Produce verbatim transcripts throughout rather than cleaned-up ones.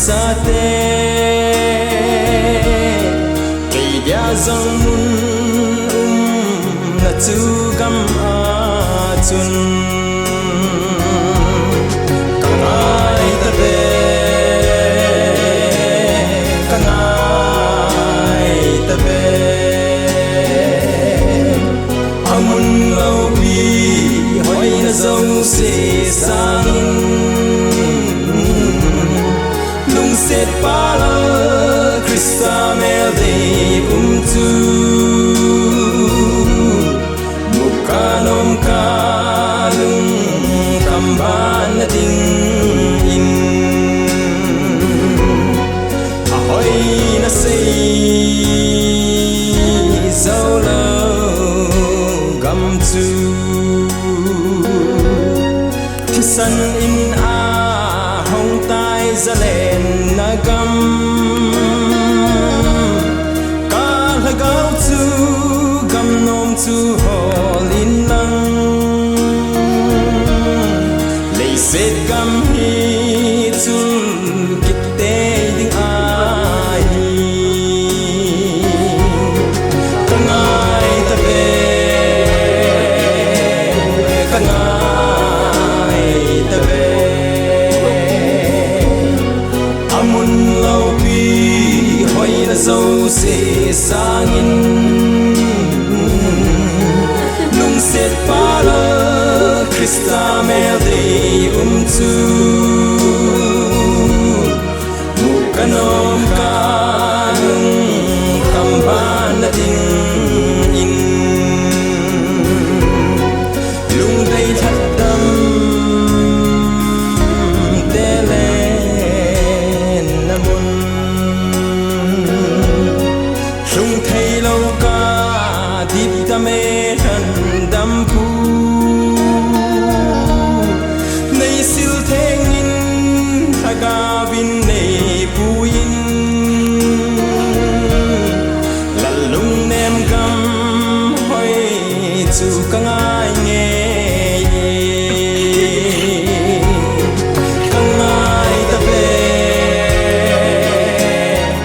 Sate, kei dia jong mun umna chu gam a chun ka ngai ta ve, ka ngai ta ve. A mun loupi hoina jouse sangin lungset pal a Christa mel dei um chu mu ka nom ka lungkham ban na dingin a hoina sei jou lou gam chu thisan in a hong tai zalenna gam. Ka lhagao chu gam nom chu hol in lang, leiset gam hi chun kit tei ding ahi. Ka ngai ta ve, ka ngai ta ve. A mun loupi hoina jouse sangin lungset pal a Christa mel dei um chu mu ka nom ka lungkham ban na dingin lungdei lhatdam te le na mun lhung thei lou ka dipdam e lhandam pu. Nei sil theng in lhagao in nei pu in lal lungnem gam hoi chu ka ngai ngei e. Ka ngai ta ve,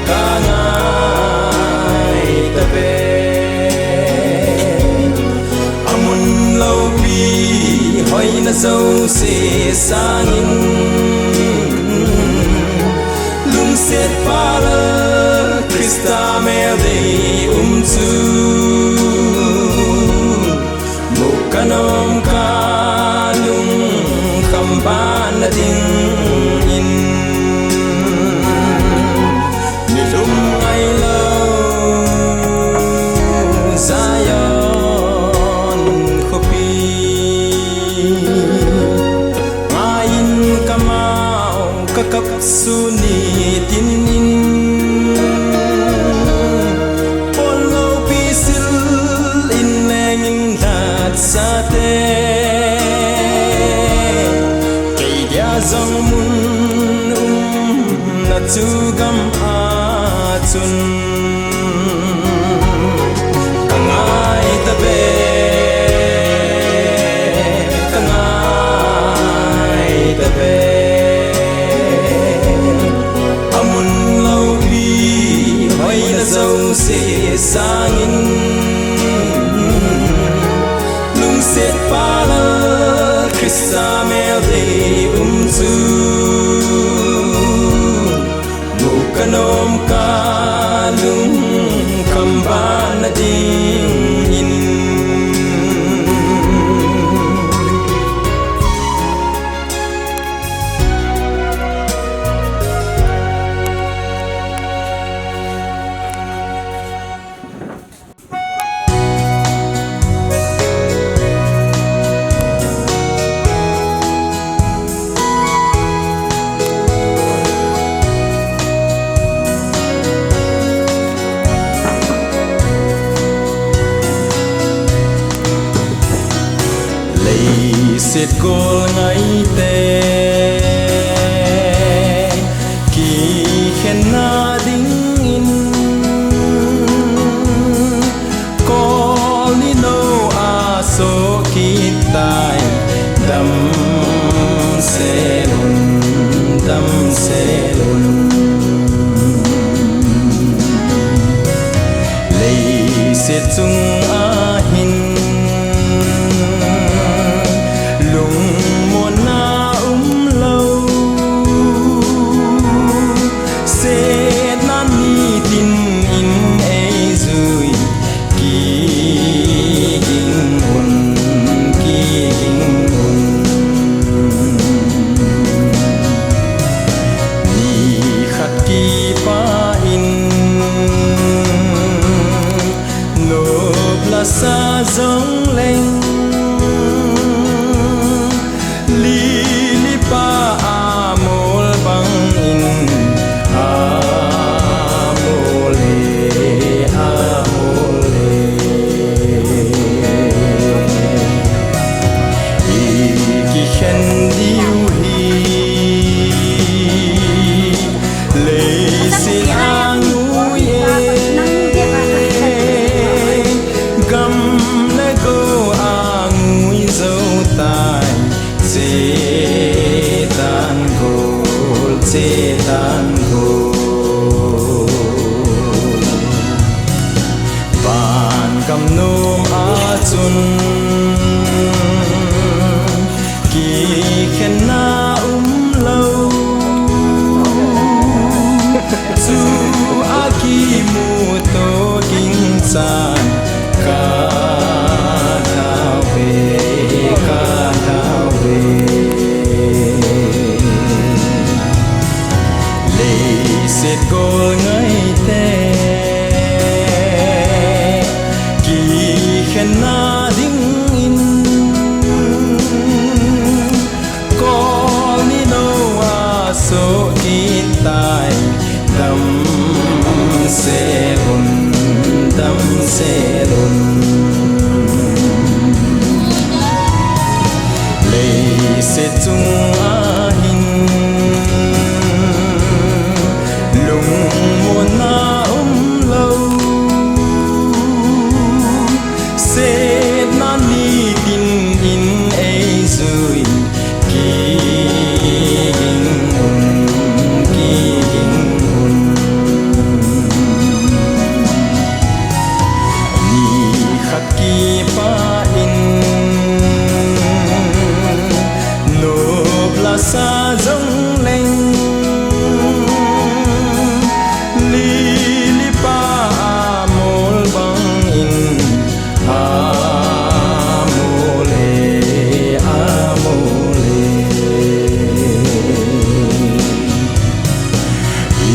ka ngai ta ve. A mun loupi hoina jouse sangin lungset pal a Christa mel dei um chu mu ka nom ka lungkham ban na dingin nilhum ngai lou Zion khopi ngai in ka mau ka kap sun nitin in pon loupi sil in leng in lhat sate kei dia jong mun umna chu gam a chun ka ngai ta ve, ka ngai ta ve. A mun loupi hoina jouse sangin lungset pal a Christa mel dei um chu mu ka nom ka lungkham ban na dingin Leiset gol ngaite kikhenna dingin kol ni nou a soh kit tai. Damsel un, damsel un. Setan go. Van gam nom a chun kikhenna umlou. Chu a kimu to ging chan ka thau ve, ka thau ve. Leiset gol ngaite kikhenna dingin kol ni noa soh kit tai. Damsel un, damsel un. Leiset chunga hin lungmonna umlou. Setna nitin in eijui. Kiging un, kiging un. Nikhat kipah in nop la sa jong leng, lili pa a mol bang in a mol e, a mol e. I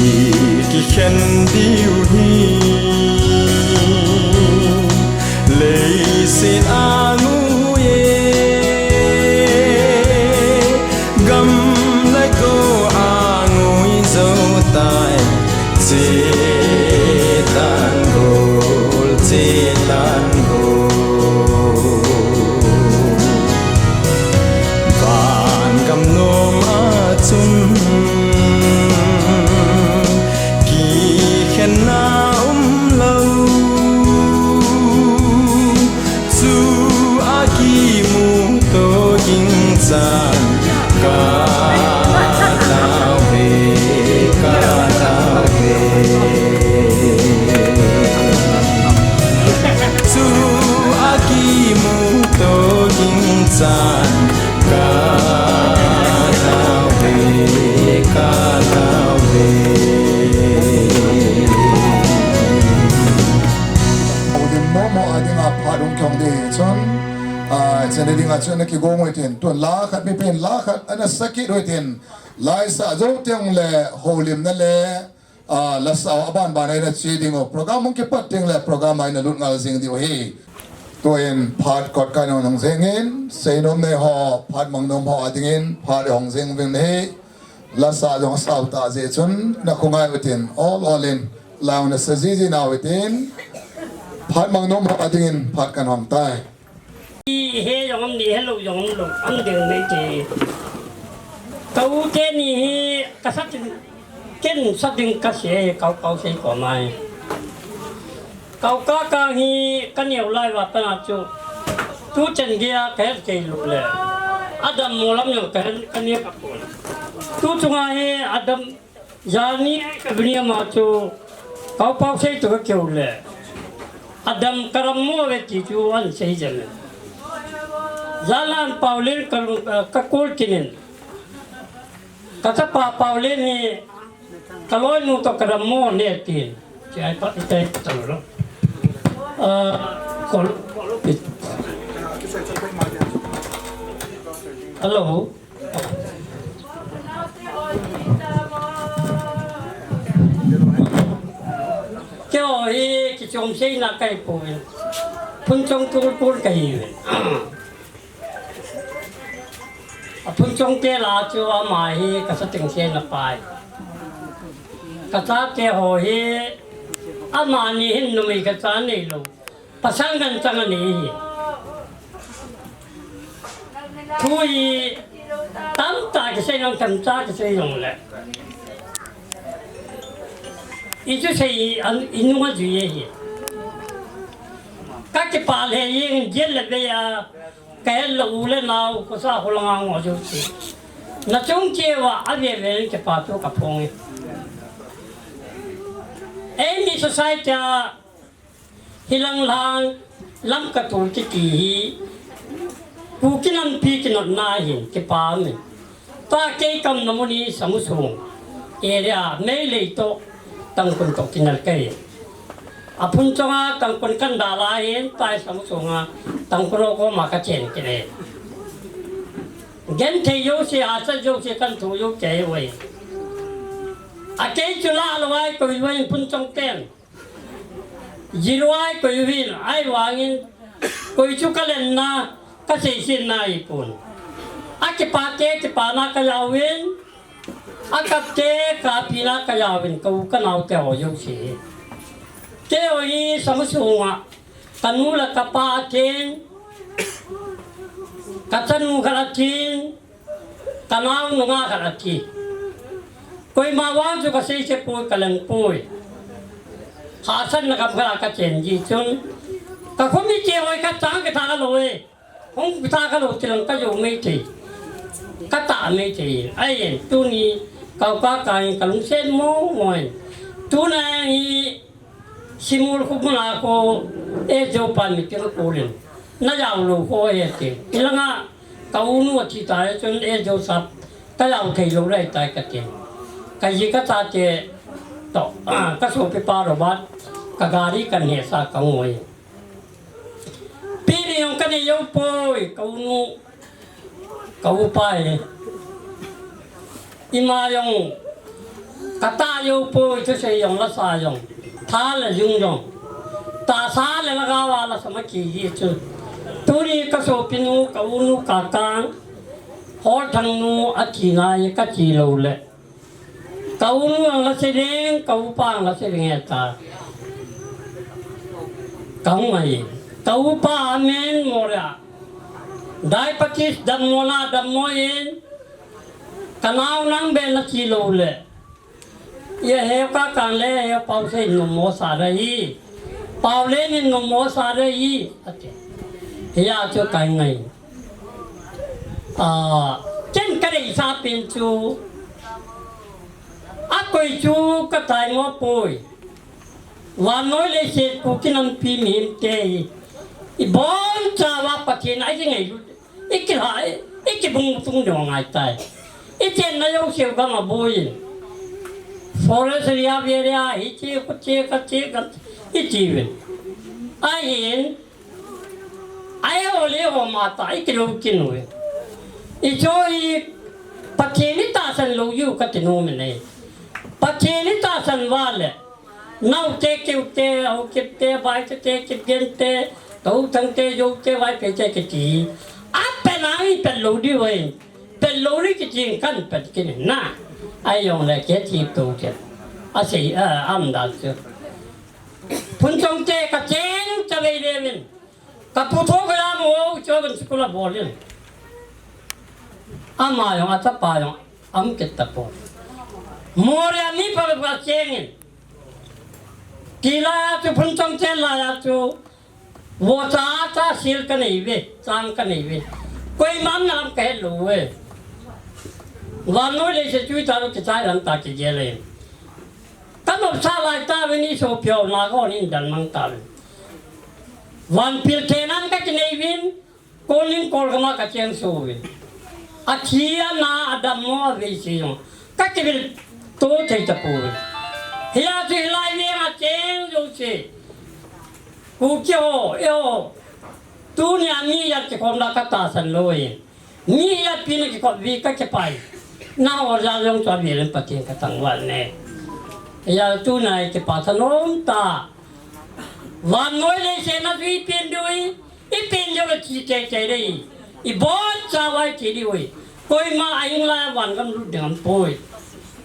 kikhen diu hi leiset a ngui e, gam le go a ngui jou tai. Setan gol, Setan gol. Van gam nom a chun kikhenna umlou. Chu a kimu to ging chan ka thau ve, ka thau ve. Chu a kimu to ging chan ka thau ve, ka thau ve. Holim momo a dinga phat hung kihong ding hi chun, ah, chena dinga chun ana kigong u hitin, tun la khat mi pen la khat ana sa kit u hitin, la i sa jou teng le holimna le, ah, la sa u aban ban a ina che ding u. Program hung kipat teng le program a ina lut ngal jing diu ahi. Tuin phat kot kai nung nung jeng in, seinom nei ho, phat mang nom ho a dingin, phat i hong jeng ving nei. La sa jong a sau ta jeh chun, na khongai u hitin, ol ol in, la u na sa jiji nau hitin, phat mang nom ho a dingin, phat kan hong tai. Hi he jong am ni, he lou jong am lou, am ding nei ti. Ka u te ni hi, ka sa tin, ken sa ding ka se, kau kau sei ko mai. Kau ka ka hi ka neo lai va pana chu. Tu chen gei a ka het kei lou le. Adam mo lam jong ka het ka ne ka pon. Tu chunga hi Adam jani ka dunia ma chu. Kau pau sei tu ka keu le. Adam ka ram mo ve ti chu an sei jan. Jalan pau len ka lu-, ka kol kinin. Ka chapa pau len hi ka loinu to ka ram mo ne ti. Ti ai pa, ti ai pa ta lo. Ah, kol, kol, hello. Keo hi kichom sei na kai po. Phun chong kul kul kai. A phun chong te la chu ama hi ka sa ting se na pai. Ka chate ho hi ama ni hin numei ka cha nei lou. Pasal ngan chang ani hi. Thu hi tam ta kisei nang tam ta kisei nang le. I chu sei an i nunga ju ye hi. Ka kipah le yeng jel le be ya. Ka het lou u le nau, ka sa ho langa ngo jo ti. Nachung cheh uva, avel vel in kipa thu kaphong e. Eimi society a hilang lang Lamka Tol kiti hi Kuki nampi kinotna hin kipa um e. Tua kei kaumna mun hi Samusung area, Meitei toh Tangkhul toh kinel kahi. Aphung chunga Tangkhul kan dal ahin, tua hi Samusung a Tangkhul ho koma kachen kit e. Genthei jouse, hahsat jouse kan thu jou kei uve. Akei chu lah lou a koi uva in phung chungten. Jilou a koi uvin, ahivangin koi chu kalenna, kaseisetna ahipon. Akipate kipana kajaovin, akapte kapina kajaovin, ka u kanao te ho jouse. Keiho hi Samusung a, kanu le kapa atin, kachanu khat atin, kanao nungah khat ati. Koima vang chu kaseiset poi, kaleng poi. Hahsatna gam khat a kachen ji chun, kakhomite ho khat chang kitha khalou e. Hung kitha khalou tilang kajou mei thei, katah mei thei. Ahin tuni kau kakang in kalungset mong mong in. Tuna hi Simul khu muna khu, e, Jopan meeting a kolin. Najao lou khu e ti. Hilanga ka unu athi tai chun e, Josap, kajao thei lou lai tai kati. Kaji kachate toh, ah, kasopipa Robert, kagari kanehsa kangoi. Pini jong kanei jou poi, ka unu, ka upa hi. Ima jong katah jou poi, thusei jong lasa jong, tha le jung jong, tahsa le lhagao a lasa ma kiji chu. Tuni kasopinu, ka unu, kakang, Holthang nu athina hi kache lou le. Ka unu ang lase ding, ka upa ang lase ding e ta. Kahung ahi. Ka upa amen Moria. Diabetes dammo na dammo in. Kanao nang be nache lou le. Ye he kakang le he Pausei in nommo sa ding ahi. Paolen in nommo sa ding ahi. Ati. Hia chu kahin ngai. Ah, ken kadeisah pen chu, akoi chu kataimo poi. Vannoi leiset Kuki nampi mihemte hi, ibonchauva Pathen a ikingailut, ikilhai, ikibung tung ding angai tai. Ichenna jouseu gam a boiyin. Forest area, area, hiche, khuche, khache, khat, itiuvin. Ahin, Ahi ole ho mata, ikilou kit uve. Icho hi Pathen itahsan lou jiu kati nom in ahi. Pathen itahsan uva le. Naote, Keote, Haokipte, Vaitete, Kipgente, Touthangte, Joute, Vaiphei te kiti. Apen a ipet lou diu ahi. Pet lou ding kiti in kahin pet kit in na. Ahi jongle kei thi tou kit. Asei, ah, aumdan chu. Phunchong te kacheng chavei leu in. Kapu tho kaya mo, cho kan school a bol in. Ama jong achapa jong aum kit tapon. Moria mi phabep kacheng in. Tilai a chu Phunchong chen lai a chu. Vohcha cha sil kanei uve, chang kanei uve. Koiman na lam kahet lou uve. Vannoi leiset chu italo kichai lam ta kigel e. Kanopsah lai tauvin isopiu na kon in dan mang tauvin. Vanpil thenan kakinei uvin, Kolning Kolkham a kacheng so uvin. Athi ana adammo avei se jong kakivil to thei tapoi. Hia chu hilai veng a cheng jouse. Kuki ho, eiho. Tunia mi ijat kikhopna katahsan lou e. Mi ijat pina kikhop uve kakipah e. Nangho jal jong chu avel in Pathen kathangvah e. Hia tunia kipah thanom tah. Vannoi leiset na chu ipen diu e. Ipen jou le thi teitei ding. Ibonchauva ithi diu ahi. Koima ahing lai a van gam lut ding aumpoi.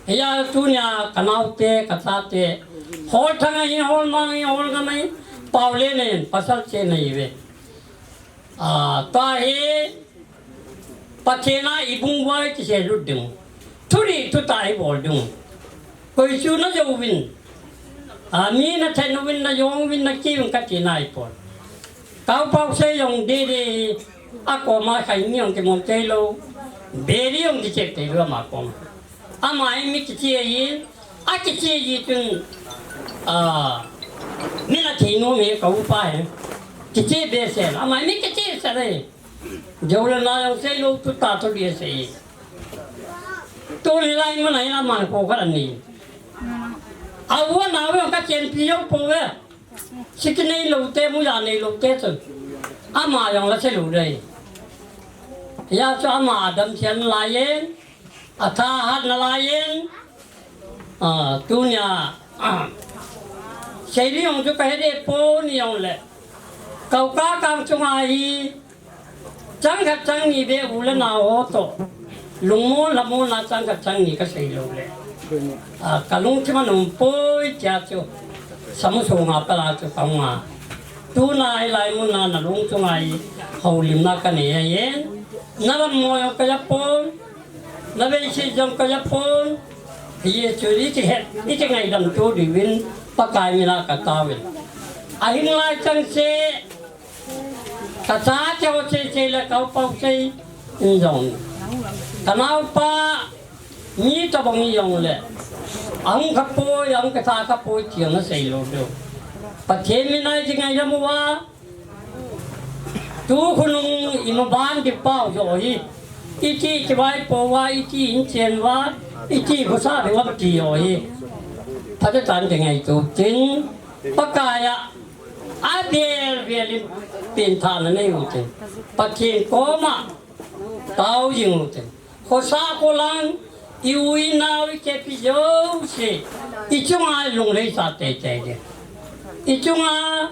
Hia tunia kanaote, kachate. Holthang ahi, Holmang ahi, Holngam ahi. Paolen in, pasal chen ahiuve. Ah, tua hi Pathen a ibung uva ikisel lut ding. Thuri thutah ibol ding. Koi chu najou uvin. A, mi nathen uvin, najong uvin, nakiu uvin kati naipon. Ka u Pausei jong dede hi akoma khai mi jong kimon thei lou. Beri jong kichep thei lou ama koma. Ama hi mi kichep ahi, akichep ahi chun, ah, mi na thei nom hi ka upa hi. Kichep behseh, ama hi mi kichep sah ahi. Jou le nao jong sei lou, tu ta tu dia sei. Tuni lai mun a hi la man ko ka ni. A u a nao jong ka chenpi jou pouve. Siki nei lou te, muja nei lou te chu. Ama jong la sei lou dei. Hijeh chun ama adam chen lai in. Atha hat nalai in, ah, tunia, ah, sei ding jong chu kahe deh pon jong le. Kau ka kang chunga hi, chang khat chang ni beh u le nao ho toh. Lungmon lamon a chang khat chang ni kasei lou le. Ah, kalungthim a um poi tia chu. Samusunga pala chu kaunga. Tuna hilai mun a nalung chunga hi, houlimna kanei ahi. Nadammo jong kaja pon. Navei si jong kaja pon, Jesu iti het, iti ngaidam tu diuvin, Pakai mina kataovin. Ahin lai chang se, kachate ho sei sei le kau pau sei, in jong. Kanaopa, mi tabang in jong le. Ahung kha poi, ahung katha kha poi, tiang asei lou diu. Pathen mina iti ngaidam uva, Tu khonung imaban di pau jo hi. Iti kivaipo uva, iti inchen uva, iti khosa di uva ti jo hi. Phatah chan di ngaito tin. Pakai a, abel bel in pengthahna nei u tin. Pathen koma tao jing u tin. Khosa kholang, i u i nao i kepi jouse. I chunga lunglhaisa teitei ding. I chunga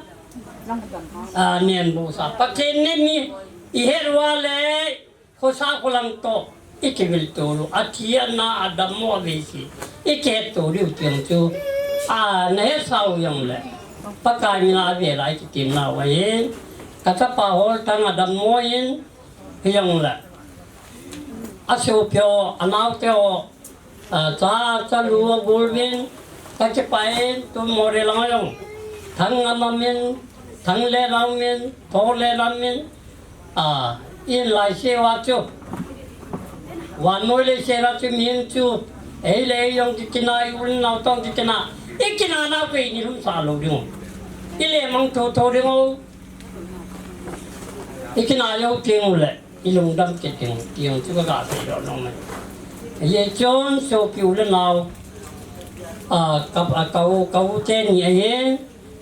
Ah, nen bosa. Pathen nen ni i het uva le, khosa kholang toh, i kivil to lou. Athi ana, adammo, avei si. I kihet to diu tiang chu. Ah, nahet sau jong le. Pakai mina avel a i kitim nau ahin. Kachapa hol tang adammo in, hi jong le. Asopi ho, anaote ho. Ah, cha, cha lu agulvin, kachepah in, tu Moreh lang jong. Thang ngam a min, thang le lam min, tho le lam min. Ah, in lai se uva chu. Vannoi le se uva chu min chu. Ei le ei jong kikina, i u le nao tong kikina. I kina nau chu i ni lum sa lou ding u. I le mang tho tho ding u. I kina jou teng u le. I lungdam kit ding, tiang chu kaga sei lou nong mai. Hijeh chun sopi u le nao, ah, ka, ah, ka u, ka u te ni ahin,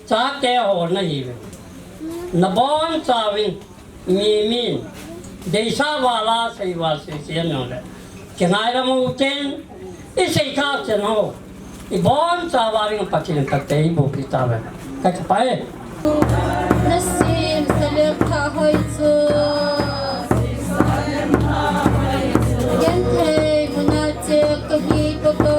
chate ho nahiuve. Nabonchauvin, mi min, deisah val a, sei val sei sei nong le. Kingaidam u tin, I sei kha chen ho. I bonchauva ding Pathen in phatthei boh peh tauhen. Ka kipah e. Nasim salem tha hoi chu. Genthei muna che kahi ko ko.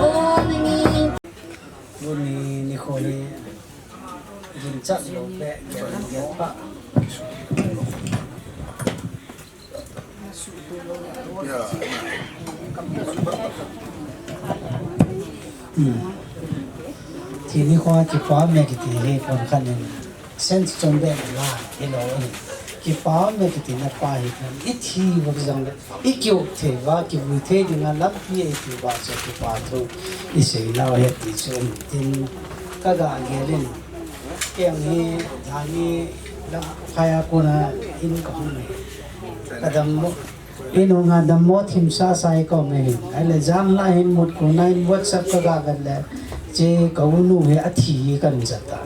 O nangin. Tuni nikho hi ginchat lou beh kei gen pah. Hmm. Tuni nikho a kipa me kiti hi kon khan in. Sense chom beh la, hilou in. Kipa me kiti na pa hi kon. I thi uva jong le, i kiu thei uva, kivui thei dinga lampi eiti uva chu kipa thu i sei nau ahi ti chu um tin ka ga gel in. Kei hi, jani, lam phai a kona in ka hung e. Ka dammo. Inung a dammo thim sasa i ka um e. Ahile jan la hin mut kona in WhatsApp ka ga vet le. Che ka u nu hi athi kan jat a.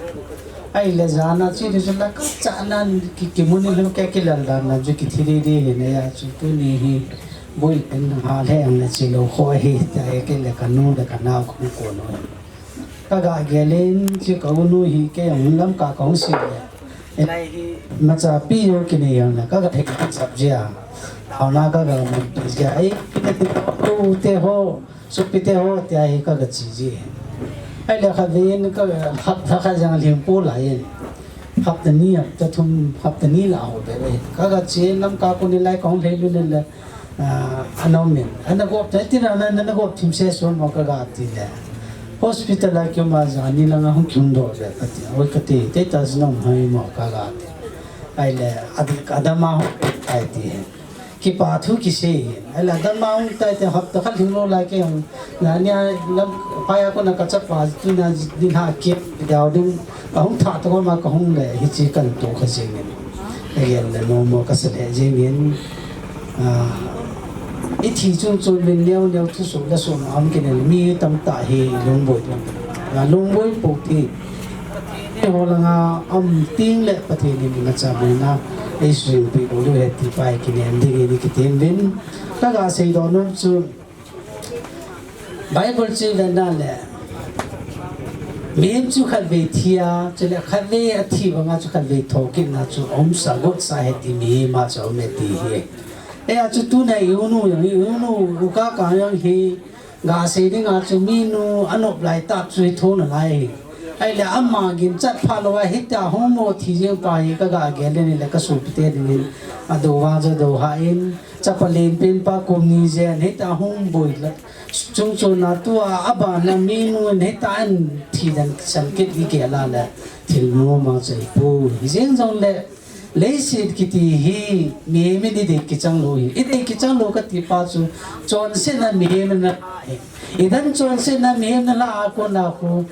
Ahile jan a che di chu la ka cha nan ki, ki mun in ke ki lal dan na chu ki thi di di hin ya chu tuni hi. Boi pen ha le ang le che lou kho hi ta e ke le ka nu le ka nao kong ko no. Ka ga gel in, chu ka u nu hi kei a hun lam ka ka hung sei le. Lai hi macha pi jo kinei jong le, ka ga thei ka sap jia. Thaona ka ga mun pi jia. Ai, pi te ho, sopi te ho, tia hi ka ga chi ji. Ahile kha vin ka hapta kha jang lim pu lai in. Hapta ni, hapta thum, hapta ni la ho be be. Ka ga chi lam ka ko ni lai ka hung lei lu le le. Ah, ana um in. Ana gop ta, tina na, na, na gop thim se so mo ka ga ti le. Hospital a kium a jani langa hung kium doh ve kati. Oi kati, tei ta jin um hai mo ka ga ti. Ai le, a, a dam a hung kai ti he. Kipa thu kisei he. Ai le, a dam a hung tai te hapta khat lhing lou lai kei hung. Na nia lam pai a kona ka chapa tu na din ha ke diau ding. Ka hung tha to ma ka hung le hi chi kan to kha jing in. Ai le, no mo ka sa le jing in. Ah, i thi chung chung vin neo neo thu sum le sum am kei ne mi tam ta hi lungboi. Ah, lungboi po ti. Pathen ho langa um ting le Pathen in imacha boina eisui pi bol u ahi ti pa hi kinem ding in kitem uvin. Ka ga seidoh nom chu Bible chu i vet na le mihem chu khatvei thi a, chule khatvei a thi banga chu khatvei thokitna chu aumsa gotsa ahi ti mihem a chu aume ti hi. Hijeh a chu tuna i unu jong hi, i unu u Kakang jong hi, ga sei dinga chu minu anop lai tah chu hi thona lai hi. Ahile ama ginchat phat lou a hitia hung mo thi jeng pa hi ka ga gel le ni le ka sopite dingin adou vang chu adou hah in, chapa lenpen pa kum ni jen hitia hung boi le chungchon a tua abana minu in hitia an thi dan san kit i gel a le thil nom a chu ahi poi. Hijeng jongle Leiset kiti hi mihem in i dei kichang lou hi. I dei kichang lou kati pa chu chonsetna mihem in ana la hi. I dan chonsetna mihem in ana la a kona khu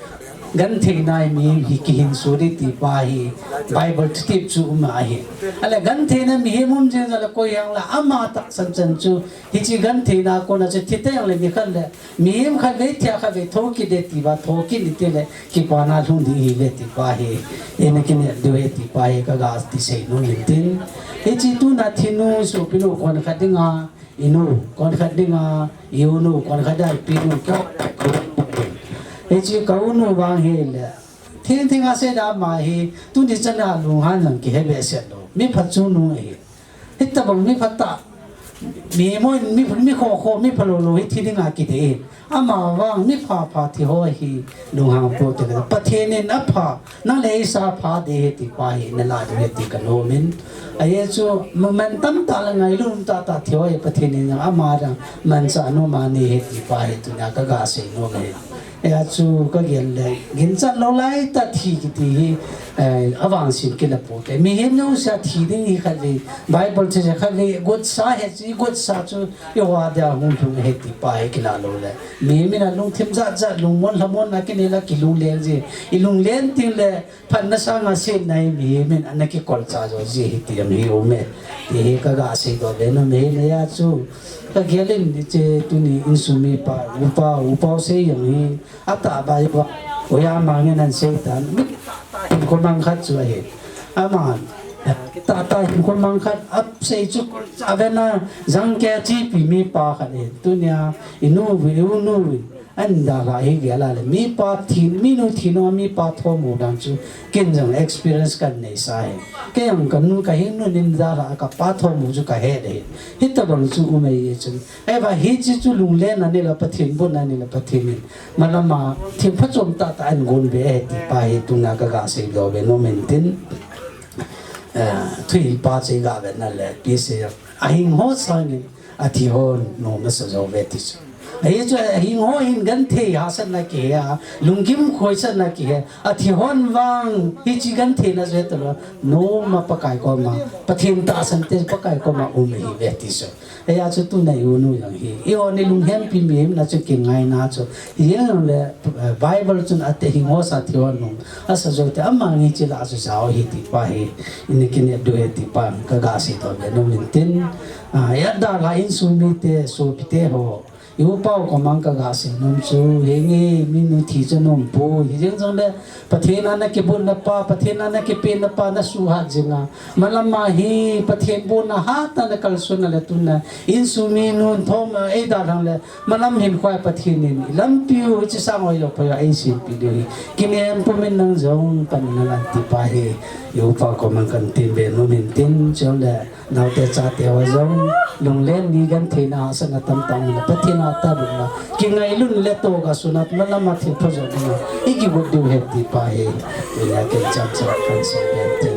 gentheina mihem hi kihinso ding ti pa hi Bible thutep chu um ahi. Ahile gentheina mihem um jeng jong le koi jong le ama tahsan chan chu hiche gentheina kona chu thi teng le nikhat le Mihem khatvei thi a khatvei thokit ding ti va, thokit ding ti le, kipana lhung ding hi ve ti pa hi, ina kinep diu ahi ti pa hi, ka ga ti sei nom in tin. Hiche tuna thinu sopinu konkhat dinga, inu, konkhat dinga, i unu, konkhat dinga, i pinu, ka, hiche ka unu vang hi le, thing thing a sei da ma hi, tuni chan a lunghan lang kihe behseh lou, mi phatchomnu ahi. Hitabang mi phatah, mi mo, mi, mi kho kho, mi phalou lou hi thi dinga kidei. Ama vang mi pha pha thi ho hi lunghang pou te le. Pathen in apha, nang le eisa pha ding ahi ti pa hi, na la ding ahi ti ka nom in. Ajeh chu, mun tamtah le ngailut tamtah thi ho hi Pathen in ama dang manchah nom a nei ahi ti pa hi tunia ka ga sei nom e. Hijeh a chu ka gel le, ginchat lou lai tah thi kiti hi, eh, avangset kila pou te. Mihem jouse a thi ding hi khatvei, Bible chu khatvei, gotsa ahi chu, gotsa chu, i hoa dia hung lhung ahi ti pa hi kila lou le. Mihem in alungthim jat jat, lungmon lhamon a kinei la kilunglen ji. I lunglen teng le, phatna sanga setna hi mihem in ana kikolcha jo ji ahi ti jong hi um e. Ti hi ka ga seidoh ve nom e, hijeh a chu ka gel in hiche tuni insung mipa, upa, upa u sei jong hi atah bai ba, oja mang in ana sei tan, mi kitah tah hinkho mang khat chu ahi. Ama, kitah tah hinkho mang khat, asei chu kolcha ve na, jangkeh a chepi mipa khat ahi. Tunia, i nu vin, i u nu vin, Ahin dalha hi gel a le, mipa thi, minu thi nung a mipa thom u dan chu, ken jong experience kan nei sa hi. Kei jong ka nu, ka hing nun in dalha a ka pa thom u chu ka he de hi. Hitabang chu um ahi chun. Ahivang hiche chu lunglen a nei le Pathen bon a nei le Pathen in. Malam a thil phachom tah tah ahin gon be ahi ti pa hi tuna ka ga seidoh ve nom in tin. Eh, thuhilpa chu i ga vet na le, pi se, ahing ho sangin, athi hon nom asa jou ve ti chu. Ahi chu, ahing ho hin genthei hahsatna kihe a, lunggim khoisatna kihe, athi hon vang, hiche gentheina jeh talou, nom a Pakai koma, Pathen tahsan te Pakai koma um ahi ve ti chu. Hijeh a chu tuna i u nu jong hi, i hon i lunghempi mihem na chu kingaina chu, hijeng le, eh, Bible chun ati hing ho sa thi hon nom, asa jou te ama ngi chi la chu jao hi ti pa hi, ini kinep diu ahi ti pa, ka ga seidoh ve nom in tin, ah, i dalha insung mite, sopite ho, i u pa u komang ka ga sei nom chu, henge, minu thi chu nom poi, hijeng jong le, Pathen a na kibotna pa, Pathen a na kipenna pa, na suhat jing a. Malam a hi, Pathen bon a hat a na kalson a le tuna. Insung minun thom a, ei dalhang le, malam hin khoi Pathen in. Lampi u, hiche sang oi lo pa u, ei simpi diu hi. Kinem pumin nang jong, pan nang an ti pa hi. I u pa u komang kan tin ve nom in tin, chule. Naote chate ho jong, lunglen ni gentheina hahsatna tamtah um le, Pathen a tah um le, kingailut le toh ga suna, malam a thil pha jong um le, i kigot diu ahi ti pa hi, tunia ken cham cham kan sei pen tin.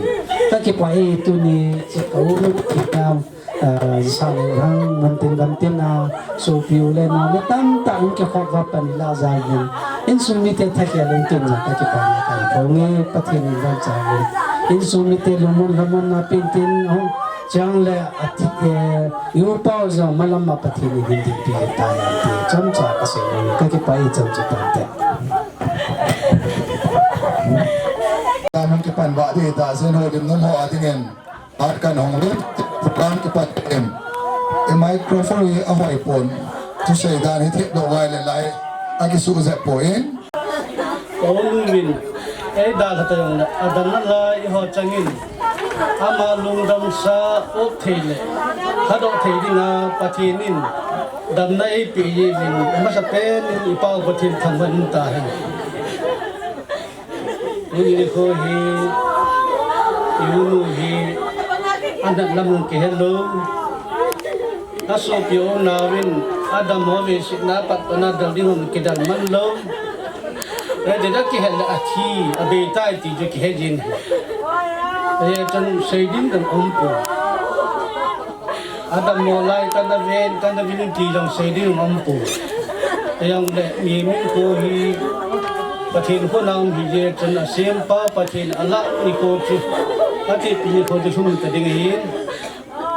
Ka kipah e tuni, che ka u nu ki tam, ah, sa le hang, mun tin gam tin a, sopi u le nao le tamtah in kikhop va pan la jal in. Insung mite thakhel in tun jong kakipana kaphong e, Pathen in damsah in. Insung mite lungmon lhamon na peh in tin, hung chang le athi, eh, i upa u jong malam a Pathen in hin dinpi tahen ti chomcha kasei nom e, kakipah e, chomcha tante. Tamin kipan ba di ta sin ho dim nom ho a dingin. At kan hong lut, program kipat em. E microphone hi ahoi pon. Thusei dan hi thep doh ngai le lai. Akisuh jep poi. Ka u nu vin, eidalha ta jong le, adamna lai eiho changin, ama lungdamsa, op thei le hadoh thei dinga Pathen in damna eipeh jeh uvin, amasapen in i Pa u Pathen thangvah in tahen. Tuni nikho hi, i u nu hi, anat lam hung kihel lou. Asopi u nauvin, adam ho veisetna a pat pan a del ding hung kidel man lou. Hijeh a kihel le athi, abeitai ti chu kihe jin. Hijeh chun sei ding jong umpoi. Adam mo lai kana ven, kana vin ti jong sei ding umpoi. Hijongle mihem hinkho hi Pathen khut a um hijeh chun asempa Pathen alah nikho chu, athipi nikho chu lhung ta ding ahin.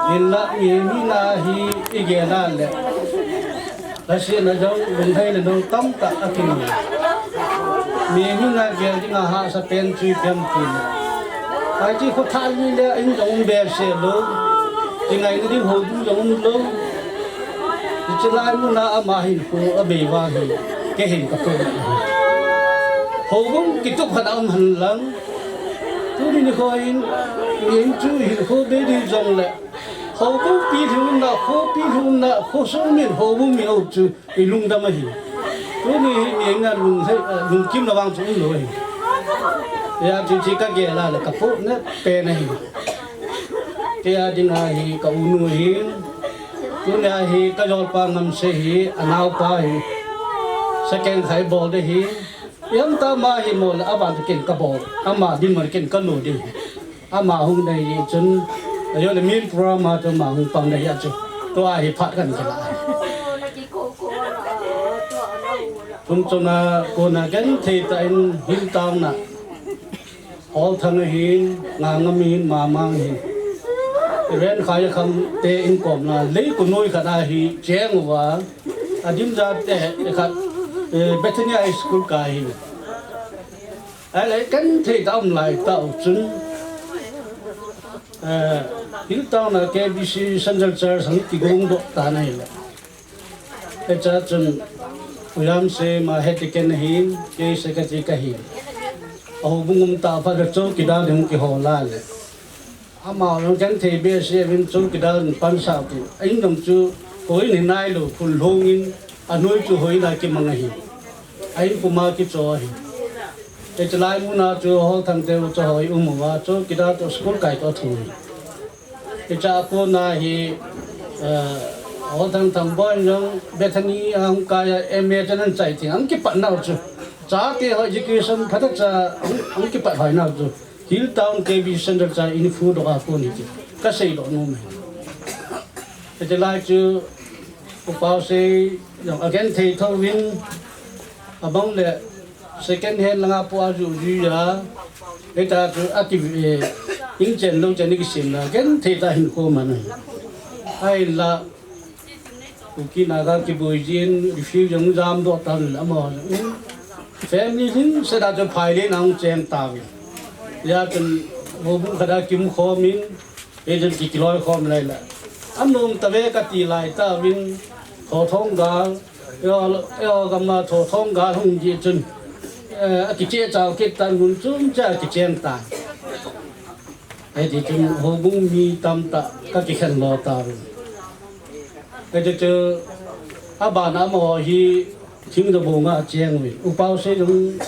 Hinla mihem hina hi igel a le, lhasetna jong, lunglhaina jong tamtah akimu. Mihem hina gel dinga hahsa pen chu ipi ham itile, hiche kho thah li le in jong um behseh lou, kingaina ding houbung jong umlou. Hiche lai muna ama hinkho abei vang hi, kei hin kapoh ahi. Houbung kitup khat a um henlang, tuni nikho hin, mihem chu hinkho bei ding jongle, houbung pilhing umna, kho pilhing umna, khosung min, houbung min ho chu ilungdam ahi. Tuni hi mihem a lung, lungkimna vang chu umlou ahi. Hijeh chun hiche kagel a le kapohnat pen ahi. Kei a dinga hi ka u nu ahin, tunia hi kajolpa Ngamse hi, anaopa hi, second khat ibol ding ahi. Ihamtah ama hi mo le aban chu ken kabol, ama dinmun ken kalo ding. Ama hung ding ahi chun, ajole min program a chu ama hung pang ding ahi chu, tua hi phat kan kilah. Kum chunga kona genthei tah in Hill Town a, Holthang ahin, Ngangam ahin, Mamang ahin, Renkhaikhamte inkomna lei kunoi khat a hi cheng uva, adimjate khat, eh, Bethany High School kai ahin. Ahile genthei tah a um lai tah u chun, eh, Hill Town a K B C Central Church hung kigong doh tan ahile, hichea chun, Uyamse ma head deacon ahin, kei secretary kahin. Ahoubung um tah a pat a chowkidar ding kihol a le, ama jong genthei behseh uvin chowkidar in pansah u tin, a in jong chu hoi in hi nailou, khul lhong in, anoi chu hoi in a kimang ahi. A in puma kicho ahi. Hiche lai muna chu Holthangte u chu hoi um uva, chowkidar toh school kai toh athum ahi. Hichea kona hi, eh, Holthang Thangboi jong Bethany a hung kai a M A chan ahin chai tin, ahung kipat nau chu, chate ho education phatah cha ahung, ahung kipat hoi nau chu, Hill Town K B C Central Church in phudoh a kon hi ti kasei doh nom ahi. Hiche lai chu, U Paosei jong agenthei thouvin, abang le second hand langa pu ajuh juiya, hita chu ati, eh, in chen lou chen kisem na, genthei tah hinkho man ahi. Ahinla, Kuki Naga kiboi jin, refugee jong jamdoh tan le amaho jong, family lhingset a chu phailen ahung cheng tauvin. Hijeh chun houbung khat a kium khom in, hichun ki, kiloi khom lai la. Anom tave kati lai tauvin, Thothong gal, eiho, eiho gam a Thothong gal hung jeh chun, eh, akicheh chao kit tan, mun chom cha kicheng tan. Hiti chun houbung mi tamtah kakikhen lo tauvin. Hiti chu, abana amaho hi Thingjabong a acheng uvin. U Paosei jong,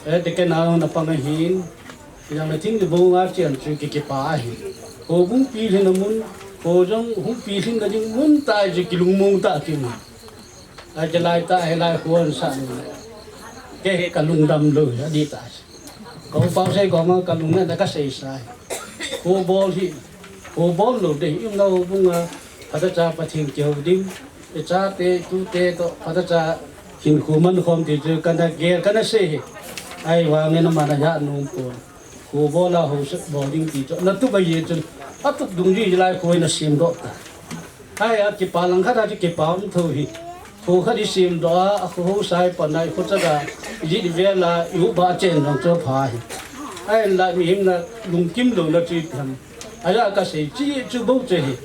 eh, deacon a jong ana pang ahin. Hijongle Thingjabong a achen chu ki, kipah ahi. Houbung pilhinna mun, kho jong hung pilhinna ding mun tah chu kilungmong tah kium. Hiche lai tah, hilai kho ahin sah le, kei hi kalungdam lou adih tah. Ka U Paosei koma kalungnatna kasei sai. Kho bol hi, kho bol lou ding, i umna houbung a phatah cha Pathen kihou ding, i chate, i tute toh phatah cha Hinkho man khom ti chu kana gel, kana sei hi. Ahivangin aman aja nom pon. Kho bol a houset bol ding ti chu na tup ahi chun, atup dungjui lai kho hi na semdoh ta. Ahia kipa lang khat a chu kipa um tho hi. Kho khat i semdoh a, akho ho sai pan a, i kho chaga, i jit i vel a, i upa chen jong chu apha hi. Ahinla mihem na lungkim louna chu ipi ham. Aja kasei chi chu bou chu hi.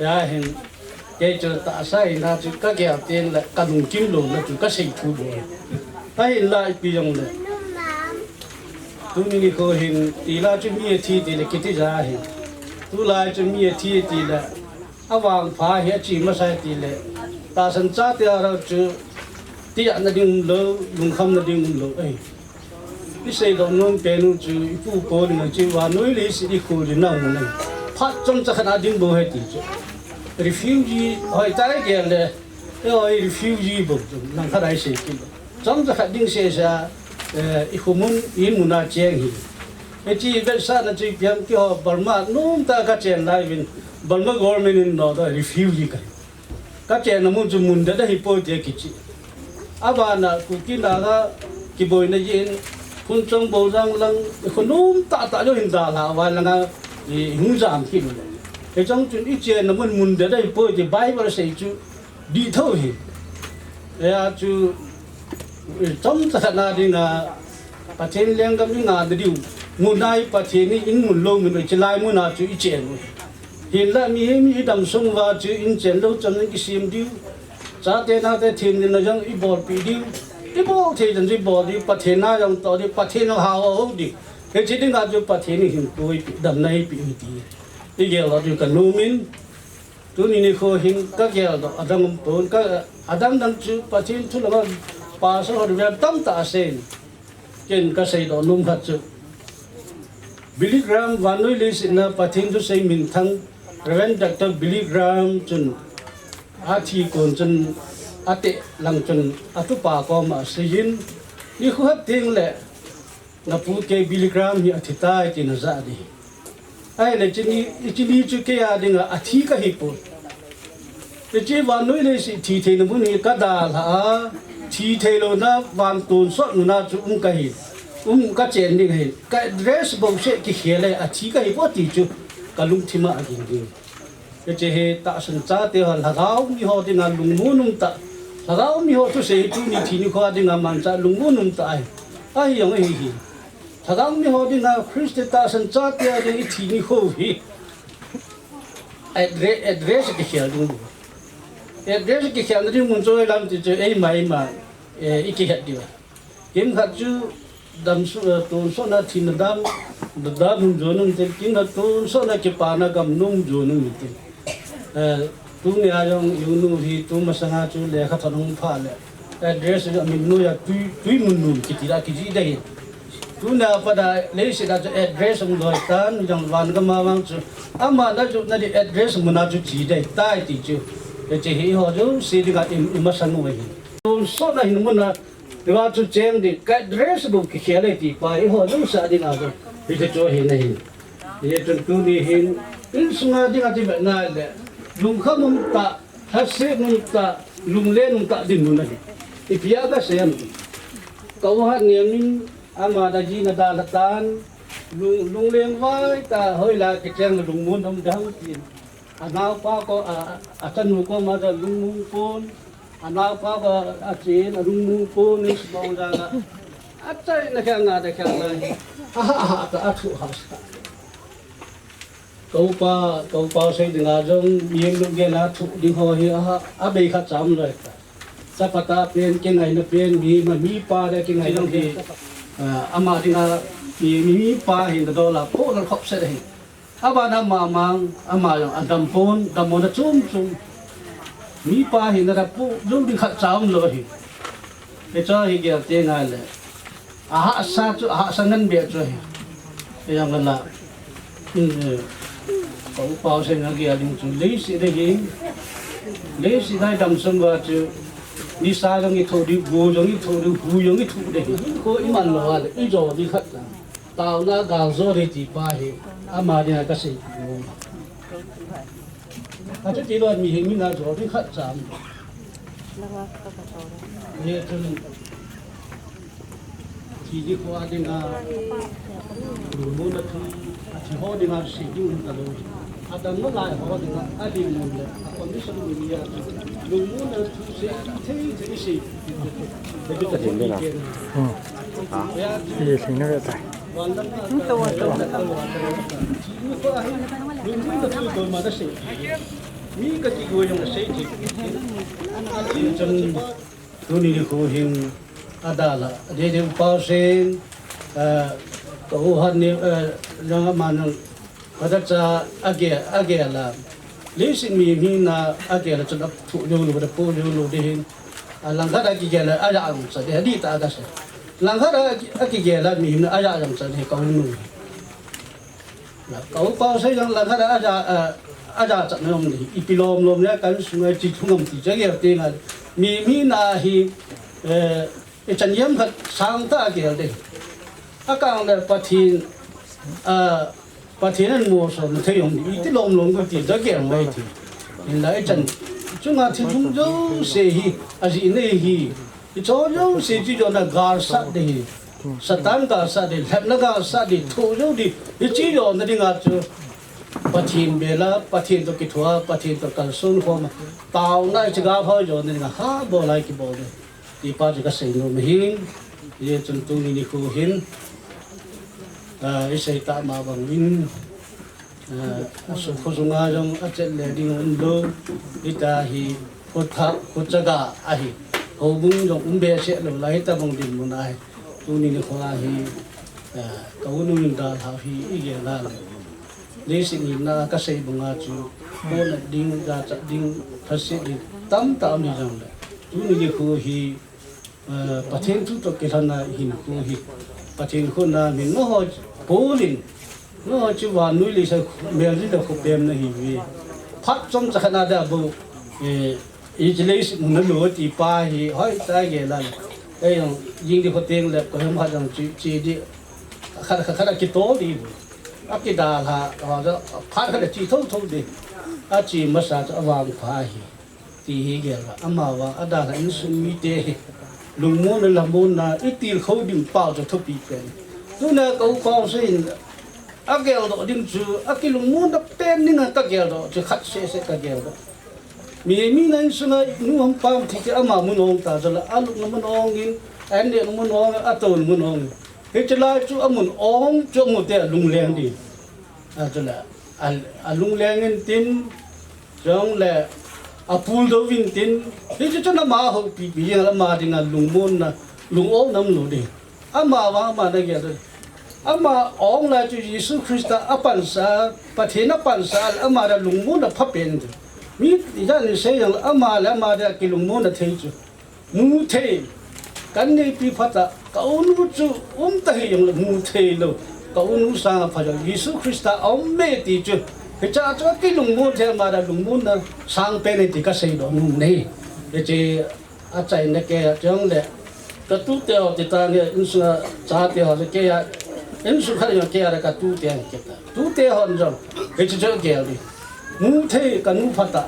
Ahin, kei chu tahsa hina chu kagel teng le kalungkim louna chu kasei thu bou hi. Ahinla ipi jong le, tuni nikho hin tila chu mi athi tile kiti ja hi. Tulai chu mi athi tile, avangpha hi achi masa tile, tahsan chate a chu tiahna ding umlou, lungkhamna ding umlou ahi. I seidoh nom pen u chu, i pu pu ding chu, vannoi leiset i khuldinna mun ahi. Phat chomcha khat a ding bou ahi ti chu. Refugee, hoitah a i gel le, eiho hi refugee bou chu, langkhat a i sei kit le. Chomcha khat ding seh seh a, eh, i kho mun, i in mun a cheng hi. Hiche i vetsahna chu ipi ham, keiho Burma nomtah a kachen lai uvin, Burma government in nodoh refugee kahi. Kachenna mun chu mun det ahipoi tia kichi. Abana Kuki Naga kiboina jeh in, Phunchong, Bojang lang, kho nom tahtah jong hin dalha uva langa, i hung jam kit u le. Hicheng chun i chenna mun mun det ahipoi ti Bible sei chu dih tho hi. Hia chu, chomcha khat na dinga, Pathen lenggam i ngahna diu, mun a i Pathen in mun lou mun u, chulai mun a chu i chen u. Hinla mihem i damsung uva chu in chen lou chom in kisem diu. Chate naote themna jong i bolpeh diu. I bol thei chan chu i bol diu, Pathen na jong toh diu, Pathen jong hao diu. Hiche dinga chu Pathen in hinkho eipeh, damna eipeh u ti i geldoh diu kanom in, tuni nikho hin kageldoh adang umpon, ka, adang dang chu Pathen thu langa pastor ho vel tamtah asei in. Ken kaseidoh nom khat chu, Billy Graham, vannoi leiset a Pathen thusei minthang, Reverend Doctor Billy Graham chun athi kon chun, ateh lang chun atupa koma aseiyin, nikho khat teng le, napu kei Billy Graham hi athitai tin ajah ding. Ahile hiche ni, hiche ni chu kei a dinga athi kahipoi. Hiche vannoi leiset thitheina mun hi kadalhah a, thitheilouna van tonsot muna chu um kahi, um kachen ding ahi. Ka address bouseh kikhel e, athi kahipoi ti chu kalungthim a aging ding. Hiche hi tahsan chate ho, lhagao miho dinga lungmon umtah, lhagao miho thusei hi tuni thi nikho dinga manchah lungmon umtah ahi. Ahi jong ahi hi. Lhagao miho dinga Christian tahsan chate a ding ithi nikho hi addre-, address kikhel ding. Address kikhelna ding mun chu hoilam ti chu eima, eima, eh, ikihet diu. Kimkhat chu damsung, eh, tonsotna thina dam, dam hung jon um tin, kimkhat tonsotna kipana gam nung jon um tin. Eh, tunia jong inu hi tumasanga chu lekhathot hung phah le, address jong amin noiya tui, Tuimunnun kiti a kijih ding ahi. Tunia pat a leiset a chu address hung loi tan, jong van gam a vang chu ama najohna ding address muna chu che ding ahitai ti chu, hiche hi eiho jouse dinga i, imasang u ahi. Tonsotna hin muna Tua chu cheng ding, ka address bou kikhel e ti pa, eiho jouse a dinga chu, hiche chu ahi nahi. Hichun tuni hin, insunga dinga ti vetna le, lungkham umtah, lhaset umtah, lunglen umtah dinmun ahi. Ipi a kasei em? Ka u Hatniam in, ama da ji na dalha tan, lung, lungleng vai tah, hoilai kicheng lungmon um ding ham tin. Anaopa ko, a, a, achanu koma da lungmon pon, anaopa ko, achen, alungmon pon, ni sibong da la. Achaina kha nga da kha la. Aha, aha, ta athu ha sa. Ka upa, ka upa sei dinga jong, mi lunggen a thu ding ho hi, aha, abei khat cha um loi ta. Chapa ta pen, kingaina pen, mi ma, mipa le kingaina pen. Ah, ama dinga, mi, mi, mipa hin da dola, po la khop se hi. Abana ama mang, ama jong adam pon, damna chom chom. Mipa hina da pu, jong ding khat cha um lou hi. Hiche hi gel teng le. Ahahsa chu, ahahsa ngen beh chu hi. Hijong le la. Hmm, eh. Ka upa Haosei in agel ding chu leiset a hi. Leiset a hi damsung uva chu. Nisa jong ithoh ding, go jong ithoh ding, hu jong ithoh ding. Ko iman lou le, ijo ding khat la. Taona gal jo ding ti pa hi, ama dinga kasei nom. Achuti lou mi hi mi na jo ding khat cha um. Hichun, thi ding ho dinga, lungmonna thu, athi ho dinga sei ding um talou. Adang nalai ho dinga, ading mun le, a condition mun a, lungmonna thu sei, thei, thei sei. Ka din din a. Hmm. Ye, sing na ve tai. Lungmonna thu ko ma da sei. Mi ka ti ko jong sei thei. Athi chang Tuni nikho hin adalha, adeh deh upa sen, eh, ka u han ni, eh, jong aman jong, ka da cha age, agel a. Leiset mi, mi na agel a chun aphu jou lou, aphu jou lou ding hin. A langkhat a kigel a, aja ang cha ding, adih tah a ka sei. Langkhat a ki, a kigel a mi na aja ang cha ding, ka u nu. Ka u Pausei jong langkhat a aja, a, aja chat na jong ding. Ipi lom lom le kan sung a chi thu ngam ti cha gel ti nga. Mi, mi na hi, eh, ichan yam khat sang tah a gel ding. Akang le Pathen, a, Pathen in moso na thei jong ding. Iti lom lom ko ti cha gel mai ti. Hinla ichan chunga thil lhung jouse hi, ajeh nei hi. Hiche jouse chu jona galsat ding hi. Satan galsat ding, lhepna galsat ding, thoh jou ding. Hiche jona dinga chu Pathen bel a, Pathen toh kithoa, Pathen toh kalson khom a. Taona hiche gal ho jona dinga ha bol a kibol ding. Ti pa chu ka sei nom ahin. Hichun tuni nikho hin, ah, i sei tah ma bang in, a, sukhu sunga jong achet le ding um lou, hitia hi khutha, khutchaga ahi. Houbung jong um behseh lou lai, hitabang dinmun ahi. Tuni nikho a hi, a, ka u nu in dalha hi i gel a le. Leiset hi na ka sei banga chu, kona ding, jachat ding, phaset ding, tamtah um hi jong le. Tuni nikho hi, Eh, Pathen thu toh kilhona hinkho hi. Pathen khut a min nangho Paul in, nangho chu vannoi leiset melchih le khopem nahiuve. Phat chomcha khat na dia bou, eh, hiche leiset mun a lou ti pa hi, hoitah a gel a. Ei jong, jing ding khoteng le, koiham khat jong chu, che ding, khat, khat, khat a kitol ding bou. Akidalha, a, phat khat a che thotho ding. Ache masa chu avangpha hi. Ti hi gel a, amavang adalha insung mite hi lungmonna lhamonna i tilkhou ding pau chu thupi pen. Tuna ka u Pausei in ageldoh ding chu, akilungmonna pen dinga ka geldoh chu khat seh seh ka geldoh. Mi, mi na insunga nu ham pa ham thi chu ama mun ong ta chu la, alupna mun ong in, anehna mun ong, atouna mun ong. Hiche lai chu amun ong chu amu te alungleng ding. A chu la, a, alungleng in tin, Chule, apul dou vin tin, hichu chun ama houpi pi jeng, ama dinga lungmonna, lung-onna um lou ding. Amavang ama na gel ding. Ama ong lai chu Jesu Christa apansa, Pathen apansa, ama dinga lungmonna phapen chu. Mi ijat in sei jong ama le ama dinga kilungmonna thei chu. Mu thei, kan neipi phatah, ka u nu chu um ta hih jongle mu thei lou, ka u nu sanga pha jong Jesu Christa aum e ti chu, hichea chu kilungmon thei, ama dinga lungmonna sangpen e ti ka seidoh nom e. Hiche achaina kei a jongle, ka tute ho ti tange, insunga chate ho le kei a, insung khat a jong kei a le ka tute ho kei ta. Tute hon jong, hiche chu gel ding. Mu thei ka nu phatah.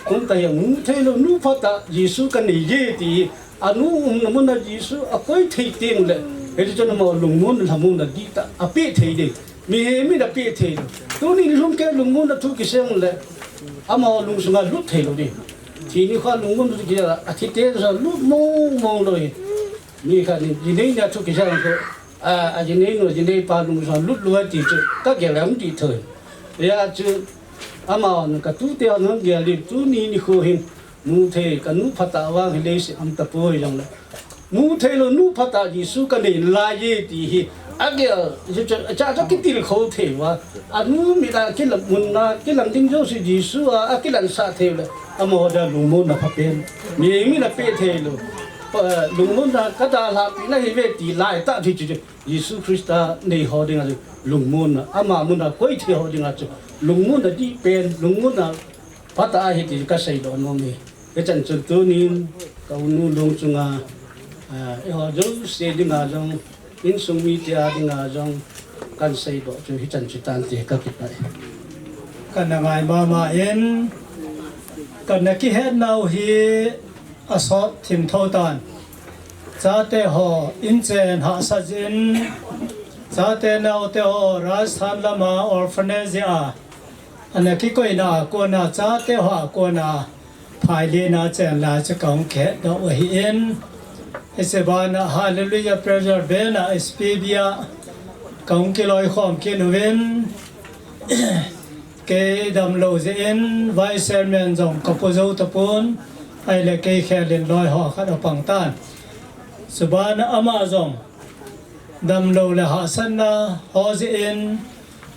Kum ta hi mu thei lou nu phatah Jesu ka nei e ti. Anu umna mun a Jesu akoi thei teng le. Hiche chun amaho lungmon lhamon na dihtah a pe thei ding. Mihem in a pe thei lou. Tuni lhung kei lungmon na thu kisei le. Amaho lungsunga lut thei lou ding. Thi nikho lungmon na thu kisei a thi teng sa lut mong mong lou hi. Mi khat in, jinei na thu kisei ko, a, ajinei nu, jinei pa lungsunga lut lou ti chu, ka gel a um ti thoi. Hijeh chun, amahon ka tute hon gel ding, tuni nikho hin, mu thei, ka nu phatah vang hi leiset um tapoi jongle. Mu thei lou nu phatah Jesu ka nei lai e ti hi, agel, chu, chu, cha, cha kitilkhou thei uva. Anu mit a kilang mun a, kilang ding jouse Jesu a, akilangsah thei le, amaho dinga lungmonna phapen. Mi, mi na pe thei lou. Pa, lungmonna ka dalhah pi nahi uve ti lai tah thi chu, chu. Jesu Christa nei ho dinga chu lungmonna, ama mun a koi thei ho dinga chu lungmonna dih pen, lungmonna phatah ahi ti ka seidoh nom e. Hichan chun tunin ka u nu lung chunga, a, eiho jouse dinga jong, insung mite a dinga jong, kan seidoh chu hichan chu tante ka kipah e. Kana ngai mama in, kana kihetnau hi, asot thim tho tan. Chate ho inchen hahsat jin, chate naote ho Rajasthan lama orphanage a ana kikoina a kona chate ho a kona phailina chen lai chu kahung khetdoh u ahin. Hiche bana Hallelujah Prayer Band a S P B a kahung kiloikhom kit uvin. Kei damlou jeh in Vice Chairman jong kapo jou tapon, ahile kei khel in loi ho khat apang tan. Chubana ama jong damlou le hahsatna ho jeh in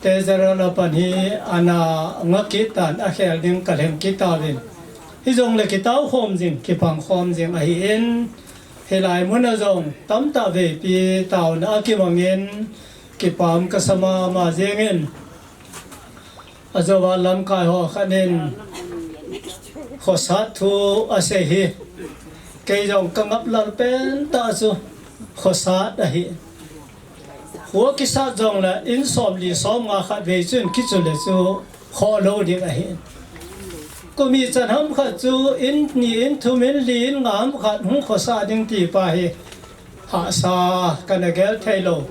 Treasurer a pan hi ana nga kit tan, akhel ding kalheng kit tauvin. Hijongle kitao khom jing, kipang khom jing ahin, hilai muna jong tamtah veipi taona akimangin kipah kasa mama jengin. Ajouva lamkai ho khat in khosat thu asei hi. Kei jong kangap lal pentah chu khosat ahi. Kho kisat jongle in somli somnga khat vei chun kichu le chu khoh lou ding ahi. Kum ichan ham khat chu in ni, in thum, in li, in nga ham khat hung khosat ding ti pa hi hahsa kana gel theilou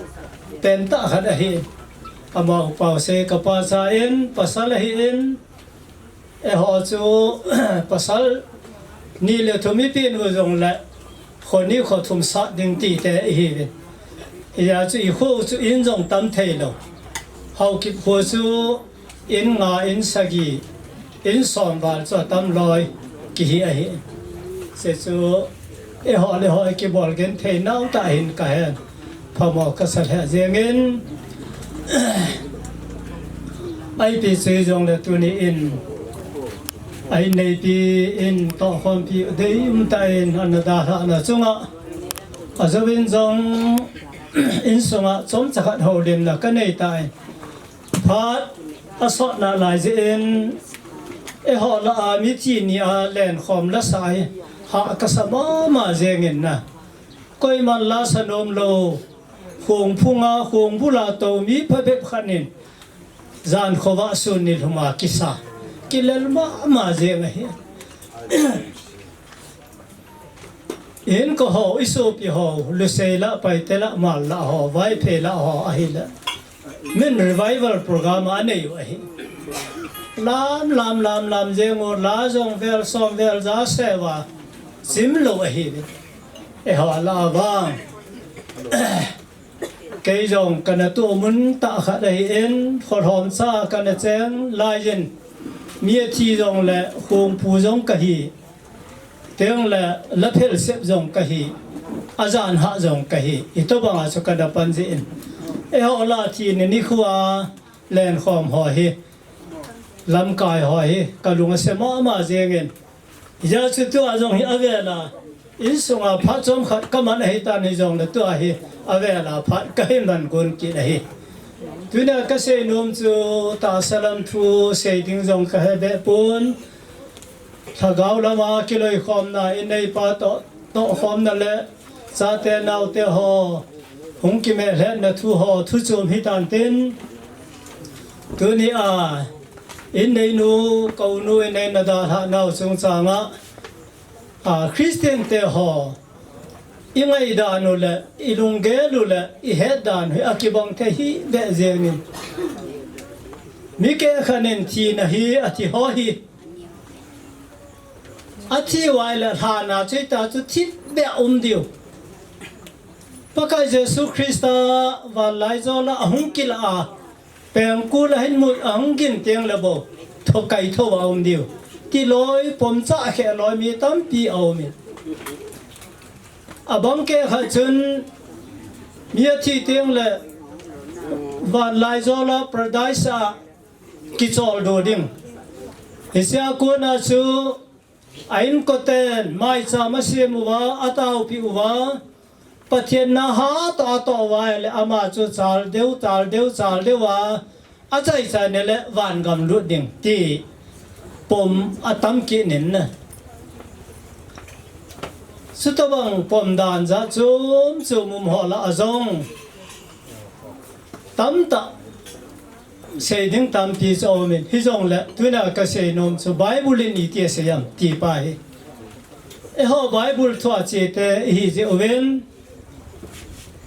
pentah khat ahi. Ama upau sei kapa cha in pasal ahin, eiho chu pasal ni le thum ipi nu jongle kho ni kho thum sat ding tite ihiuvin. Hijeh chun ikho chu in jong tam theilou. Haokip kho chu in nga, in sagi, in som val chu atam loi kihi ahi. Hiche chu eiho le ho ikibol genthei nau tah hin kahen. Phamo kasa lheh jengin, ipi chu hijongle tuni in, a inneipi in tohkhompi deium tah in ana dalhahna chunga, ajouvin jong insunga chomcha khat houlimna kanei tan. Phat asot nalai jeh in, eiho lah a mithi ni a lenkhom la sa hi hah kasa mama jengin na. Koiman la sa nom lou, khong phunga khong bula tou mi phabep khat in jan khovah sun nilhuma kisa, kilel mama jeng ahi. Inko ho, isopi ho, Lusei lah, Paite lah, Hmar lah ho, Vaiphei lah ho ahile, min revival program anei u ahi. Lam lam lam lam jeng u, la jong vel som vel ja seva chim lou ahi. Eiho lah a vang kei jong kana tumun tah khat ahin, kholhom cha kana cheng laiyin, mi athi jongle khongpu jong kahi, tengle la phelsep jong kahi, ajan hah jong kahi, hitobanga chu kana pan jeh in, eiho lah thina nikho a lenkhom ho hi, lamkai ho hi kalung ase mama jengin. Hijeh chun tua jong hi avela, insunga phat chomkhat kaman ahitan hijongle tua hi avela phat kahin man gon kit ahi. Tunia kasei nom chu tahsa lam thu sei ding jong kahe beh pon. Lhagao lama kiloikhomna inneipa toh, tohkhomna le chate naote ho hung kimehlhetna thu ho thuchom hitan tin, tunia inneinu, kounu innei nadalhah nau chungchanga, a, Christian te ho ingaidan u le, ilunggel u le, ihetdan u hi akibang thei hih beh jengin. Mi kehkhat in thina hi, athi ho hi, athi uva ahile lhana chu hita chu thipbeh a um diu. Pakai Jesu Christa vanlaijol a ahung kilah a, pengkul ahin mut ahung gin tengle bou thokaithou a um diu. Tiloi, pomcha kheloi mi tampi aumin. Abang kehkhat chun mi athi tengle vanlaijol a Paradise a kicholdo ding. Hichea kona chu a-inkoten maicham asem uva, ataopeh uva, Pathen na hatoh atoh uva ahile ama chu chal deu, chal deu, chal deu a, achaichaina le vangam lut ding ti pom atam kit in na. Chutobang pom dan jat chom chom um ho lah a jong tamtah sei ding tampi chu aumin, hijongle tunia kasei nom chu Bible in iti asei em ti pa hi, Eiho Bible thu a chete ihi jeh uvin,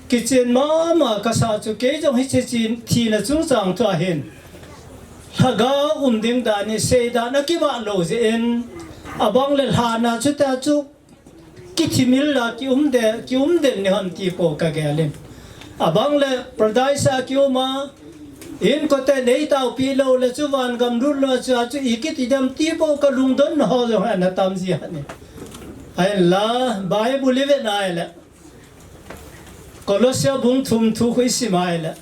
kichen mama kasa chu kei jong hiche thina chungchang thu ahin, lhagao um ding dan in seidan akivah lou jeh in, abang le lhana chu ta chu kithimil la kium de, kium den ni ham ti po kagel in. Abang le paradise a kium a, inkote neitaopi lou le chu vangam lut lou chu, chu ikiti dem ti po kalungdon ho jong ana tam ji ahi. Ahinla, Bible ivet nai le, Colossia bung thum thu khu isim ai le,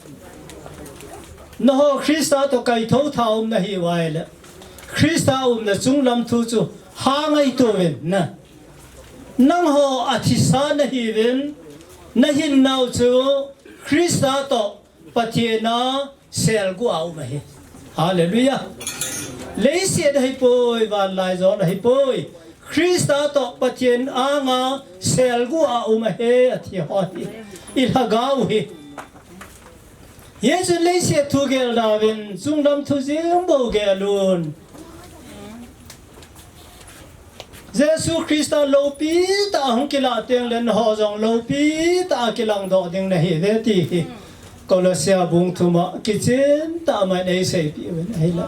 nangho Christa toh kaithou tha um nahiu ai le, Christa umna chunglam thu chu ha ngaito uvin na. Nangho athisa nahiuvin, nahinnau chu Christa toh Pathen a selgu a um ahi. Hallelujah. Leiset ahipoi, vanlaijol ahipoi. Christa toh Pathen anga selgu a um ahi, ati ho hi. Ilhagao hi. Hichun leiset thu gel nauvin, chunglam thu jeng bou gel un. Jesu Christa loupi tah a hung kilah teng le nangho jong loupi tah a kilangdoh ding nahiuve ti hi Colossia bung thum a kichen tah a maiin eiseipeh uvin ahile.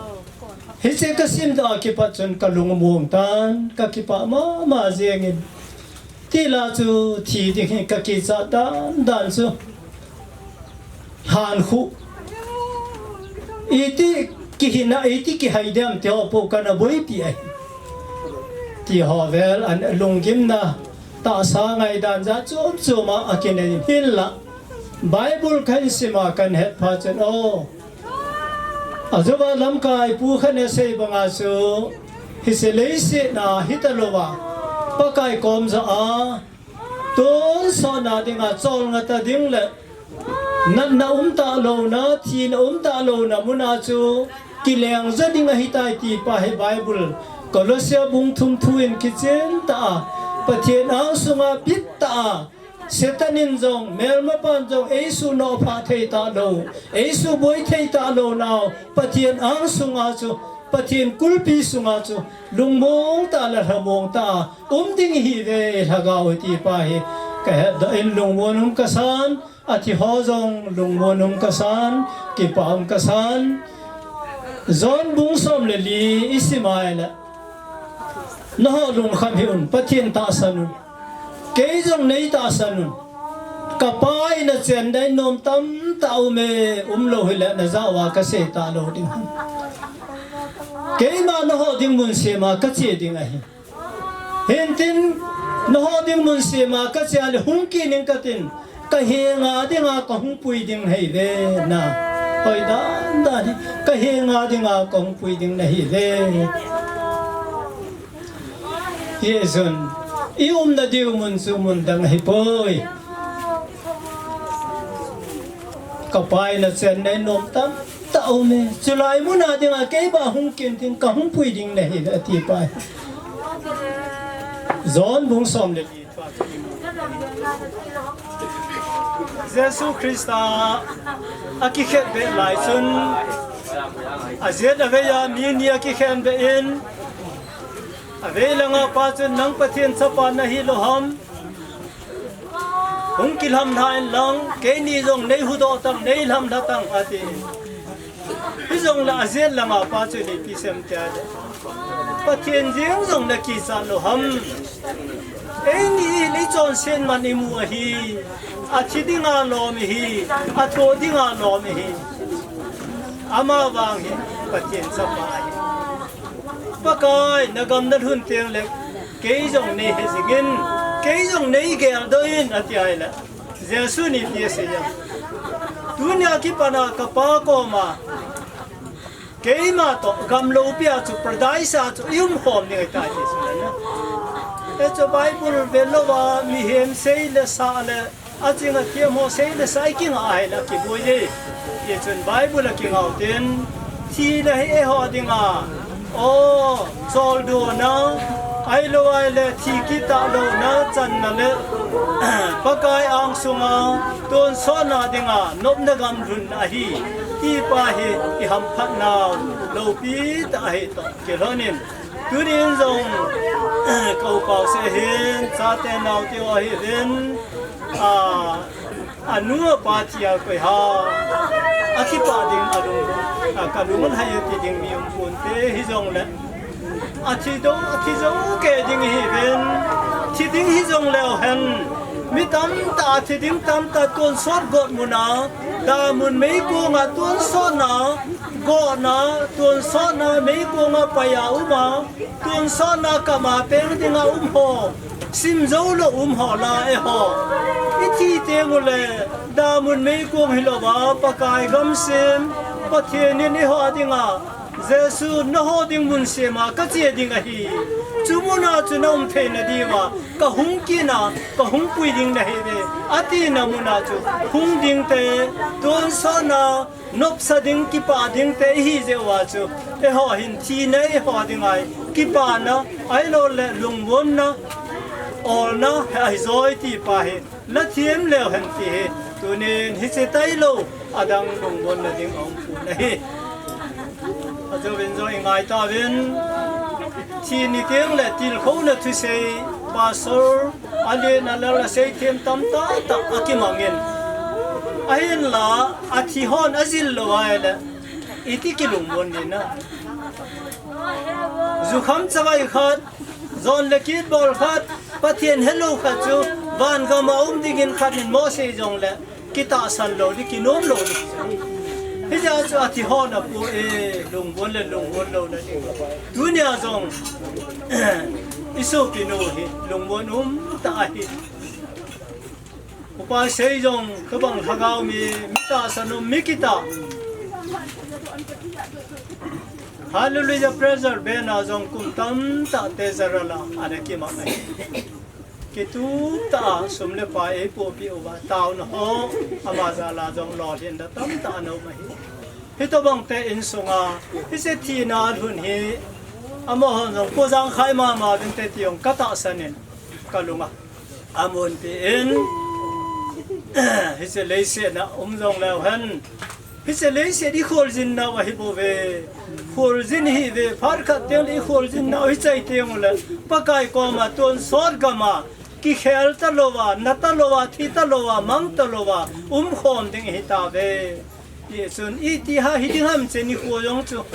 Hiche kasimdoh a kipat chun kalung among tan, kakipah mama jengin. Tila chu thi ding hi kakichat dan dan chu. Hankhuh. Iti kihina, iti kihai dem ti ho po kana boipi ahi. Ti ho vel ana lunggimna, tahsa ngaidan jat chom chom a akinei hinla. Bible kahin sim a kahin het phat chun, o. Ajouva lamkai pu khat in asei banga chu, hiche leiset a hita louva, Pakai kom jah a, tonsot na dinga cholngah ta ding le, natna um talouna, thina um talouna muna chu, kileng jo ding ahitai ti pa hi Bible, Colossia bung thum thu in kichen tah a, Pathen angsunga bit tah a, Satan in jong, melmapan jong, eisunoh phah thei talou, eisuboi thei talou nau, Pathen angsunga chu, Pathen kulpi sunga chu, lungmong tah le lhamong tah a, um ding ihiuve lhagao ti pa hi, kahetdoh in lungmon um kasan, athi ho jong lungmon um kasan, kipah um kasan. John bung som le li isim ai le. Nangho lungkham hih un, Pathen tahsan un. Kei jong nei tahsan un. Kapa in achenna in nom tamtah aume, umlou hile najah uva kasei talou ding. Keima nangho ding mun sem a kache ding ahi. Hintin, nangho ding mun sem a kache a le hung kit ning katin, kahenga dinga kahung pui ding ahiuve na. Hoidan dan hi, kahenga dinga kahung pui ding nahiuve. Hijeh chun, i umna diu mun chu mun dang ahipoi. Kapa in achenna in nom tamtah aume. Chulai muna dinga keima hung kit intin kahung pui ding nahi ati pa hi. John bung som le li. Jesu Christa akikhetbeh lai chun, ajet avei a mi ni akikhenbeh in, avei langa pa chun, nang Pathen chapa nahi lou ham? Hung kilhamlha in lang, keini jong neihuhdoh tang, neilhamlha tang, ati. Hijongle ajet langa pa chun ipi asei em tia le, Pathen jeng jong nakichat lou ham? Eini hi ichonset man imu ahi, athi dinga lom ihi, athoh dinga lom ihi. Amavang hi Pathen chapa ahi. Pakai, nagam nalhun teng le, kei jong neihe jingin, kei jong neigeldoh in, ati ahile. Jesu in ipi asei em? Tunia kipat a kapa koma, keima toh gam loupi a chu, paradise a chu, i umkhom ding ahitai ti chu na. Hichu Bible vet louva, mihem sei le sa le, aching athem ho sei le sa i kingah ahile kiboi e. Hichun Bible a kingah u tin, thina hi eiho dinga, o, choldona, ahilou ahile thi kitah louna channa le, Pakai angsunga tonsotna dinga nopna gamlhunna ahi, ti pa hi ihamphat nau. Loupi tah ahi toh kilhonin, tunin jong ka upa u Seihin, chate naote u ahiuvin, a, anu apa thi a koi ham, akipah ding alung, a, kalung alhai e ti ding mi um ponte, hijongle athi dou, athi jou kei ding ahiuvin, thi ding hijongleu hen, mi tamtah, thi ding tamtah tonsot got muna, damun meikong a tonsotna, gotna, tonsotna, meikong a pai a um a, tonsotna kama peng dinga um ho, sim jou lou um ho la eiho, ithi teng ule, damun meikong hilouva, Pakai gam sim, Pathen in eiho dinga, Jesu, nangho ding mun sema kache ding ahi. Chu muna chu naum theina diuva kahung kitna, kahung pui ding nahiuve, atina muna chu hung dingte, tonsotna, nopsa ding, kipah dingte ihi jeh uva chu, eiho hin thina eiho dinga hi kipana, ahilouleh lungmonna, olna ahi joi ti pa hi nathem leu hen ti hi, tunin hiche tailou, adang lungmonna ding aum pon ahi. Ajouvin jong ingai tauvin, thi ni tengle tilkhouna thusei, pastor, alen alal a seithem tamtah tah akimangin. Ahinla, athi hon ajil lou ahile, iti kilungmon ding na. Jukham chavai khat, jon le kit bol khat, Pathen helou khat chu, van gam a um dingin khat in mo sei jongle, kitahsan lou ding, kinom lou ding. Hijeh a chu athi hon apoh e, lungmon le lungmon louna ding. Tunia jong, isopinu hi, lungmon um tah ahi. Upa Sei jong, tobang lhagao mi, mi tahsan um, mi kitah. Hallelujah, praise the Lord, bena jong kum tamtah te jaral a, ana kimang ahi. Kitup tah a, sum le pai eipohpeh uva, taona ho, ama jal a jong lolhinna tamtah ana um ahi. Hitobang te insunga, hiche thina lhun hi, amahon jong, po jangkhai mama vinte ti jong katahsan in, kalunga amun tin, hiche leiset a um jongleu hen, hiche leiset i kholjin nau ahi bouve. Kholjin ihiuve, phat khat tengle i kholjin nau hichai tengule, Pakai koma tonsot gam a, kikhel talouva, na talouva, thi talouva, mang talouva, umkhom ding ihitauve. Tichun, iti ha hiding ham che nikho jong chu,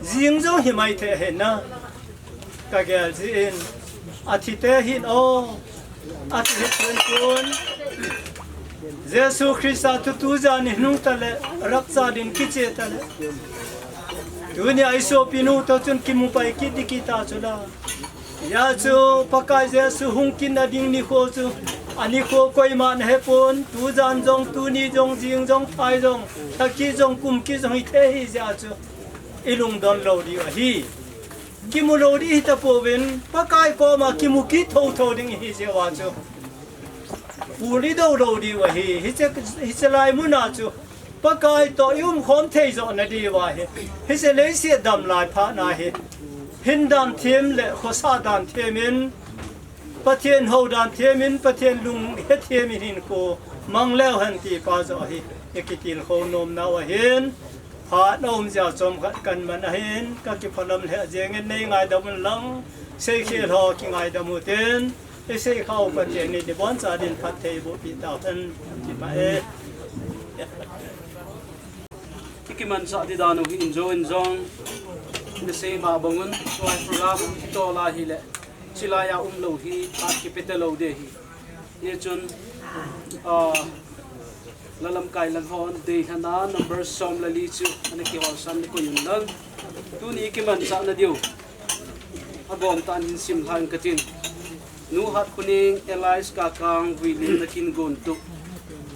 jing jong himai thei ahi na. Kagel jin, athite hin o, athi hi chun chun, Jesu Christa thu tujan inung tale, rapture din kiche tale, tunia isopinu toh chun kimu pai kit ding kita chula. Hijeh chun Pakai Jesu hung kitna ding nikho chu, anikho koiman ahepon, tujan jong, tuni jong, jing jong, phai jong, lhakit jong, kumkit jong hithei ahijeh chun, ilungdon lou diu ahi. Kimu lou ding hitapouvin, Pakai koma kimu kit thotho ding ihi jeh uva chu, pul idou lou diu ahi. Hiche, hiche lai muna chu, Pakai toh i umkhom thei johna diuva hi, hiche leiset damlai phatna hi, hin danthem le khosa danthem in, Pathen hou danthem in, Pathen lung hethem in hinkho mang leu hen ti pa joh hi, ikitilkhou nomnau ahin, phat aum jeh a chomkhat kaman ahin, kakiphalam lheh jengin, neingaidam un lang, seikhel ho kingaidam utin, iseikhau Pathen in iboncha din phattheiboh peh tauhen, kipah e. Ikimanchah ding dan u hi injo injong, nasei ma bangun, tua program kitol a hile, chulai a umlou hi, phat kipe talou ding ahi. Hichun, ah, lalamkai lang hon, deilhenna number som le li chu, ana kihol san le koi un lang. Tuni kimanchahna diu, agomtah in hin simlhang katin. Nu Hatkhoning, alias Kakang Vuilim, nakin gontup.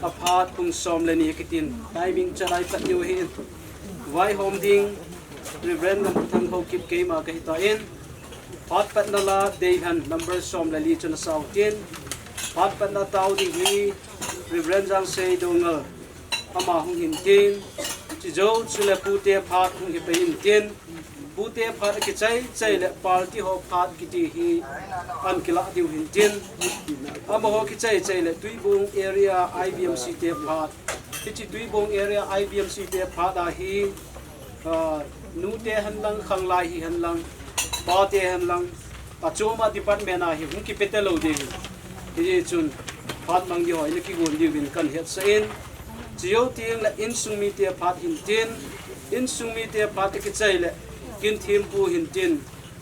Aphat pung som le ni kitin. Timing chalai phat diu ahin. Vaihom ding, Reverend Lamthang Haokip keima kahitan. Phat patna la deilhen number som le li chu nasao tin. Phat patna tao ding hi Reverend Jangsei Doungel, ama hung hin tin. Chujou chule pute phat hung hi pei in tin. Pute phat akichai chai le party ho phat kiti hi ana kilah diu hin tin. Amaho kichai chai le Tuibong area I B M C te phat. Hiche Tuibong area I B M C te phat a hi, ah, Nute henlang, khanglai hi henlang, pate henlang, achom a department a hi hung kipe talou ding. Hijeh chun, phat mang ding ho, ina kigon ding uvin kahin hetsah in. Chujou teng le insung mite phat hin tin, insung mite phat akichai le, kin thempu hin tin,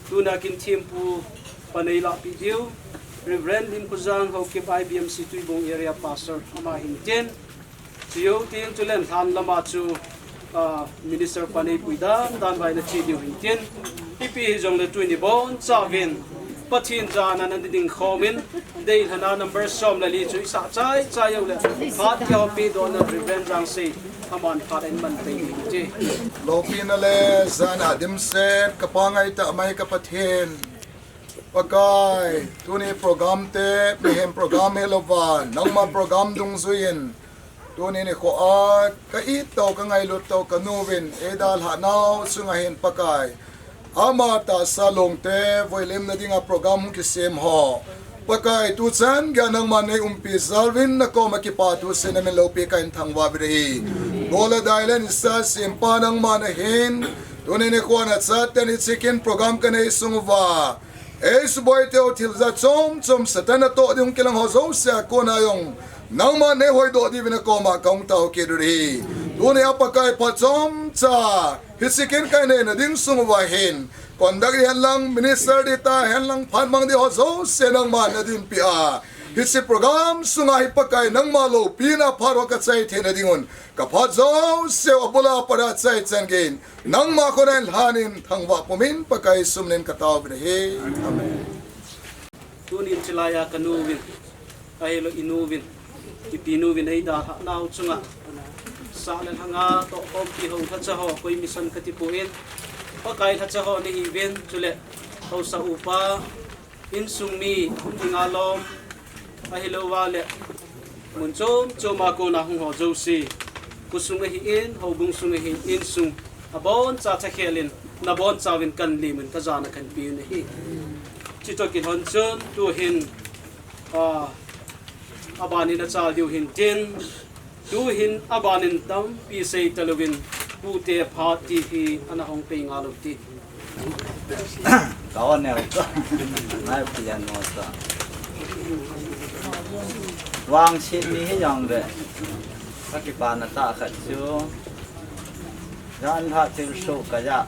tuna kin thempu pan eilahpeh diu, Reverend Limkhojang Haokip I B M C Tuibong Area Pastor ama hin tin, chujou teng chule lhan lama chu, ah, Minister pan eipui dan dan vai nache diu hin tin, ipi hijongle tuni boncha uvin, Pathen jana nading khom in, deilhana number som le li chu isah chai chai uleh, phat kiho pehdohna Reverend Jangsei, aman phat ahin man peh ding ti. Loupina le jana dimset, kapa ngaitah mai ka Pathen. Pakai, tuni program te, mihem program hilouva, nangma program dungjuiyin, tuni nikho a, ka it tah u, ka ngailut tah u, ka nu uvin, eidalhah nau chunga hin Pakai, ama tahsa lungte, vuilimna dinga program hung kisem ho, Pakai, tuchan geiya nangman nei umpi jal uvin, nakoma kipathu seiyin namin loupi kahin thangvah uvin ahi. Gol le dai le nisa sempa nangma nahin, tuni nikho a nachaten hiche kin program kanei sung uva, eisuboi teu thil jat chom chom Satan natoh ding hung kilang ho jouse a kona jong, nangman neihoidoh diuvin nakoma kahung taokit u ahi. Tuni a Pakai, phat chomcha, hiche kin kahin neina ding sung uva hin, conduct ding henlang, minister ding tah henlang, phat mang ding ho jouse nangman nadinpi a, hiche program sunga hi Pakai, nangma loupina phat ho kachai theina dingun, ka phat jouse u abul a pat a chai chan geiyin, nangma khut a hin lhanin thangvah pumin Pakai Jesu minin ka tao uvin ahi. Amen. Tunin chilai a ka nu uvin, ahilou inu uvin, ipi nu uvin eidalhah nau chunga, sah le lhanga tohkhompi ho lhacha ho, koi mission kati poi, Pakai lhacha ho nahiuvin, chule haosa upa, insung mi, hung dinga lom, ahilouva le, mun chom chom a kona hung ho jouse, khosung ahin, houbung sung ahin, insung, aboncha chakhel in, nabonchauvin kahin lemin kajana kahin peuvin ahi. Chutoh kilhon chun, tuhin, ah, abanin achal diu hin tin, tuhin abanin tampi sei talouvin, pute phat ti hi ana hung pei ngal u ti. Ka on e u ka. Nai pian mo ta. Vangset ni hijongle, ka kipana tah khat chu, jan lha thilsoh kaja,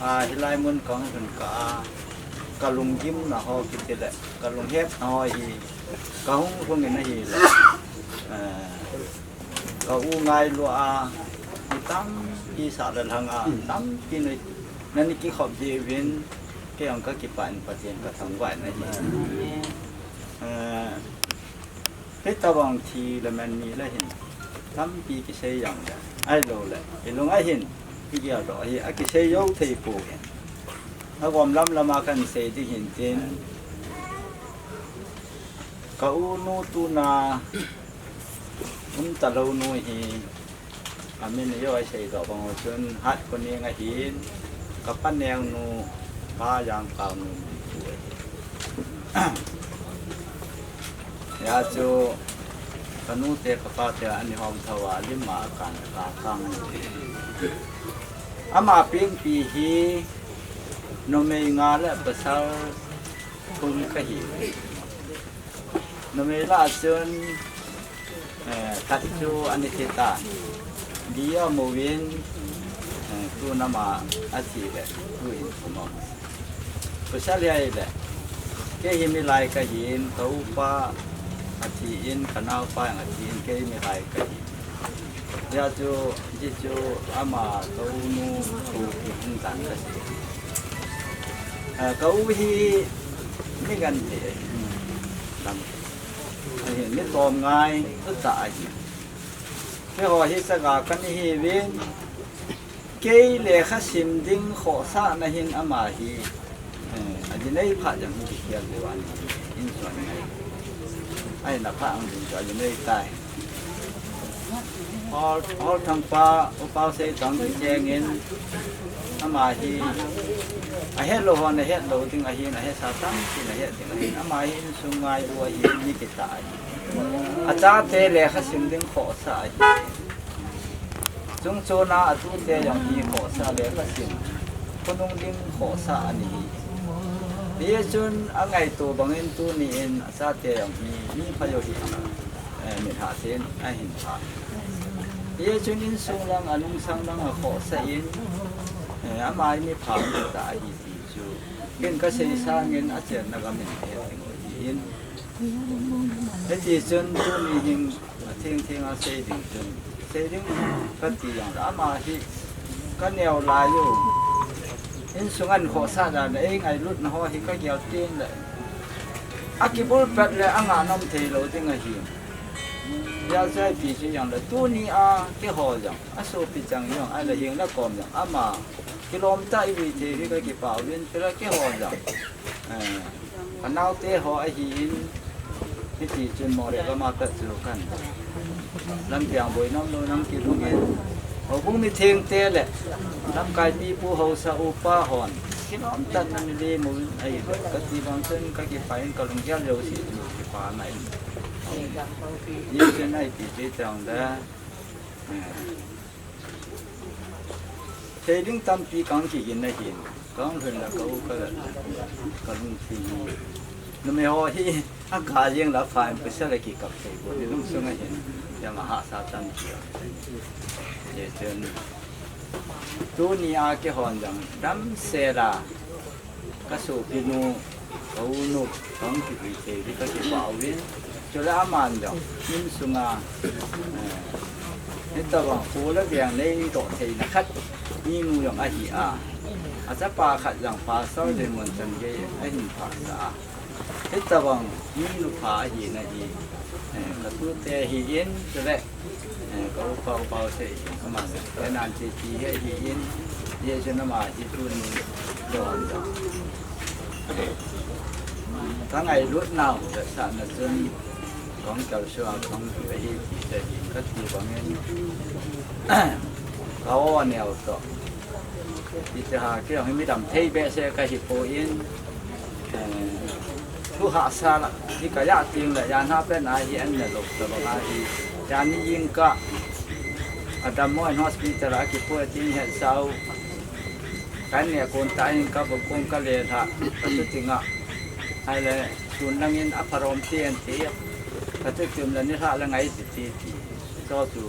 a, hilai mun kahung lhun kah a, ka lunggimna ho kiti le, ka lunghepna ho hi, kahung lhungin ahile, eh, ka u ngailua a, mi tampi sah le lhanga, tampi na, nani kikhop jeh uvin, kei jong ka kipah in Pathen ka thangvah in ahi. Eh, hitobang thi le man ni le hin, tampi kisei jongle, ahilouleh, ilung a hin, igeldoh hi, akisei jou thei poi. Agom lam lam a kahin sei ding hin tin, ka u nu tuna, um talou nu hi, amin ijou a isei doh bang u chun, Hatkhoneng ahin, ka paneo nu, Pa Jangkaonu nu ahi. Hijeh chun, ka nu te, ka pa te, ani hom thou a, lim a kan ka kang. Ama pengpi hi, numei nga le pasal thum kahi. Numei lah a chun, eh, khat chu ana thi tan. Di amu uvin, eh, tun ama athi le, tuhin thum amu. Pasal hi ahile, kei hi milai kahin, ka upa athi in, ka naopa jong athi in, kei milai kahi. Hijeh chun, hichu ama ka u nu thu kihin tan kasei. Eh, ka u hi mi genthei ahi. Lam. Ahi, mi tomngai, tuta ahi. Keiho hi chaga kana hiuvin, kei lekha sim ding khohsahna hin ama hi, eh, ajinei phat jong hung kikhel diu ahi, insung ngai. Ahi na phat ang ding chu ajinei tai. Hol, Holthangpa, U Paosei toh kichengin, ama hi, ahetlou hon ahetlou ding ahin, ahesa tampi ahet ding ahin, ama hi insung ngai u ahin, mi kitah ahi. Achate lekha sim ding khohsah ahi. Chungchona atute jong hi khohsah le kasin, khonung ding khohsah ahi. Hichun angaito bangin tuni in achate jong hi mi pha jong hi, eh, mithah sen ahin pha. Hichun insung lang anungsang lang akhohsah in, eh, ama hi mi pha tah ahi ti chu ken kasei sangin achenna gam in ahet ding ahi in. Hiti chun tuni hin athengtheng a sei ding chun, sei ding kati jongle ama hi kaneo lai u. Insung ahin khohsah dan le, eingailutna ho hi kagel teng le, akibulpet le angah nom thei lou ding ahi. Hijeh chun ipi ti jongle, tuni a keiho jong, asopi chang jong, ahile heng le kom jong, ama kilom tah ivui thei hi kakipah uvin, chule keiho jong, eh, kanaote ho ahin, hiti chun Moreh gam a pat chu kan lampiang boi nom lou nang kilung in, houbung mithengte le lamkai pipu haosa upa hon kilom tah in ana lem uvin ahi, kati bang chun kakipah in, kalunggel jouse chu kipana in. Hichun ipi ti jongle, eh, sei ding tampi kahung kigin ahin, kahung lhun le ka u kala, kalungthim hi. Numei ho hi aga jeng le apha in, pasal le kikap thei pon, ilungsung a hin, jong ahahsa tampi. Hichun tuni a keihon jong damsel a kasopinu, ka unu, kahung kivui thei hi kakipah uvin. Chule aman jong insunga, eh, hitabang kho le veng neidoh theina khat, minu jong ahi a, achapa khat jong Pastor Limon Changei ahin phasah a, hitabang minu pha ahina hi, eh, katute ahin, chule, eh, ka upa u Pausei, ama le, ka nan che ti hi ahin, hichun ama hi tuni don jong, kangailutnau vetsahna chun, kahung kalsua kahung lhun ahi ti chu ahi, kati bangin, ka o aneo toh, hiche ha kei jong hi midam thei behseh kahi poi, eh, thu hahsa la hi kajah teng le, jan ha pen a hi an nalou tabang ahi, jan ni jingkah, adammo in hospital a akipui tin hetsau, kan neh kon tah in kabol kon kalelhah, kasuting a, ahile sun langin apharom te ante, kasuting le nilhah le ngai ti ti ti, chu chu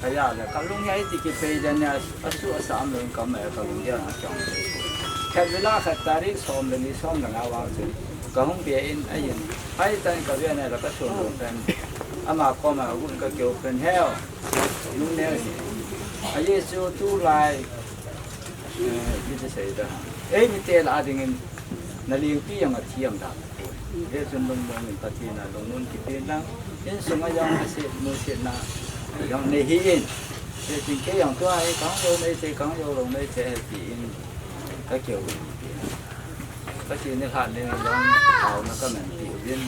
kajah le kalung jai ti kipei dan a, asu asa am lou in kamai kalung jai a chong. Khatvei la khat tarik som le ni som le nga vang chu kahung be in ahin, phai tah in kave in ahile kasun lou pen, ama koma agun kakeu pen, heo, nungneo hi, ajeh chu tulai, eh, mi ti sei da, eimite lah a dingin nalengpi jong athi jong da. Hichun lungmong in Pathen a lungnung kipe lang, insunga jong aset musetna jong nei hih in. Hichun kei jong tua hi kahung jou nei te, kahung jou lou nei te, ti in kakeu in. Pathen nilhah ding jong taona kamanpeh uvin,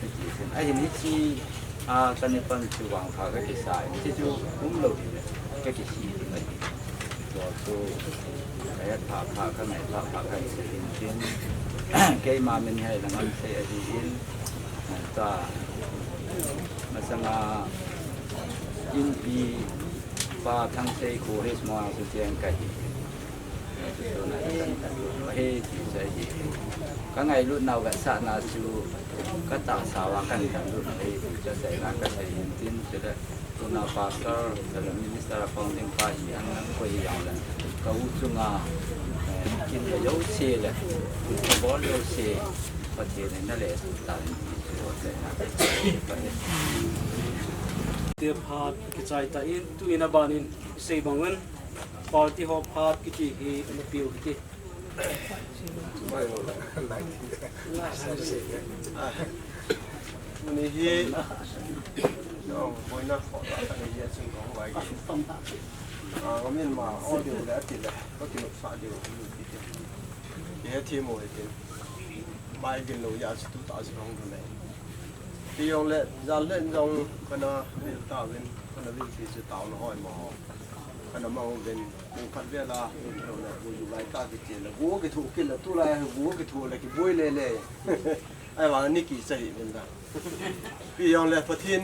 hiti chun. Ahin hiche a, kani pan chu vangpha kakisa in, hiche chu umlou ding le kakisih ding ahi. Tua chu kahet pha pha, kangai pha pha kahin sei in tin, keima min hi lang an sei ahi in, ta, masanga Inpi pa Thangsei kho hi Hmar a chu cheng kahi. Tuna hi kan, kan lut ahi ti chu ahi. Ka ngailutnau vetsahna chu ka tahsa uva kan, kan lut ahi ti chu aseina ka sei hin tin, chule tuna pastor, chule minister a pang ding pa hi an, an koi hi jongle, ka u chunga, eh, kin le jouse le, kin le bol jouse, Pathen in na leh suh tahen ti chu aseina ka sei. Te phat kichai tan, tu in aban in sei bang un. Party ho phat kiti hi ana piu kiti. Tuni hi, no, boina kho ta ka nei ya chun kong vai. Ah, min ma, o diu le ati le, ko ki sa diu. Ye thi mo ye. Mai gin lo ya chu tu ta chu kong le. Ti jong le, jal le jong kana vil ta vin, kana vil ti chu tao na hoi mo. Kana mang uvin, kum khat vel a, kum thum le, kum ju lai ta kiti le, gu kithu kit le, tulai gu kithu le, kiboi le le. Ahivang ni kicha hih uvin da. Ipi jong le Pathen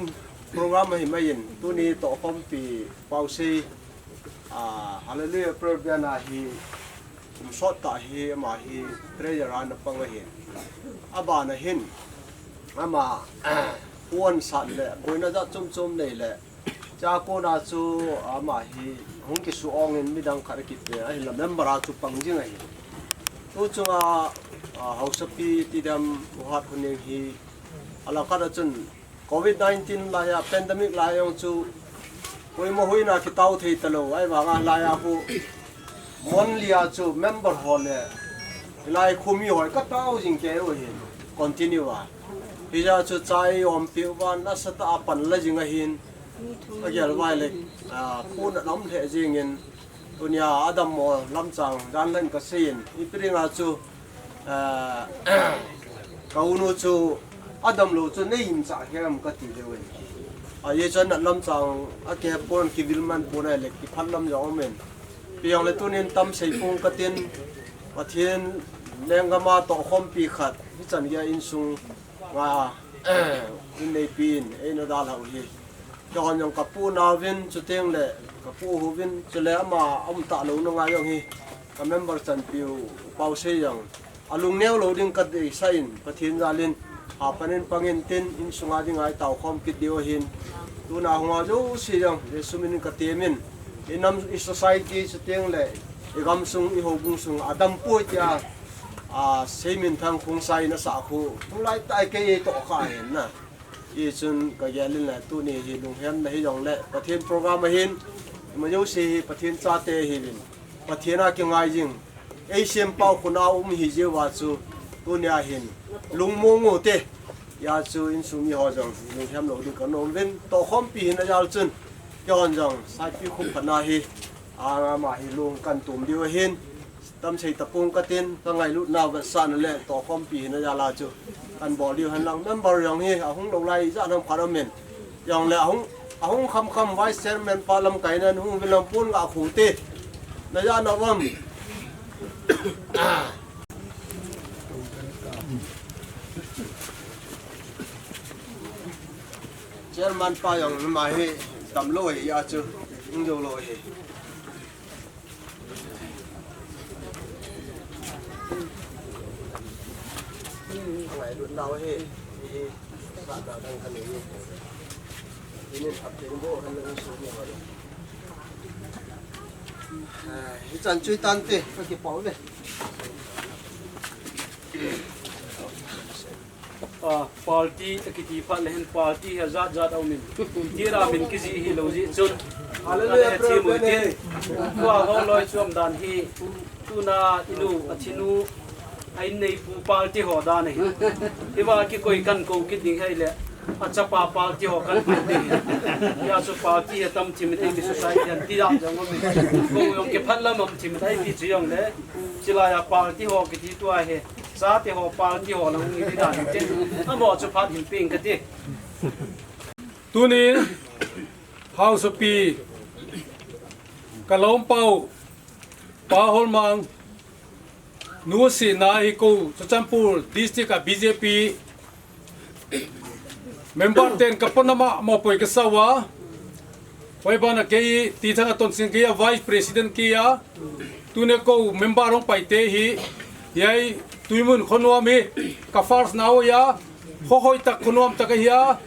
program ahi mai in, tuni tohkhompi Pausei, Ah, Hallelujah Prayer Band a hi, um, sot ta hi, ama hi treasurer ana pang ahin. Abana hin, ama, puan sat le, boina jat chom chom nei le, chakona chu ama hi hung kisu ong in midang khat a kipe, ahinla member a chu pang jing ahi. Tu chunga, ah, Haosapi Tidam Uhat Khuning hi, alakhat a chun, Covid nineteen lai a, pandemic lai jong chu, poimo huina kitao thei talou, ahivanga lai a khu, monthly a chu member ho le, hilai khu mi hoi katao jing kei u ahin, continue a. Hijeh a chu chai om piu va, nasatah a pan la jing ahin, agel vai le, ah, khu na lam lheh jing in, Tunia adammo lamchang dan len kasei in, ipi dinga chu, eh, ka unu chu adamlou chu nei imcha hiam kati leu in. Ajeh chu anat lamchang akihepon kivil manpon ahile kiphat lam jong um in. Ipi jongle tunin tam sei pong katin, Pathen lenggam a tohkhompi khat, hichan geiya insung nga, in neipi in, eina dalhau hi. Keiho jong kapu nauvin, chuteng le kapu uvin, chule ama aum talou nunga jong hi, ka member chanpiu, Pausei jong, alung neo lou ding kadeisah in, Pathen jal in, apan in pang in tin, insunga dinga itaokhom kit diu ahin. Tuna hunga jouse jong, Jesu min in katem in, inam, i society, chuteng le, igamsung, ihoubung sung, adam poi tia, a, seiminthang Khongsai nasah khu, tulai tah a kei tohkha ahin na. Hichun kagel in le tuni hi lunghemna hijongle, Pathen program ahin, ima jouse hi Pathen chate ahiuvin, Pathen a kingai jing, eisempau khut a um hijeh uva chu, tunia hin, lungmong u te, hijeh a chu insung miho jong, lunghem lou ding kanom uvin, tohkhompi hina jal chun, keihon jong, saipi khup khat na hi, a, ama hi lung kahin tum diu ahin, Tam sei tapong katin, kangailutnau vetsahna le tohkhompi hina jal a chu kanbol diu hen lang, member jong hi ahung lou lai ijat ham khat aum in. Jongle ahung, ahung khamkham vice chairman pa lamkaina hung uvin lang pon ga khu te. Najah na uvam. Chairman pa jong ama hi damlou ahi a chu, hung jou lou ahi. Hichan chu itante, kakipah uve. A, party akiti phat le hin party hi ajat jat aumin. Tira min kijih hilou jeh chun. Hallelujah, prayer band. Tua ho loi chuam dan hi, tuna inu, athinu, a inneipu party ho dan ahi. Hiva kikoi kan kou kit ding hile, achapa party ho kan kou ding. Hijeh chun party hi tam thim in eimi society a ti dan jong aumin. Kou jong kiphat lam um thim in eiti chu jongle. Chulai a party ho kiti tua hi. Chate ho party ho lang hung hi dan te. Amaho chu phat hin peng kati. Tunin, Haosapi, ka lom pau, Pa Holmang, nu sihna hi kou, Churachandpur District a B J P member ten ka pona ma, mopoi kasa uva. Hoi bana kei, Tithang a tonsing kei a, Vice President kei a. Tuni kou member hung pai te hi, hiai Tuimun khonuam hi, ka first nau ahi a, kho hoi tak khonuam tak ahi a,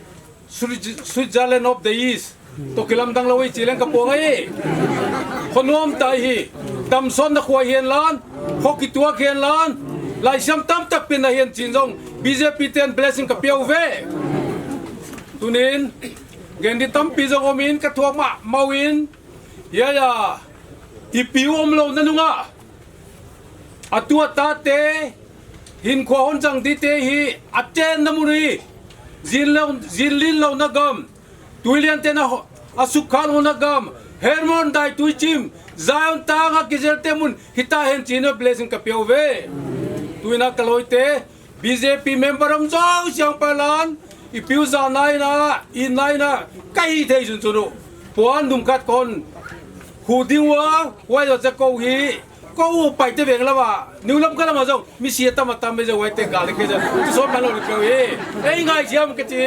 Swi-, Switzerland of the East. Toh kilamdang lou hi chi leng ka pong ahi. Khonuam tah hi, damsotna kho hihen lang, kho kituak hihen lang, laisiam tamtak pen ahihen chin jong, B J P ten blessing ka peuve. Tunin, gen di tampi jong umin ka thuak mama uvin, Hiai a, ipi umlouna nunga, atu ata te, hinkho hon chang di te hi, achenna mun hi, jin lou, jin lin louna gam, Tuilian ten a ho-, asukhan louna gam, Hermon dai tuichim, Zion tang a kijel te mun, hitahen china blessing ka peuve. Tuina ka loi te, B J P member um jouse a pa lang, ipiu jana ina, ina ina, kahi thei jun chunu. Puan dum khat kon, hu ding uva, uva jo che kou hi, kou pai te veng lama, niu lam ka lama jong, misi atam atam me jo uva te gal ke jo, tu som malo ni kou hi, ei ngai jiam ke ti.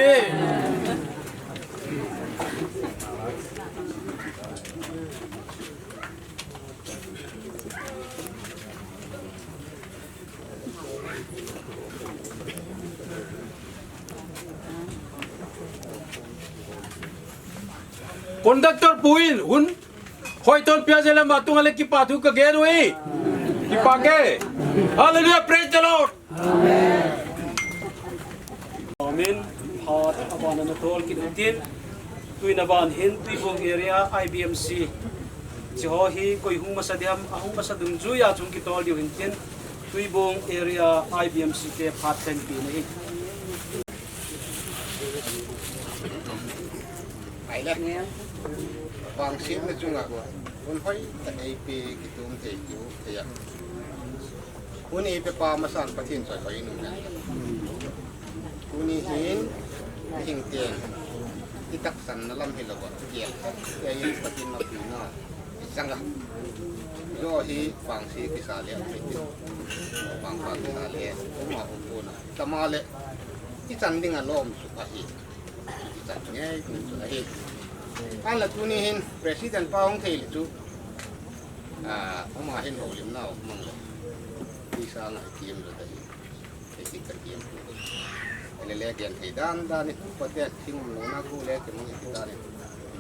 Conductor pu in hun hoitah in pia jeh le ama chunga le kipa thu kagen uve. Kipa e. Hallelujah, praise the Lord. Amen. Phat aban a natol kit u hitin. Tuin aban hin Tuibong area I B M C. Hiche ho hi koi hung masa ding ham, ahung masa dungjui a chun kitol diu hitin. Tuibong area I B M C te phat kahin pe ahi. Ahile. Vangsetna chunga. Hun hoitah in eipe kitum thei diu thei a. Hun eipe pa masan Pathen choi hoi nung na. Tuni hin, hing ten, i taksanna lam hilouva, kiel khat, kei in Pathen mapina, i changa. Hijo hi vangse kisa le, vangpha kisa le, uma um pona. Tama le, i chan ding a lom chu ahi. I chan ngei kum chu ahi. Ahinla tuni hin, President pa hung thei le chu, a, ama hin houlimna um mang le. I sanga i kiam lo ta hi. Kei ti ka kiam tu. Ele le gen thei dan dan in, upa te thing mu na ku le ke mu ti dan in,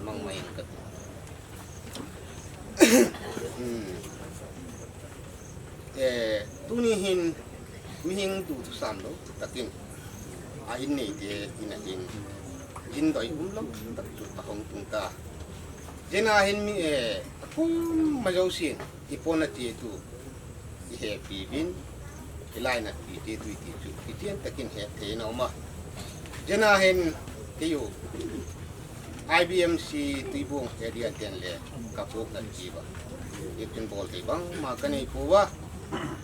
mang mai in ka ti. Hmm. Eh, tuni hin, mihing tu tu san lo, takin. A in nei te, in a in. Jin doi um lo, tak tu a hong tung ta. Jena hin mi, eh, a kum ma jo sin, i pona ti tu. I hepi uvin, i lainatpi te tui ti chu, i tian takin hetthei na um a. Jena hin, kei u, I B M C Tuibong area ten le, ka puak natpi uva. I tin bol thei bang, ma ka nei pouva.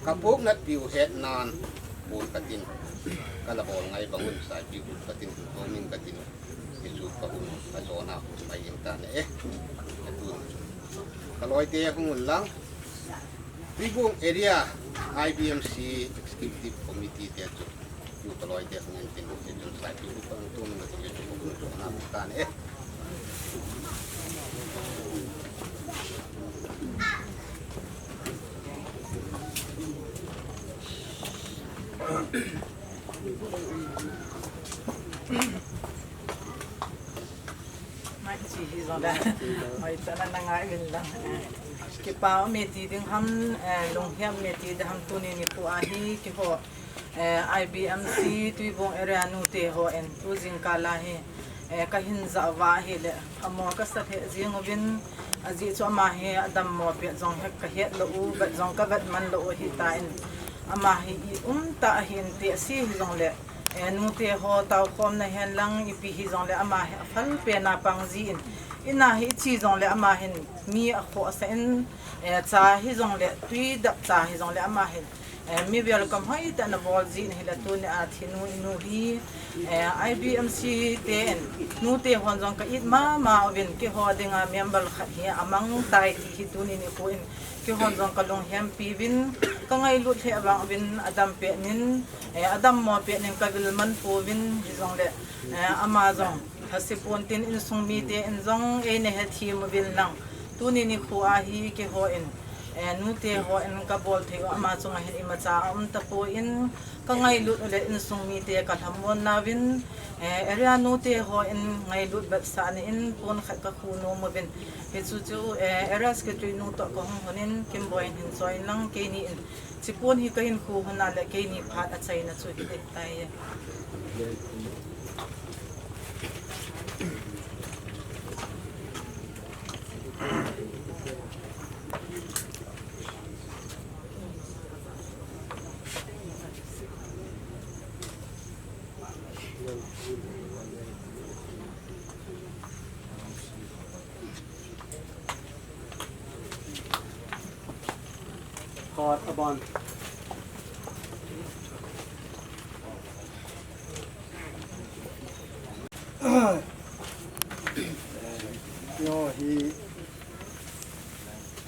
Ka puak natpi u het nan, bol ka tin. Ka la bol ngai bang un, saipi u ka tin, ko min ka tin. Jesu ka hun, a jona hun, mai in ta na e. Ka tun. Ka loi te hung un lang. Tuibong area I B M C Executive Committee te chu. Yu ka loi te hung in tin, te chun sai pi u ka hung tun na te chu ka hun chu na ta na e. Mai chi hi jong le. Mai chana na ngai uvin lang. Kipa um e ti ding ham, eh, lunghem um e ti ding ham tuni nikho a hi keiho, eh, I B M C Tuibong area nute hon tu jingkah a hi, eh, ka hin ja uva ahile, amo ka sa lheh jing uvin, ajeh chu ama hi adammo pet jong hi ka het lou u, vet jong ka vet man lou u ahitan, ama hi i um tah ahin ti ase hijongle, Eh, nute ho taokhomna hen lang ipi hijongle ama hi aphal pen a pang jin. Ina hi iche jongle ama hin mi akhohsah in, eh, cha hijongle tui dap cha hijongle ama hin, eh, mi welcome hoitah in abol jin ahile tuni a thinu inu hi, eh, I B M C te in nute hon jong ka it mama uvin keiho dinga member khat hi amang tai ti hi tuni nikho in keihon jong ka lunghempi uvin ka ngailut lheh vang uvin adam pet in Eh, adammo pet in ka vil man pouvin hijongle, eh, ama jong lhase pon tin insung mite in jong eina hethem uvin lang. Tuni nikho a hi keiho in, eh, nute hon ka bol thei u ama chunga hin imacha aum tapon ka ngailut u le insung mite ka lhamon nauvin, eh, area nute hon ngailut vetsahna in pon khat ka khu nom uvin. Hichu chu, eh, area secretary nu toh ka hung hon in Kimboi in hin choi in lang keini in Chipon hi ka hin khu hon a le keini phat achaina chu hi ding tai. Khat aban. Yo hi.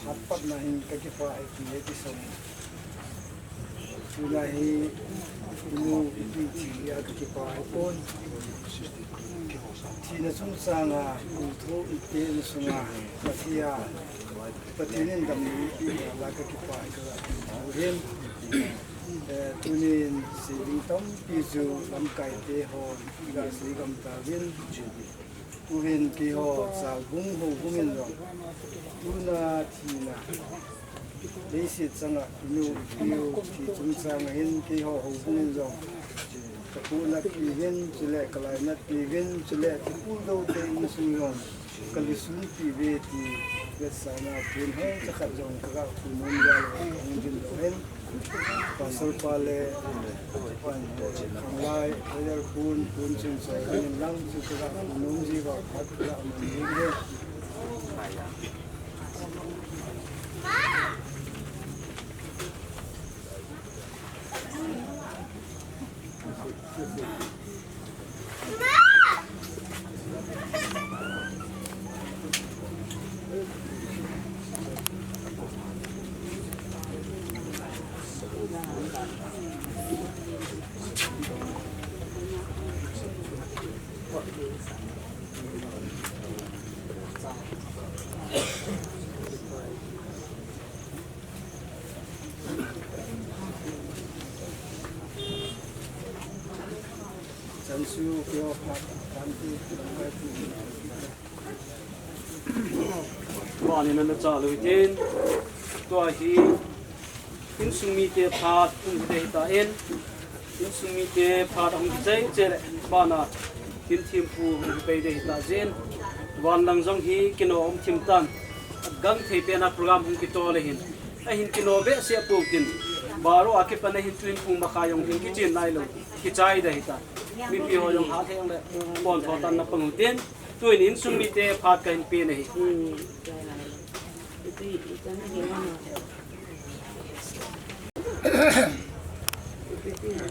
Phat patna hin ka kipah e ti hi kisei. Tuna hi inu ipi ti a ka kipah e pon. Thina chungchang a, kum thum ite insunga, Pathen, Pathen in damna ipi la ka kipah e ka la hin. Eh, tunin seiding tampi chu lamkai te hon, ka sei gam tauvin. Tuhin keiho Salbung houbung in jong tuna thina leiset changa inu ipiu thi chungchang ahin keiho houbung in jong kapu natpi hin chule kalai natpi hin chule thipul doute insung jong kalusun piuve ti vetsahna tin hoi chakhat jong kaga thu nom jal kahung din dohen. Pastor pa le, pan, khanglai, prayer kun, kun chun chai, kun lang chu ka ga kun nom ji va, khat ka ga man ji he. Chansu kio phat kanti. Vani nana cha lui tin. Tua hi insung mite phat hung dei ta in. Insung mite phat hung dei chele. Vana tin thim pu hung dei dei ta jin. Van lang jong hi kino um thim tan. Gang thei pena program hung kitol le hin. Ahin kino be se pu tin. Baro a kipan ahin tuin pung makai jong hin kichin nai lo. Kichai da hita. Mipi ho jong ha thei jong le. Pon tho tan na pang tin. Tuin insung mite phat kahin pe na hi.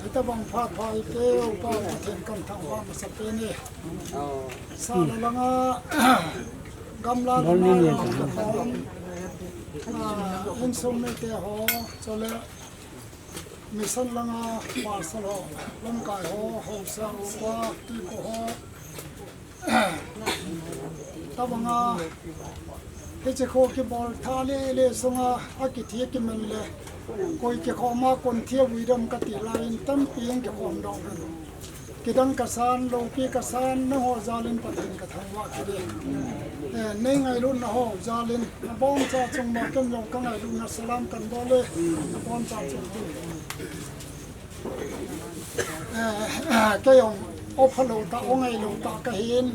Hitabang phat pha ite upa Pathen kan thangvah masa peh e. Sala langa gamla langa, ah, insung mite ho, chule mission langa pastor ho, lamkai ho, haosa upa, tuipo ho, Tabanga, hiche kho kibol tha le le sunga, akithi kiman le, koi kikhoma kon thi a vui dam kati lai in tampi in kikhom dong hen. Kidang kasan, loupi kasan, nangho jal in Pathen kathangvah kit e. Eh, nei ngailutna ho jal in, naboncha chung ma ken jong ka ngailutna salam kan bol e, naboncha chung tin. Eh, eh, kei jong, o phalou ta, o ngailou ta kahin,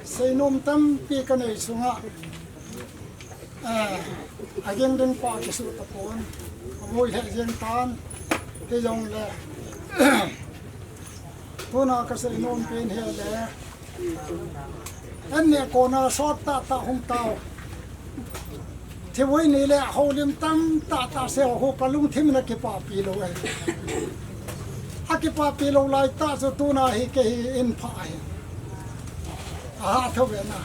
seinom tampi kanei sunga, eh, aging ding pa kisu tapon, amui he jing tan, hijongle, tuna kaseinom pen hile, An ne kona sot tah tah hung tao. Thivui ni le houlim tam tah tah se ho kalungthim in akipapi lou e. Akipapi lou lai tah chu tuna hi kei hi in pha hi. Aha, tho ve na.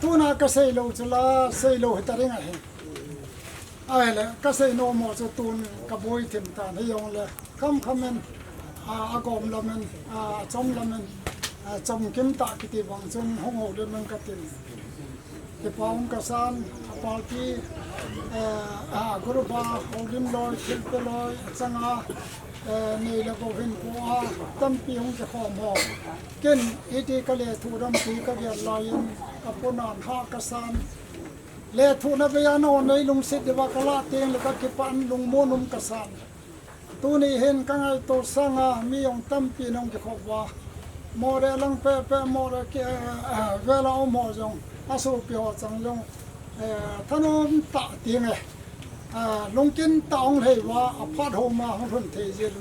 Tuna kasei lou chu la, sei lou hita ding ahi. Ahile, kasei nom ho chu tun kaboi thim tan hijongle. Kham kham in, a, agom lam in, a, achom lam in, a, chomkim tah kiti bang chun hung houlim in katin. Kipa um kasan, a party, eh, a, group a, houlim loi, thilpe loi, achanga, eh, nei le gou hin po a, tampi hung kikhom ho. Ken, hiti kale thu dam ti kagel lai in, kapunan ha kasan. Le thu na vei a na on nei lungset diuva kala teng le kakipah in lungmon um kasan. Tuni hin kangaito sanga mi jong tampi nahung kikhop uva. Moreh lang pehpeh, Moreh ki, eh, eh, vel a um ho jong, asopi ho chang jong, eh, thanom tah teng e. Eh, lungkin tah hung lhei uva, aphat homa hung lhun thei jin.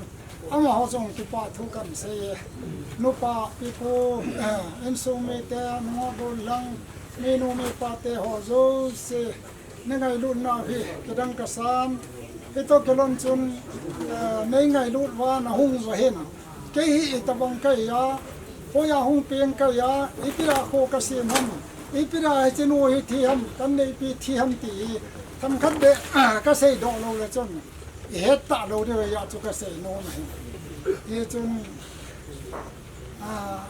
Amaho jong kipa thu kan sei e. Nupa, pipu, eh, insung mite, nungah gon lang, minu mipa te ho jouse. Nei ngailutna hi kidang kasan. Hitoh kilhon chun, eh, nei ngailut uva nahung uva hin. Kei hi itobang kahi a, hoiya hung peng kahi a, ipi a kho kasem ham, ipi a hiche nu hi thi ham, kan neipi thi ham ti hi themkhat beh, ah, kasei doh lou le chun, ihet talou diu ahi a chu kasei nom ahi. Hichun, Ah,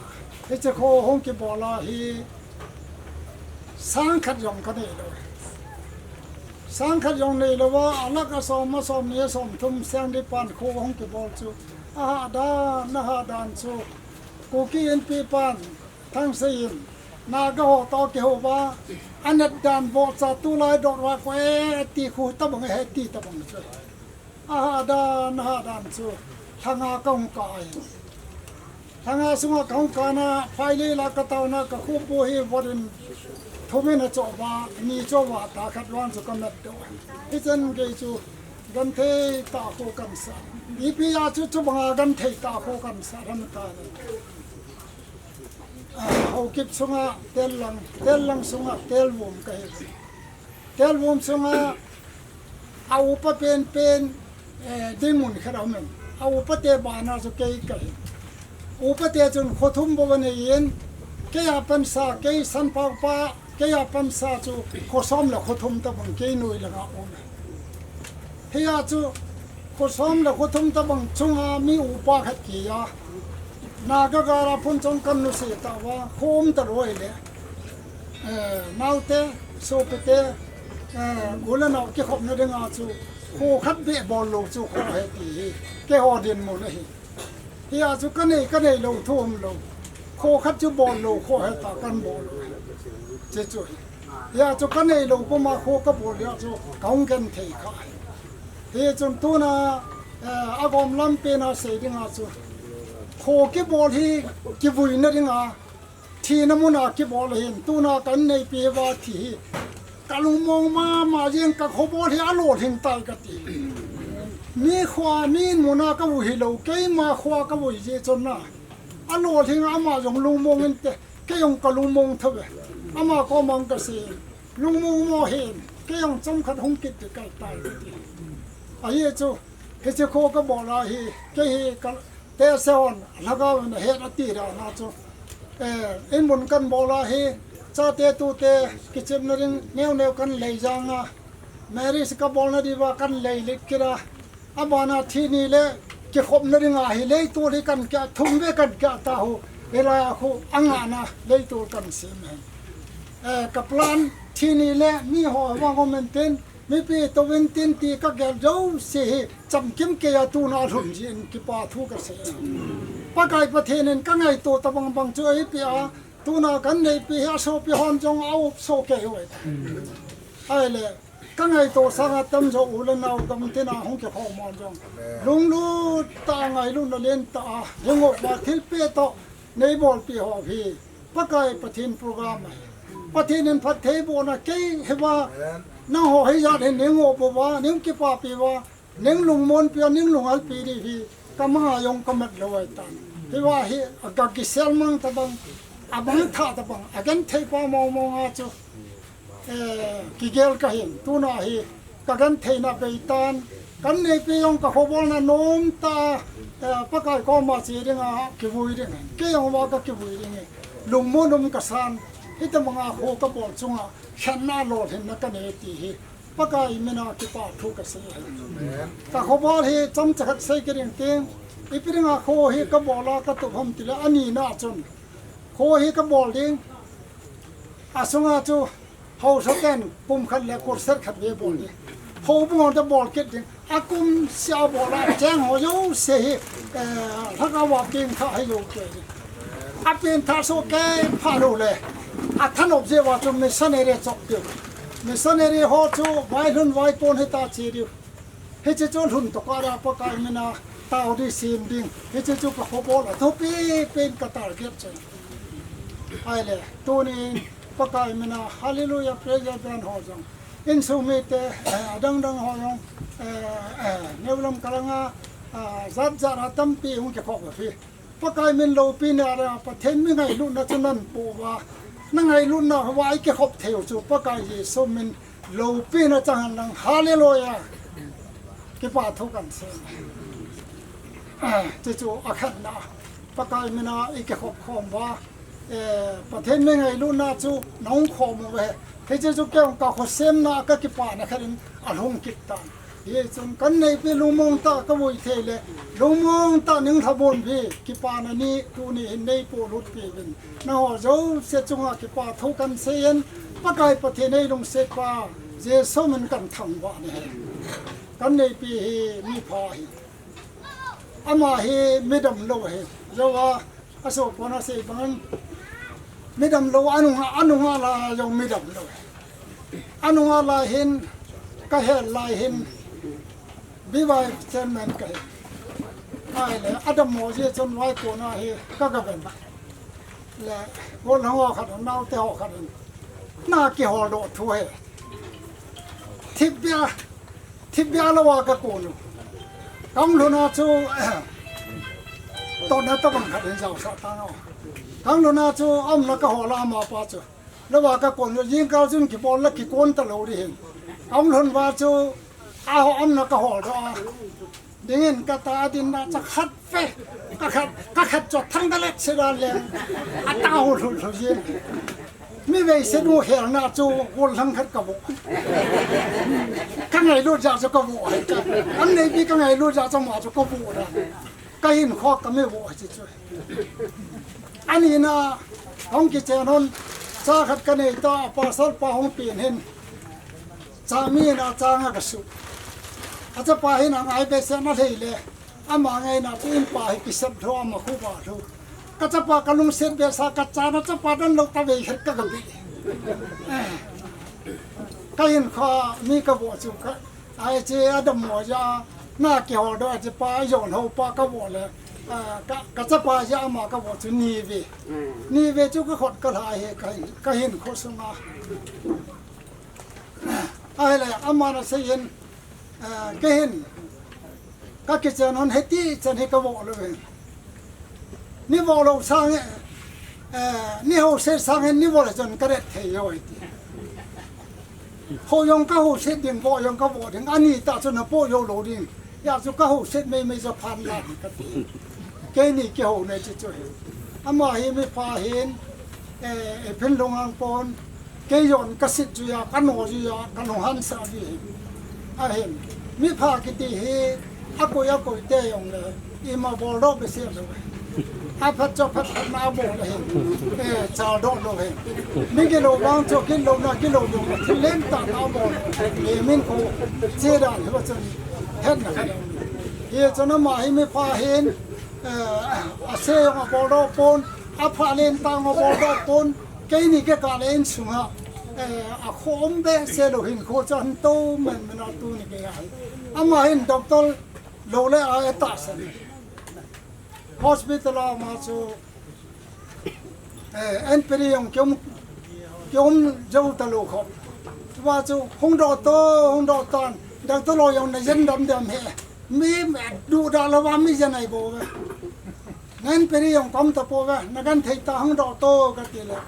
hiche kho hung kibol a hi sang khat jong kanei lou. Sang khat jong nei lou a, alakh a som, a som ni, a som thum, sang di pan kho hung kibol chu. Aha dan, aha dan chu. Kuki Inpi pan, Ang seiyin, Naga ho toh kihou va, anat dan vohcha tulai dot va ko e ti khu tabang he ti tabang chu. Aha dan, aha dan chu, lhanga kahung kah ahi. Lhanga sunga kahung kahna, phailei la kataona, kakhupu hi votin thumin achoh va, ni choh va, ta khat vang chu kamat doh. Hichan gei chu, genthei tah kho kahin sa. Ipi a chu, chubanga genthei tah kho kahin sa, ram ta le. Ah, Haokip sunga tel lang, tel lang sunga tel vum kahi. Tel vum sunga a upa penpen, eh, ding mun khat aumin. A upa te bana chu kei kahi. Upa te chun kho thum bou aneiyin, kei a pansa, kei Sanphaupa, kei a pansa chu kho som le kho thum tabang kei noi langa um. Hia chu, kho som le kho thum tabang chunga mi upa khat kei a. Naga gal a phunchom kan nuse tauva, kho um talou ahile. Eh, naote, sopite, eh, u le nao kikhopna dinga chu, kho khat beh bol lou chu kho ahi ti hi, keiho dinmun ahi. Hia chu kanei, kanei lou thu umlou. Kho khat chu bol lou, kho heta kan bol lou. Che chu hi. Hia chu kanei lou puma kho kabol hia chu kahung genthei kha. Hichun tuna, eh, agom lam pena sei dinga chu. Kho kibol hi kivuina dinga. Thina muna kibol ahin, tuna kan neipi va thi hi. Ka lungmong mama jeng, ka kho bol hi alolhing tai kati. Mi kho a, mi muna kavui hilou, keima kho a kavui jeh chun na. Alolhing ama jong lungmong inte, kei jong ka lungmong thou ve. Ama koma kasei, lungmong mo hen, kei jong chomkhat hung kit ding kahi tai kati. Ahi chu, hiche kho kabol a hi, kei hi ka, Te sehon, lhagao in ahet ati dan a chu. Eh, in mun kan bol a hi, chate tute, kichepna ding, neo neo kan lei jang a. Marriage kabolna diuva kan lei lit kit a. Abana thi ni le, kikhopna dinga hi leitol hi kan kia, thum ve kan kia ta hu. Hilai a khu, angana, leitol kan sem hen. Eh, ka plan, thi ni le, mi ho vang ho men tin, Mipi touvin tin ti kagel jouse hi chamkim kei a tuna lhun jin kipa thu kasei. Pakai Pathen in kangaito tabang bang chu eipeh a, tuna kan neipi hi asopi hon jong a upso kei uve. Ahile, kangaito sanga tamjo u le nao gamtina hung kikhom hon jong. Lunglut tah a ngailutna lentah a, hingo ma thilpeh toh, neibolpi ho hi. Pakai Pathen program ahi. Pathen in phattheibohna kei hiva, nangho hijat hin neingoh pouva, nein kipapi uva, nein lungmonpi uva, nein lungalpi diu hi, kamanga jong kamat lou ahitan. Hiva hi, aga kisel mang tabang, abang tha tabang, agenthei pa mong mong a chu. Eh, kigel kahin, tuna hi, kagentheina beitan, kan neipi jong kakhobolna nomtah a, eh, Pakai koma che dinga kivui ding, kei jong uva kakivui ding, lungmon um kasan, hitabanga kho kabol chunga, khenna lolhinna kanei ti hi, Pakai mina kipa thu kasei. Kakhobol hi chomcha khat sei kit ding ting, ipi dinga kho hi kabol a katup ham tile anina chun, kho hi kabol ding, asunga chu, Haosa ten pumkhat le kurset khat ve bol ding. Houbung hon te bol kit ding. Akum sia bol a cheng ho jouse hi, eh, lhagao a pengthah hi jou kei ding. Apengthah soh kei phat uleh, athanop jeh uva chu missionary chop diu. Missionary ho chu vailhun vaipon hita che diu. Hiche chu lhun tokah a Pakai mina tao ding sem ding. Hiche chu kakhobol a thupi pen ka target chu. Ahile, tunin Pakai mina, hallelujah, praise the Lord ho jong. Insung mite, eh, adang dang ho jong, eh, eh, neulam kalanga, ah, jat jat a tampi hung kikhop uve. Pakai min loupina a Pathen mi ngailutna chu nahin po uva. Na ngailutna uva i kikhop thei u chu Pakai Jesu min loupina chang hen lang. Hallelujah. Kipa thu kan sei. Ah, chu chu akhatna. Pakai mina i kikhop khom uva. Eh, Pathen mi ngailutna chu nahung khom uve. Hiche chu kei jong ka khosemna ka kipana khat in alhung kit tan. Hichun kan neipi lungmong tah a kavui thei le, lungmong tah a ning lhabon uve, kipana ni tuni hin neipolut piuvin. Nangho jouse chunga kipa thu kan seiyin, Pakai Pathen eilungset pa, Jesu min kan thangvah nahi. Kan neipi hi mipha ahi. Ama hi midam lou ahi. Jou a, asopi hon asei bangin, Midam lou, anunga, anunga la jong midam lou. Anunga la hin, ka hel la hin, B Y F chairman ka hin. Ahile, adammo jeh chun vai kona hi, ka ka ven. Le, gollhang ho khat, naote ho khat. Na kihol doh thu hi. Thipbeh, thipbeh lou a ka kon u. Ka hung lhun a chu, tona tabang khat in jaosah tan u. Ka hung lhun a chu, umna ka hol a amapa chu. Lou a ka kon u, jingkah chun kibol la kikon talou ding hin. Ka hung lhun uva chu, a ho umna ka hol doh a. Dingin ka ta ding na cha khat ve. Ka khat, ka khat chu thang da let se da leng. A ta hu lhu lhu jin. Mi vei se nu hel na chu gollhang khat ka vo. Ka ngailut jeh chu ka vo hai ka. An nei pi ka ngailut jeh chu ama chu ka vo da. Ka hinkho ka mi vo hai chu. Ani na hung kichen hon cha khat ka nei ta pasal pa hung pen hin. Chami na changa ka su. A chapa hin a ngai behseh na lhei le. Ama ngai na chu in pa hi kisep lhu ama khu ba lhu. Ka chapa ka lungset behseh ka cha na chapa dan lou ta vei khat ka ka bi. Ka hinkho mi ka vo chu ka. Ai che adammo jeh a na kihol doh a che pa jon ho pa ka vo le. A, ka, ka chapa jeh a ama ka vo chu ni ve. Ni ve chu ka khut ka lha hi ka hin, ka hinkho sunga. Ahile, aman asei in, eh, kei hin, ka kichen hon hiti chan hi ka vo lou ve. Ni vo lou sang, eh, ni ho se sang hin ni vo le chun ka ret thei ho ti. Ho jong ka ho se ding, vo jong ka vo ding, ani ta chu na po jo lou ding. Hijeh chun ka ho set mei mei chu phan la ding ka ti. Keini kihou nei chu chu hi. Ama hi mi pha hin, eh, eh, phin lung ang pon, kei jong ka sit chu ya, ka no chu ya, ka no han sa ji hi. Ahin, mi pha kiti hi, a koi a koi te jong le, ima bol doh behseh lou. A phat chu phat phat na bol le hin. Eh, chal doh lou hin. Mi gilou vang chu gilou na gilou lou. Thil lentah na bol. Eh, min ko che dan hi ba chun. Het na kha. Hi chun ama hi mi pha hin. Eh, a se jong a bol doh pon. A pha lentah jong a bol doh pon. Keini kei ka le insunga. Eh, a kho um behseh lou hin kho chan to men men a tuni kei a hi. Ama hin doctor lou le a e tahsan. Hospital a ama chu, eh, inquiry jong kium, kium jou talou khop. Tua chu hung doh to, hung doh tan. Doctor lou jong na jen dam dam hi. Mi duhdah lou va mi jen ai bou ve. Na inquiry jong kom ta pou ve. Na genthei tah hung doh to ka ti le.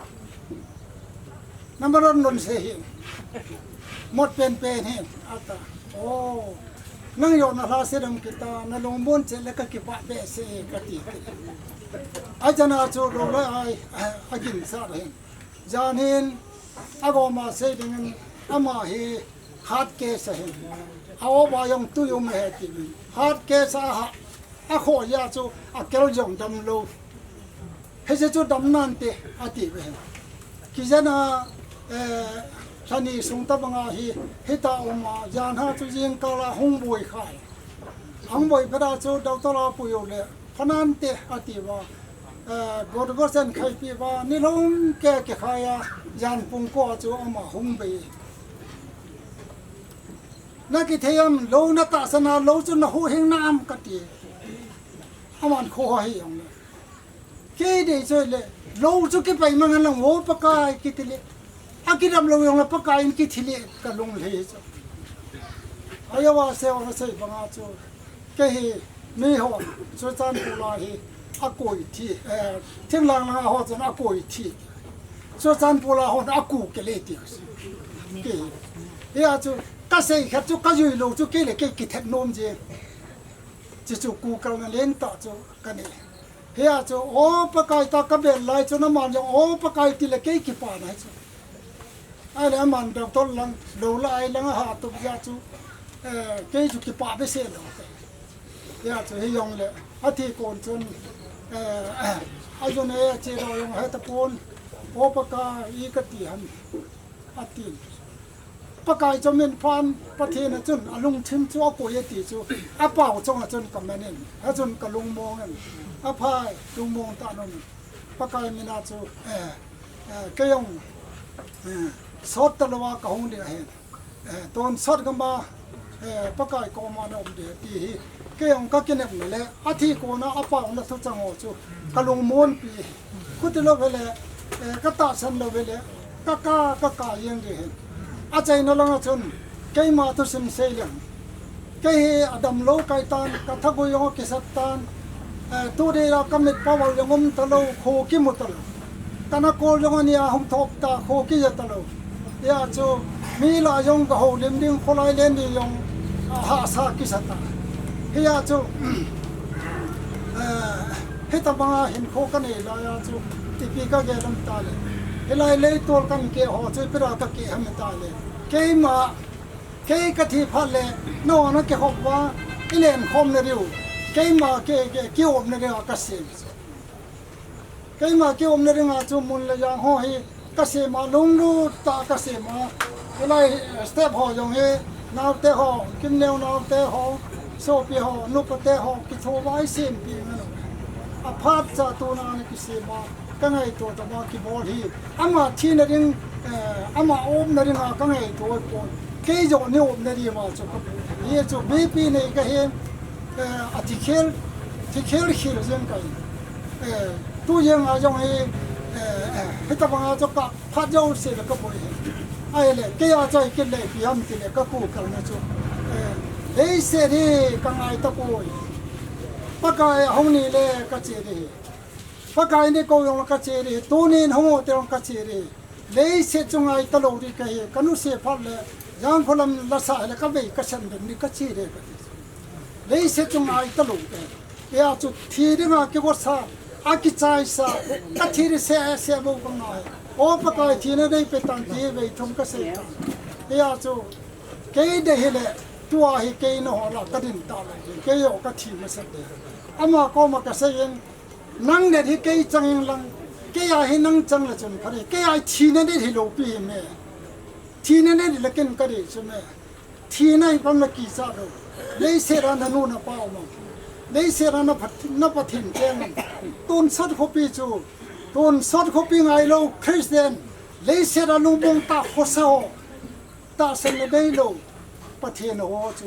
Na maron lon se hi. Mot pen pen hi. Ata. Oh. Nang jong na lhase dam kita, na lungmon che le ka kipah behseh e ka ti. Achan a chu lou le ai, a ginsah le hin. Jan hin, a gom a sei ding in, ama hi heart case ahi. A o ba jong tui um ahi ti. Heart case a ha, a kho jeh chu, a kel jong dam lou. Hiche chu dam nante, ati ve. Kijen a, eh, lha ni sung tabang a hi, hita um a, jan ha chu jingkah a hung boi khai. Hung boi phat a chu doctor a pui u le, pha nante, ati uva. Eh, glucose an khai pi uva, ni lhom kei kikhai a, jan pung ko a chu ama hung bei. Na kithei am, lou na tahsan a, lou chu na huhhing na am ka ti. Aman kho hi jong le. Kei dei chu le, lou chu kipai mang lang vo Pakai kiti le. A kidam lou jong le Pakai in kithi le ka lunglhai chu. Ajo a se o sei bang a chu. Kei hi mi ho, Churachandpur a hi a koi thi, eh, thinglhang lang a ho chun a koi thi. Churachandpur a hon a ku kile ti. Kei hi. Hia chu ka sei khat chu ka jui lou chu kei le kei kithet nom je. Chuchu ku kal na len ta chu ka nei. Hia chu, o Pakai ta ka bel lai chu na man jong, o Pakai ti le kei kipa na chu. Ahile aman doctor lang, lou lai lang a ha tup jeh chu, eh, kei chu kipa behseh lou. Hia chu hi jong le, a thi kon chun, eh, a jun e che lou jong he ta pon, o Pakai i ka ti ham. Atin. Pakai chu min phan, Pathen a chun a lungthim chu a koi e ti chu, a pao chong a chun ka man in, a chun ka lungmong in, a phai lungmong ta nom. Pakai min a chu, eh, Eh, kei jong, eh, sot talou a kahung ding ahi. Eh, tonsot gam a, eh, Pakai koma na um ding ti hi. Kei jong ka kinepna le, athi kona a pauna thuchang ho chu ka lungmonpi. Khuti lou vele, eh, ka tahsan lou vele, ka ka, ka ka jeng ding ahi. Achaina langa chun, keima thusim sei leng. Kei hi adam lou kai tan, ka thagui jong kisat tan, eh, tu dei la ka mit power jong um talou, kho kimu talou. Kana kol jong ania hung thop ta, kho kija talou. Hia chu, mi la jong ka houlim ding, kholai len ding jong, a hahsa kisa ta. Hia chu, eh, hitabanga hinkho ka nei lai a chu, ipi ka gel ham tile. Hilai leitol kan keh ho chu, ipi la ka keh ham tile. Keima, Kei ka thi phat le, nangho na kihop uva, i lenkhomna diu. Keima ke, ke, kiopna dinga ka sem. Keima kiopna dinga chu mun le jang ho hi ka sem a, lunglut tah a ka sem a. Hilai step ho jong hi, naote ho, Kimneo naote ho, sopi ho, nupate ho, kitho uva i sempi ngan u. Aphat cha tuna ana kisem a. Ka ngaito tah a kibol hi. Ama thina ding, eh, ama omna dinga ka ngaito pon. Kei jong ni omna ding ma chu ka pu. Hia chu B P nei ka hi, eh, a thi khel, thi khel khel jeng ka hi. Eh, tu jeng a jong hi, eh, eh, hitabanga chu ka phat jouse le ka boi hi. Ahile, kei a choi kit le ipi ham tile ka kukalna chu. Eh, leiset hi ka ngai tapoi. Pakai ahung ni le ka che ding hi. Pakai ni kou jong la ka che ding, tunin hung u te jong ka che ding. Leiset chu ngai talou ding ka hi, ka nuse phat le, Jangkholam lasa le ka vei ka sen den ding ka che ding ka ti. Leiset chu ngai talou ding. Hia chu thi dinga kigosa, a kichaisa, ka thi ding seh seh bou ka ngai. O Pakai thina nei pe tan ti vei thum ka sei tan. Hia chu kei dei hile, tua hi kei na ho la ka din ta le, kei jong ka thi masa ding. Ama koma ka sei in, Nang det hi kei chang ing lang, kei a hi nang chang le chun pha ding, kei a hi thina det hi loupi hi me. Thina det hi le ken ka dei chu me. Thina hi pam na kicha lou. Leiset a na nu na pa um am. Leiset a na Pat-, na Pathen cheng am. Tonsot khopi chu. Tonsot khopi ngai lou Christian. Leiset a lungmong tah khosa ho. Tahsan na bei lou. Pathen ho chu.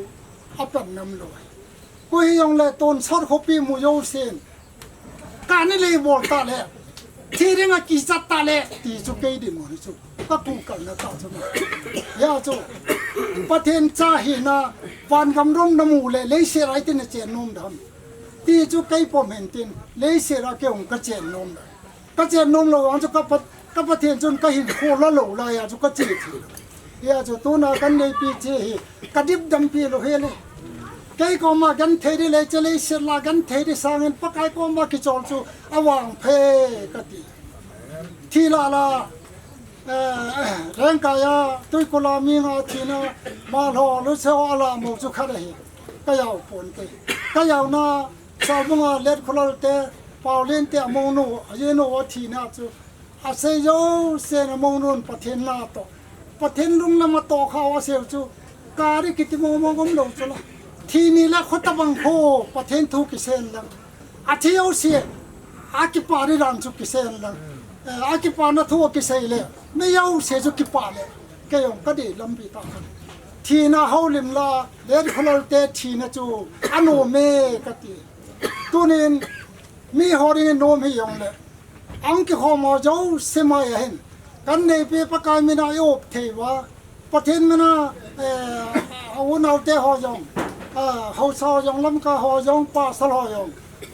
A pan ngam lou. Koi hi jong le tonsot khopi mu jousen. Ka ni lei bol ta le. Thi dinga kicha ta le. Ti chu kei dinmun chu. Ka kukalna tah chu. Hia chu. Pathen cha hina. Van gam romna mu le. Leiset a iti na chen nom dem. Ti chu kei pom hen tin. Leiset a kei hung ka chen nom dem. Ka chen nom lou vang chu ka Pat-, ka Pathen chun ka hinkho la lou lai a chu ka che thei. Hia chu tuna kan neipi che hi, ka dip dampi lou hi le. Kei koma genthei ding le che leiset la genthei ding sangin Pakai koma kichol chu a vangpha ka ti. Thi la la, eh, Rengkai a, Tuikul a mi nga thina, Malho, Luseo a la mo chu khat ahi. Ka jao ponte. Ka jaona, Salbung a Letkholal te, Paulin te a monu, a jinu a thina chu. A sei jousen a monun Pathen na toh. Pathen lunglam a toh kha a sei chu. Kari kiti mong mong um lou chu la. Thi ni la kho tabang kho, Pathen thu kisen lang. A thi jouse, a kipa ding dan chu kisen lang. Eh, a kipana thu kisei le. Mi jouse chu kipa le. Kei jong ka dei lampi tah khat. Thina houlim la, Letkholal te thina chu. A nom e ka ti. Tunin, mi ho dingin nom hi jong le. Ahung kikhom ho jouse mai a hin. Kan neipi Pakai mina i up thei uva. Pathen mina, eh, a unaute ho jong. Ah, haosa ho jong, Lamka ho jong, pasal ho jong.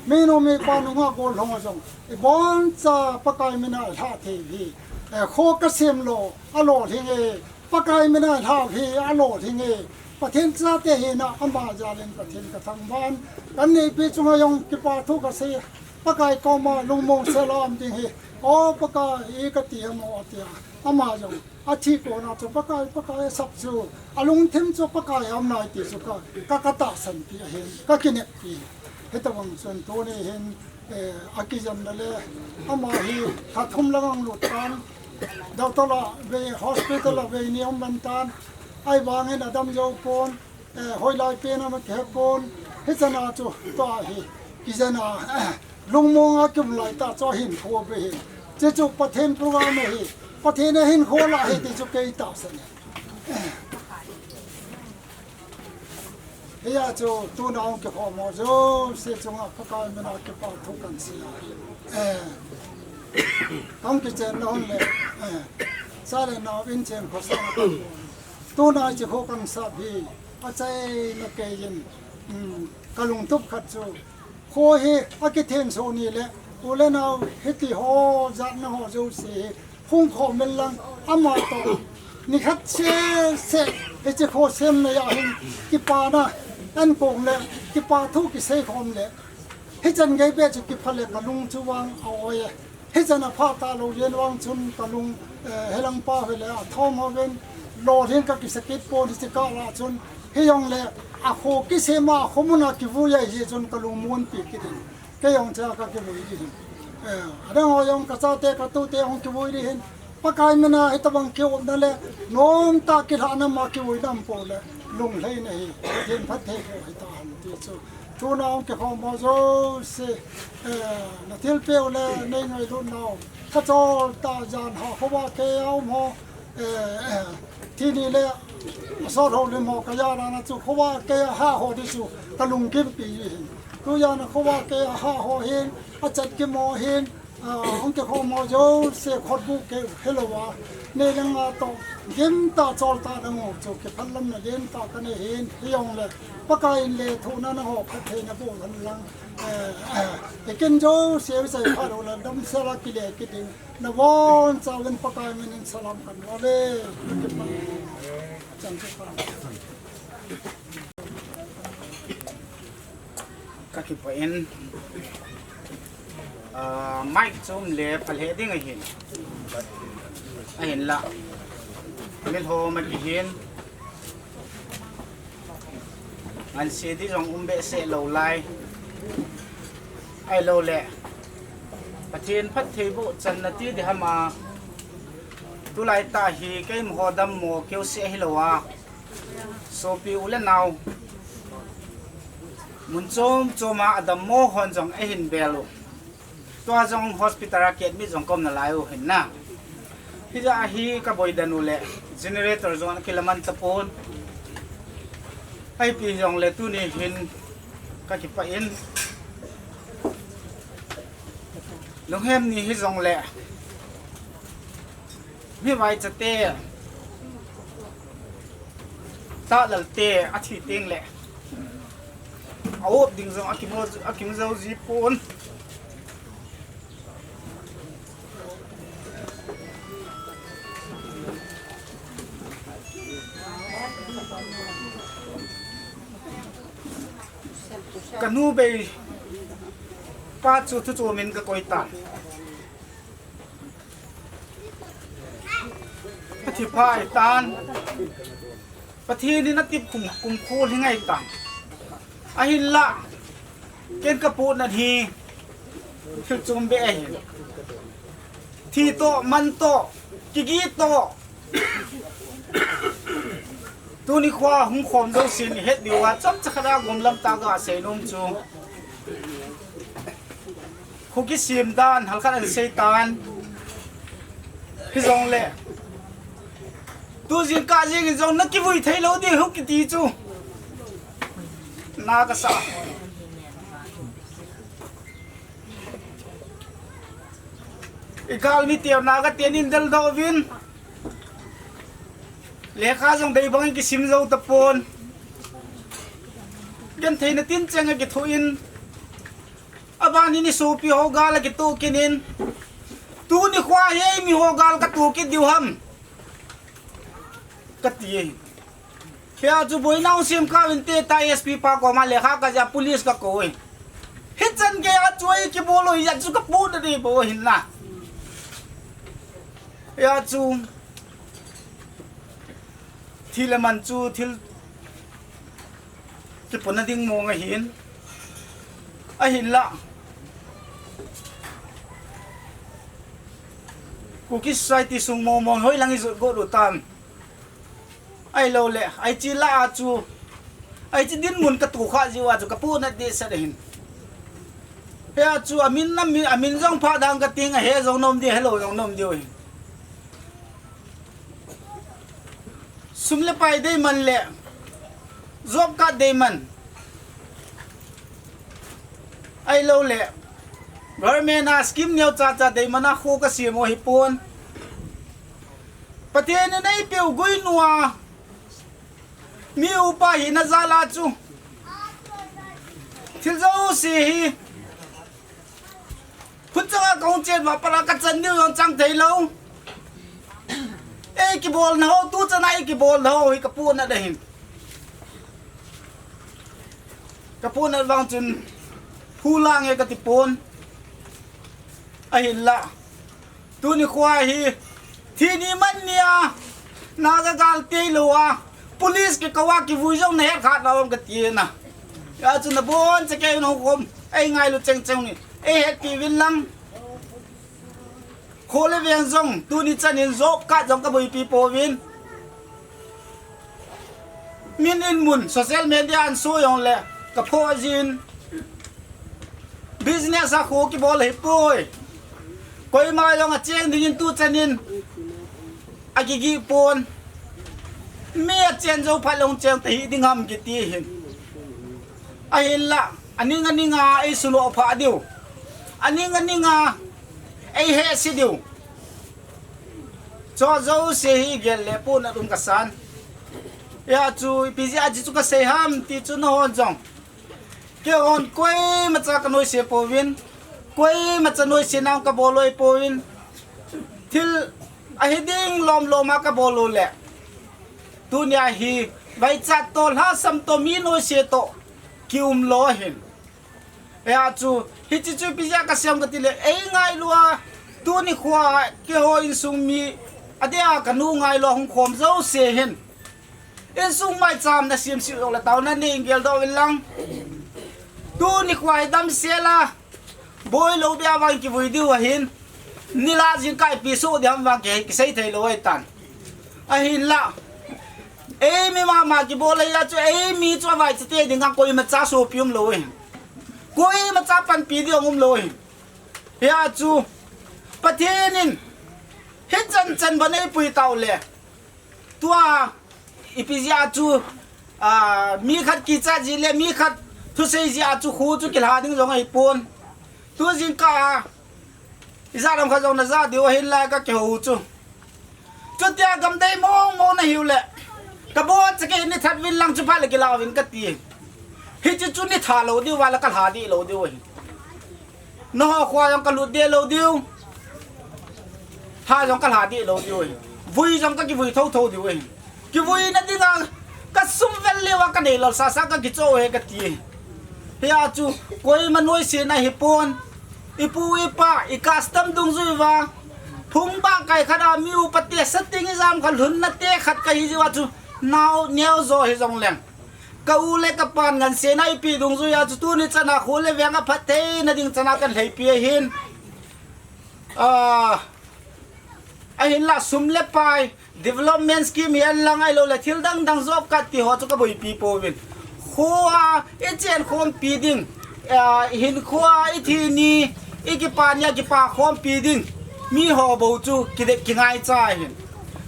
Minu mipa nungah gollhang ho jong. Iboncha Pakai mina i lhah thei hi. Eh, kho ka sem lou, a lolhing e. Pakai mina lhah hi a lolhing e. Pathen chate hina ama jalin Pathen ka thangvah. Kan neipi chunga jong kipa thu ka sei. Pakai koma lungmong sela um ding hi. O Pakai i ka ti ham o tia. Ama jong a thi kona chu Pakai, Pakai a sap chu. A lungthim chu Pakai a um nai ti chu ka, ka, ka tahsanpi ahin. Ka kineppi. Hitabang chun tuni hin, eh, a kijamna le, ama hi lha thum lang ahung lut tan, doctor la vei, hospital la vei ni um man tan, ahivangin a dam jou pon, eh, hoilai pen a ma kihe pon, hichan a chu tua hi, kijana, eh, lungmong a kium lai tah chu ahin kho be hin. Chuchu Pathen program ahi. Pathen ahin khol ahi ti chu kei tahsan e. Hia chu tuna hung kikhom ho jouse chunga Pakai mina kipa thu kan sei a. Eh. Hung kichen na hung le. Eh. Cha le nao in chen khosang kan. Tuna chu kho kan sap hi. Achaina keiyin. Hmm. Ka lungtup khat chu. Kho hi akithenso ni le, u le nao hiti ho, jatna ho jouse hi, hung khom in lang, ama toh, nikhat sese, hiche kho semna a hin, kipana, ankong le, kipa thu kisei khom le, hichan gei beh chu kipha le ka lung chu vang a oi e. Hichan apha talou jen vang chun ka lung, eh, helang pa hile athom hovin, lolhin ka kisakit pon hiche kah lah chun, hijongle akho kisem a, akho mun a kivui ahi chun ka lung monpi kit in. Kei jong cha ka kivui ding hin. Eh, adang ho jong ka chate ka tute jong kivui ding hin. Pakai mina hitabang kiopna le, nomtah kilhahna ma kivui dam pou le, lunglhaina hi, din phatthei kho hita ham ti chu. Tuna hung kikhom ho jouse, eh, na thilpeh u le nei ngailutnau. Ka chol tah jan ha khovah kei a um ho, eh, eh, thi ni le asot ho lim ho ka jana na chu khovah kei a ha ho di chu ka lunggimpi hin. Tujan a khovah kei a ha ho hin, achat kim ho hin, Ah, hung kikhom ho jouse khut buk keu helou a, nei le nga toh, gimtah choltah na ngol chu, kiphalamna gimtah ka nei hin, hijongle, Pakai in lethuhna na ho, phattheina boh hen lang, eh, eh, ikin jouse, usei phalou le, damsel a kile kit ding, na von chauvin Pakai min in salam kan bol e, kipa, chan kipa. Ka kipah in, ah, mic chu um le phalheh ding ahin. Ahinla. Mitlhi ma kihin. Ngan se di jong um behseh lou lai. Ahilou le. Pathen phattheiboh channa ti di ham a. Tulai tah hi keima ho dammo keu se ahilou a. Sopi u le nao. Mun chom chom a adammo hon jong eihin bel u. Tua jong hospital a kiadmit jong ka um nalai u hin na. Hijeh a hi ka boidan u le generator jong ana kilaman tapon. Ahipi jongle tuni hin ka kipah in. Lunghem ni hijongle. Mi vaichate, tahlalte, athi teng le. A-op ding jong akim jou, akim jou ji pon. Ka nu bei pa chu thu chom in ka koi tan. Athi pha ahitan. Pathen in atip kum, kumkhol hi ngai tan. Ahinla. Ken ka puna hi. Thil chom be ahi. Thi toh, man toh, kigi toh. Tuni khoa hung khom jousen het diu a chomcha khat a gom lam tah a ka sei nom chu. Kho kisem dan, halkhat an sei tan. Hijongle. Tu jingkah jeng in jong na kivui thei lou ding hi kiti chu. Na ka sa. I gal mi teu na ka ten in del do vin. Lekha jong dei bang in kisim jou tapon. Gentheina tin cheng a kithu in. Aban in i sopi ho gal a kituh kit in. Tuni khoa hi mi ho gal ka tuh kit diu ham. Ka ti e. Hia chu boina u sem ka vin te ta S P pa koma lekha ka ja police ka kou e. Hichan gei a chu ei kibol u hia chu ka puna ding bou hin na. Hia chu thil aman chu thil kipuna ding mong ahin. Ahinla. Kuki society sung mong mong hoi lang i jot got u tam. Ahilou le, aichi la a chu, aichi dinmun ka tuh kha jiu a chu ka puna dehset ahin. Hia chu amin, amin, amin jong pha dang ka ting, ahe jong nom di, helou jong nom di oi. Sum le pai deiman le job card deiman, ahilou le government a scheme neo cha cha deiman a kho ka sem u hi pon. Pathen in eipeu guinu a mi upa hina jal a chu thil jouse hi khut chang a ka hung chen uva pat a ka chan diu jong chang thei lou. Ei kibolna ho, tu chan a ei kibolna ho hi ka ponat ahin. Ka ponat vang chun phu lang e ka ti pon. Ahinla tuni khoa hi thi ni man ni a na ka gal tei lou a, police kikou a kivui jong na het kha lou ka ti na. Hia chu nabon cha kei nong khom, ei ngailu cheng cheng ni, ei hetpi vin lang. Kho le veng jong tuni chan in job card jong ka boipi pouvin. Min in mun social media an so jong le ka pho jin. Business a kho kibol hi poi. Koima jong a cheng ding in tu chan in a kigi pon. Mi a chen jou phat long cheng ta hi ding ham kiti hin. Ahinla aning aning a ei sulo pha diu, aning aning a ei hehse diu. Cho jouse hi gel le ponat um ka san. Hia chu ipi jeh a chi chu ka sei ham ti chu nahon jong, keihon koima cha ka noise pouvin, koima cha noise na ka bol loi pouvin. Thil ahi ding lom lom a ka bol lou le, tunia hi vaichat to, lhasam to, mi noise to ki um lou ahin. Hia chu hichi chu ipi jeh a ka sem ka ti le, ei ngailu a, tuni khoa keiho insung mi, adeh a ka nu ngailu a hung khom jouse hin insung maicham na sem sih jong le taona nei in geldoh vin lang. Tuni khoa hi damsel a boi lou beh a vang kivui diu ahin. Nilhah jingkah ipi soh ding ham vang ki, kisei thei lou ahitan. Ahinla ei mi mama kibol ahi a chu, ei mi chu avaicha te ding a koima cha sopi um lou ahin. Koima cha panpi ding um lou ahin. Hia chu Pathen in hichan chan ban eipui tau le, tua ipi jeh a chu, a, mi khat kichat jeh le mi khat thusei jeh a chu kho chu kilha ding jong ahi pon. Tu jingkah a ijat ham khat jong na ja diu ahin lai ka kihou chu. Chutia gam dei mong mong na hiu le, ka bol cha kei ni that vin lang chu phat le kila vin ka ti. Hichi chu ni tha lou diu va le ka lha dih lou diu ahi. Naho khoa jong ka lut deh lou diu, tha jong ka lha dih lou diu ahi. Vui jong ka kivui tho tho diu ahi. Kivui na ding a ka sum vel leu a ka nei lal sa sa ka kicho he ka ti. Hia chu koima noise na hi pon. Ipu ipa, i custom dungjui uva, phung ba kai khat a mi upa te setting ijam kha lhunna te khat ka hi jiu a chu, nao neo jo hi jong leng, ka u le ka pan nganse na ipi dungjui a chu tuni chan a kho le veng a phat thei na ding chan a kan lheipi ahin. A, ahinla sum le pai, development scheme hi alang ahilou le thil dang dang job card ti ho chu ka boipi pouvin. Khoa i chen khompi ding, a, hinkhoa i thi ni, i kipa ni a kipa khompi ding mi ho bou chu kide kingaicha ahin.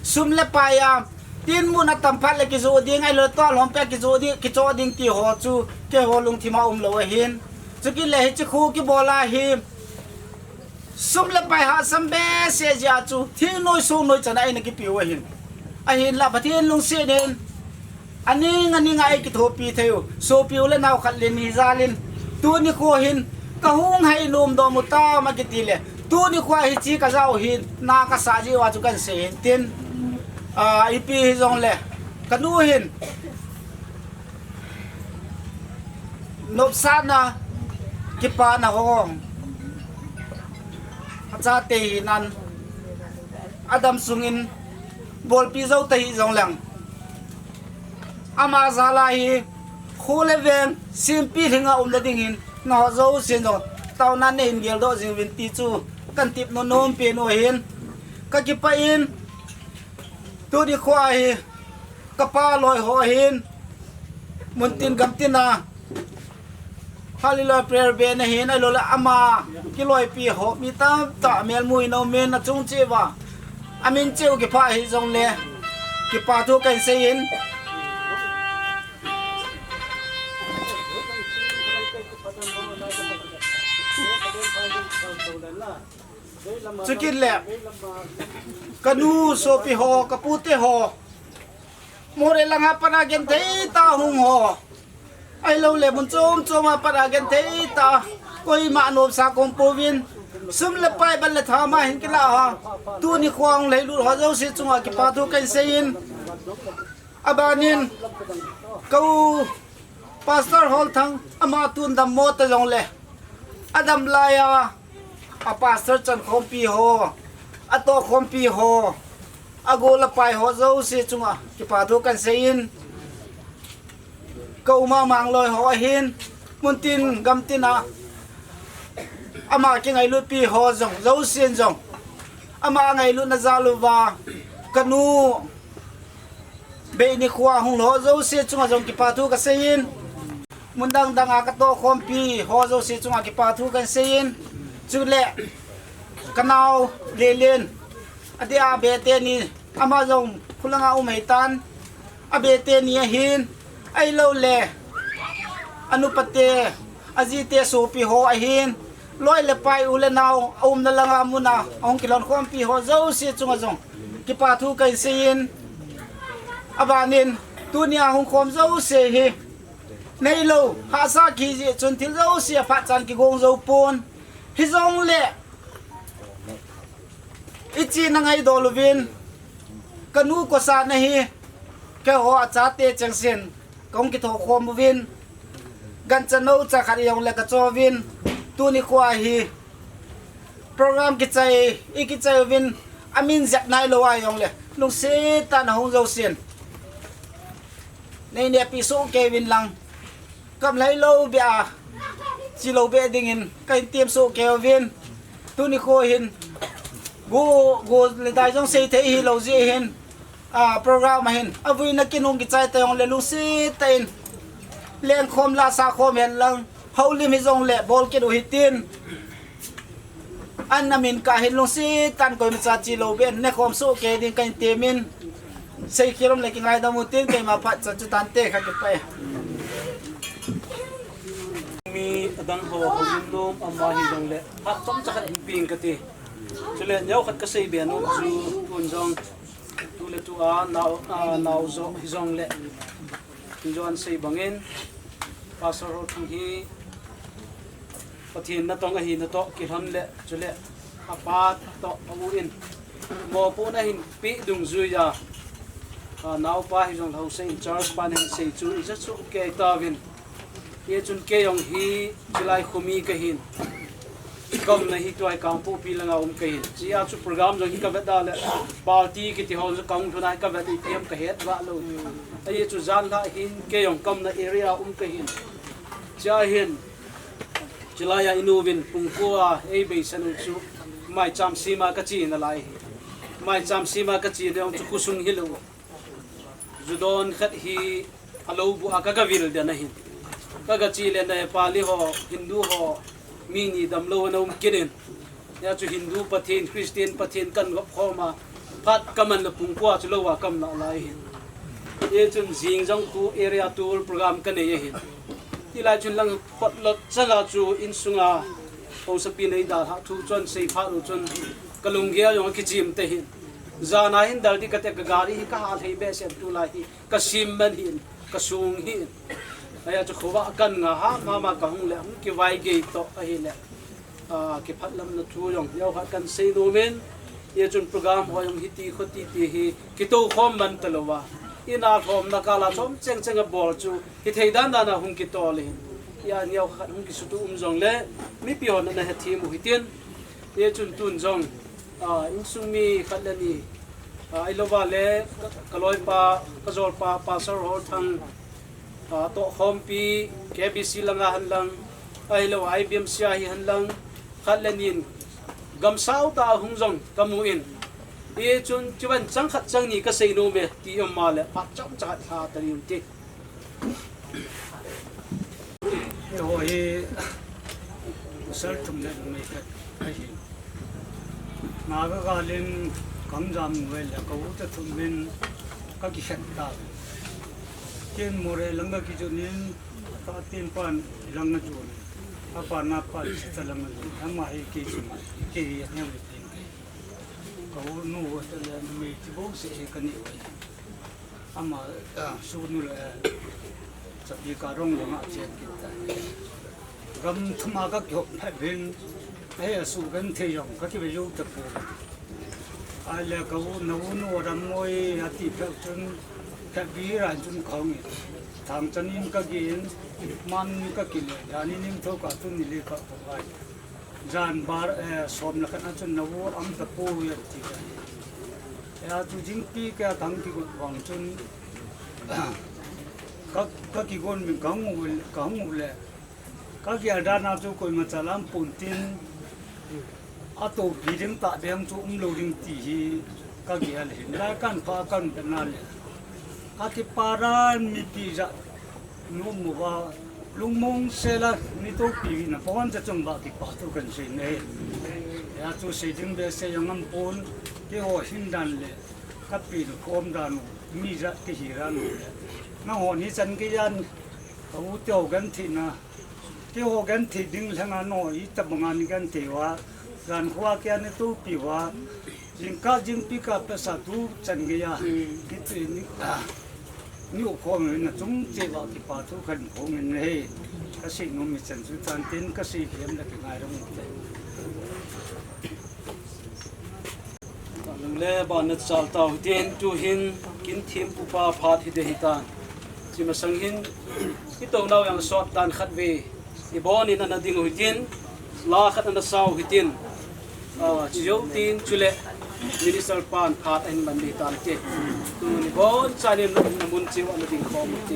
Sum le pai a, tin mun a tam phat le kijoh ding, ahilou le tual hom pe kijoh ding, kichoh ding ti ho chu keiho lungthim a um lou ahin. Chukit le hichi kho kibol a hi sum le pai hahsam behseh jeh a chu thingnoi songnoi chan a eina kipiu ahin. Ahinla Pathen lungset in aning aning a eikithopi thei u sopi u le nao khat le ni jal in, tuni kho hin ka hung hei nom dom u tam a kiti le, tuni kho a hichi ka ja u hin na ka sah jeh u a chu kan sei hin tin, a, ipi hijong le ka nu hin nopsahna, kipana ho, achate hinan, adam sungin bolpi jou ta hijong leng, ama jal a hi kho le veng sempi lhing a umna ding hin, nangho jousen jong taona nei in geldoh jing uvin ti chu kan tep nom nom pen u ahin. Ka kipah in, tuni kho a hi ka pa loi ho ahin, muntin gamtin a Hallelujah Prayer Band ahin, ahilouleh ama kiloipi ho, mi tamtah melmu in aumin, achung cheh uva amin cheh u kipah hijongle, kipa thu kahin seiyin. Chukit le, kanu sopi ho, kapute ho, Moreh langa pat a genthei tah a hung ho, ahilouleh mun chom chom a pat a genthei tah a, koima anomsa kaum pouvin, sum le pai, bal le tha ama hin kilah a, tuni nikho a hung lhailut ho jouse chunga kipa thu kahin seiyin. Abanin, ka u Pastor Holthang, ama tun dammo ta jongle, adam laiya, a pastor chankhompi ho, atohkhompi ho, agol apai ho jouse chunga kipa thu kahin seiyin. Ka u Mangmangloi ho ahin, muntin gamtin a ama kingailutpi ho jong, jousen jong, ama ngailutna jal uva, kanu Beini nikho a hung ho jouse chunga jong kipa thu kaseiyin. Mun dang dang a katohkhompi ho jouse chunga kipa thu kahin seiyin. Chule, kanao Lelen, adeh a Bethany, ama jong khulanga um ahitan, a Bethany ahin, ahilouleh, anupate, ajite sopi ho ahin, loi le pai, u le nao, aumna langa mun a ahung kilhonkhompi ho jouse chunga jong kipa thu kahin seiyin. Abanin, tunia hung khom jouse hi, neilou hahsa kiji chun thil jouse aphat chan kigong jou pon. Hijongle, ichena ngaidol uvin, kanu kosahna hi, keiho achate chengsen kahung kithokhom uvin, gancha noucha khat hijongle kachouvin, tuni nikho a hi program kichai, ikichai uvin, amin jep nailou a hijongle, lungset tah in ahung jousen, neinehpi sohkei uvin lang, kam lhailou beh a, chelou beh dingin kahin tem sohkei uvin, tuni nikho hin, go, go le dai jong seithei hilou jeh hin, a, program ahin, avuina kin hung kichai ta jongle lungset tah in, lengkhom lahsa khom hen lang, houlim hijongle bol kit u hitin, an amin kahin lungset tah in koimacha chelou beh in nekhom sohkei ding kahin temin, seikhel um le kingaidam utin, keima phat chan chu tante, kakipah e. Mi adang ho, houlim nom ama hijongle, phat chomcha khat hin peng kate. Chule, neokhat kaseibe nom chu, tun jong, tu le tu a, nao, a, nao jo hijongle, tun jong ahin sei bangin, Pastor Holthang hi Pathen natong ahina toh kilhon le, chule apa toh a-u in mopohna ahin peh dungjuiya, a, naopa hijongle haosa in charge pan ahin sei chu ija chu kei tauvin. Hijeh chun kei jong hi chulai khomi kahin, kaumna hi tua hi Kangpokpi langa um kahin. Hichea chu program jong hi kavet a le, party kiti ho chu kahung lhun a hi kavet, itiham kahet vah lou. Ajeh chu janlhah hin kei jong kaumna area um kahin. Hichea hin, chulaiya inuvin pung ko a eibeisan u chu maicham sema kache nalai hi. Maicham sema kache na jong chu khosung hilou, ju don khat hi alou bu a ka, kagavil den ahin. Kagache le Nepali ho, Hindu ho, mi ni damlou ana um kit in. Hijeh chu Hindu Pathen, Christian Pathen kahin gop khom a, phat kaman le pung ko a chu lou a kaum nalai ahin. Hijeh chun jing jong khu area tour program kanei ahin. Hilai chun lang photlot changa chu insunga haosapi in eidalhah thu chu ahin sei phat u chun kalunggel jong akichim te ahin. Jana hin dal ding kate, kagari hi kaha lhei behseh in, tulai hi kasem man ahin, kasung ahin. Hijeh chu khovah kahin nga hamham a kahung le hung kivai gei toh ahile, a, kiphatlamna thu jong neokhat kahin sei nom in, hijeh chun program ho jong hiti khoti ti hi kitoukhom man talouva, ina lhomna kal a chom chengcheng a bol chu hithei dandan a hung kitol ahin. Hijeh a neokhat hung kisutoh um jongle mipi hon ana hethem u hitin. Hijeh chun tun jong, a, insung mi khat le ni, a, ahilouva le ka, kaloipa, kajolpa Pastor Holthang, a, tohkhompi, K B C langa henlang, ahilou I B M C a hi henlang, khat le nin gamsao tah a hung jong kamu in. Hijeh chun chuban chang khat chang ni kasei nom e ti um a le phat chomcha khat lha ta ding un ti. Keiho hi pasal thum le numei khat kahi. Naga gal in kahung jam uva ahile ka u te thum in kakikhen tauve. Ken Moreh lang kakijot in, ka ten pan lang ajon. Apa na pa sita lang ajon. Ama hi kei chunga, kei hi anem le pen kei. Ka u nu ho te le numei ti bouseh hi kanei uve. Ama, ah, sunu le, ah, chapi ka rong rong a chen kit ta. Gam thum a kakihop phat uvin, eh, asugenthei jong kakive jou tapoi. Ahile ka u, na u nu Ramngoi ati phat chun, Khatbi ran chun kahung in. Thangchan in kagin, Mam in kakile, Jani Nimtho ka tun nile ka uvai. Jan bar, eh, som le khat a chun na u um tapoi ati. Eh, a chu jingpi ka thang kigot vang chun, ka, kakigon min kahung u, kahung u le. Kagel dan a chu koima chala um pon tin, atopi ding tahbeh chu umlou ding ti hi kagel ahin. Lai kan pha kan bena le. Kakipa dan mipi ja Nom uva, lungmong sela natopi na pon cha chung ba kipa thu kahin sei ne. Hia chu sei ding behseh jong um pon, keiho hin dan le, kapilkhom dan u, mi ja kihi dan u le. Nangho ni chan geiya, ka u te ho genthei na, keiho genthei ding lheng a nangho itobang a nei genthei uva, jan khoa keiya natopi uva, Jingkah jingpi ka pesa tu chan geiya. Hmm. Hiche ni, ah, ni u khom na chung che ba kipa thu kahin phong in ahi. Kasei nom mi chan chu tan tin kasei khem le kingai rong te. Lung le ban nachal tau tin tuhin kin thempu pa phat hi ding ahitan. Hiche masang hin, itou nau jong sot tan khat ve. Ibon in ana ding u hitin, la khat ana sa u hitin. Ah, chujou tin chule Minister pan phat ahin man ding tan te. Tuni bonchan in na mun cheh u ana ding khom u te.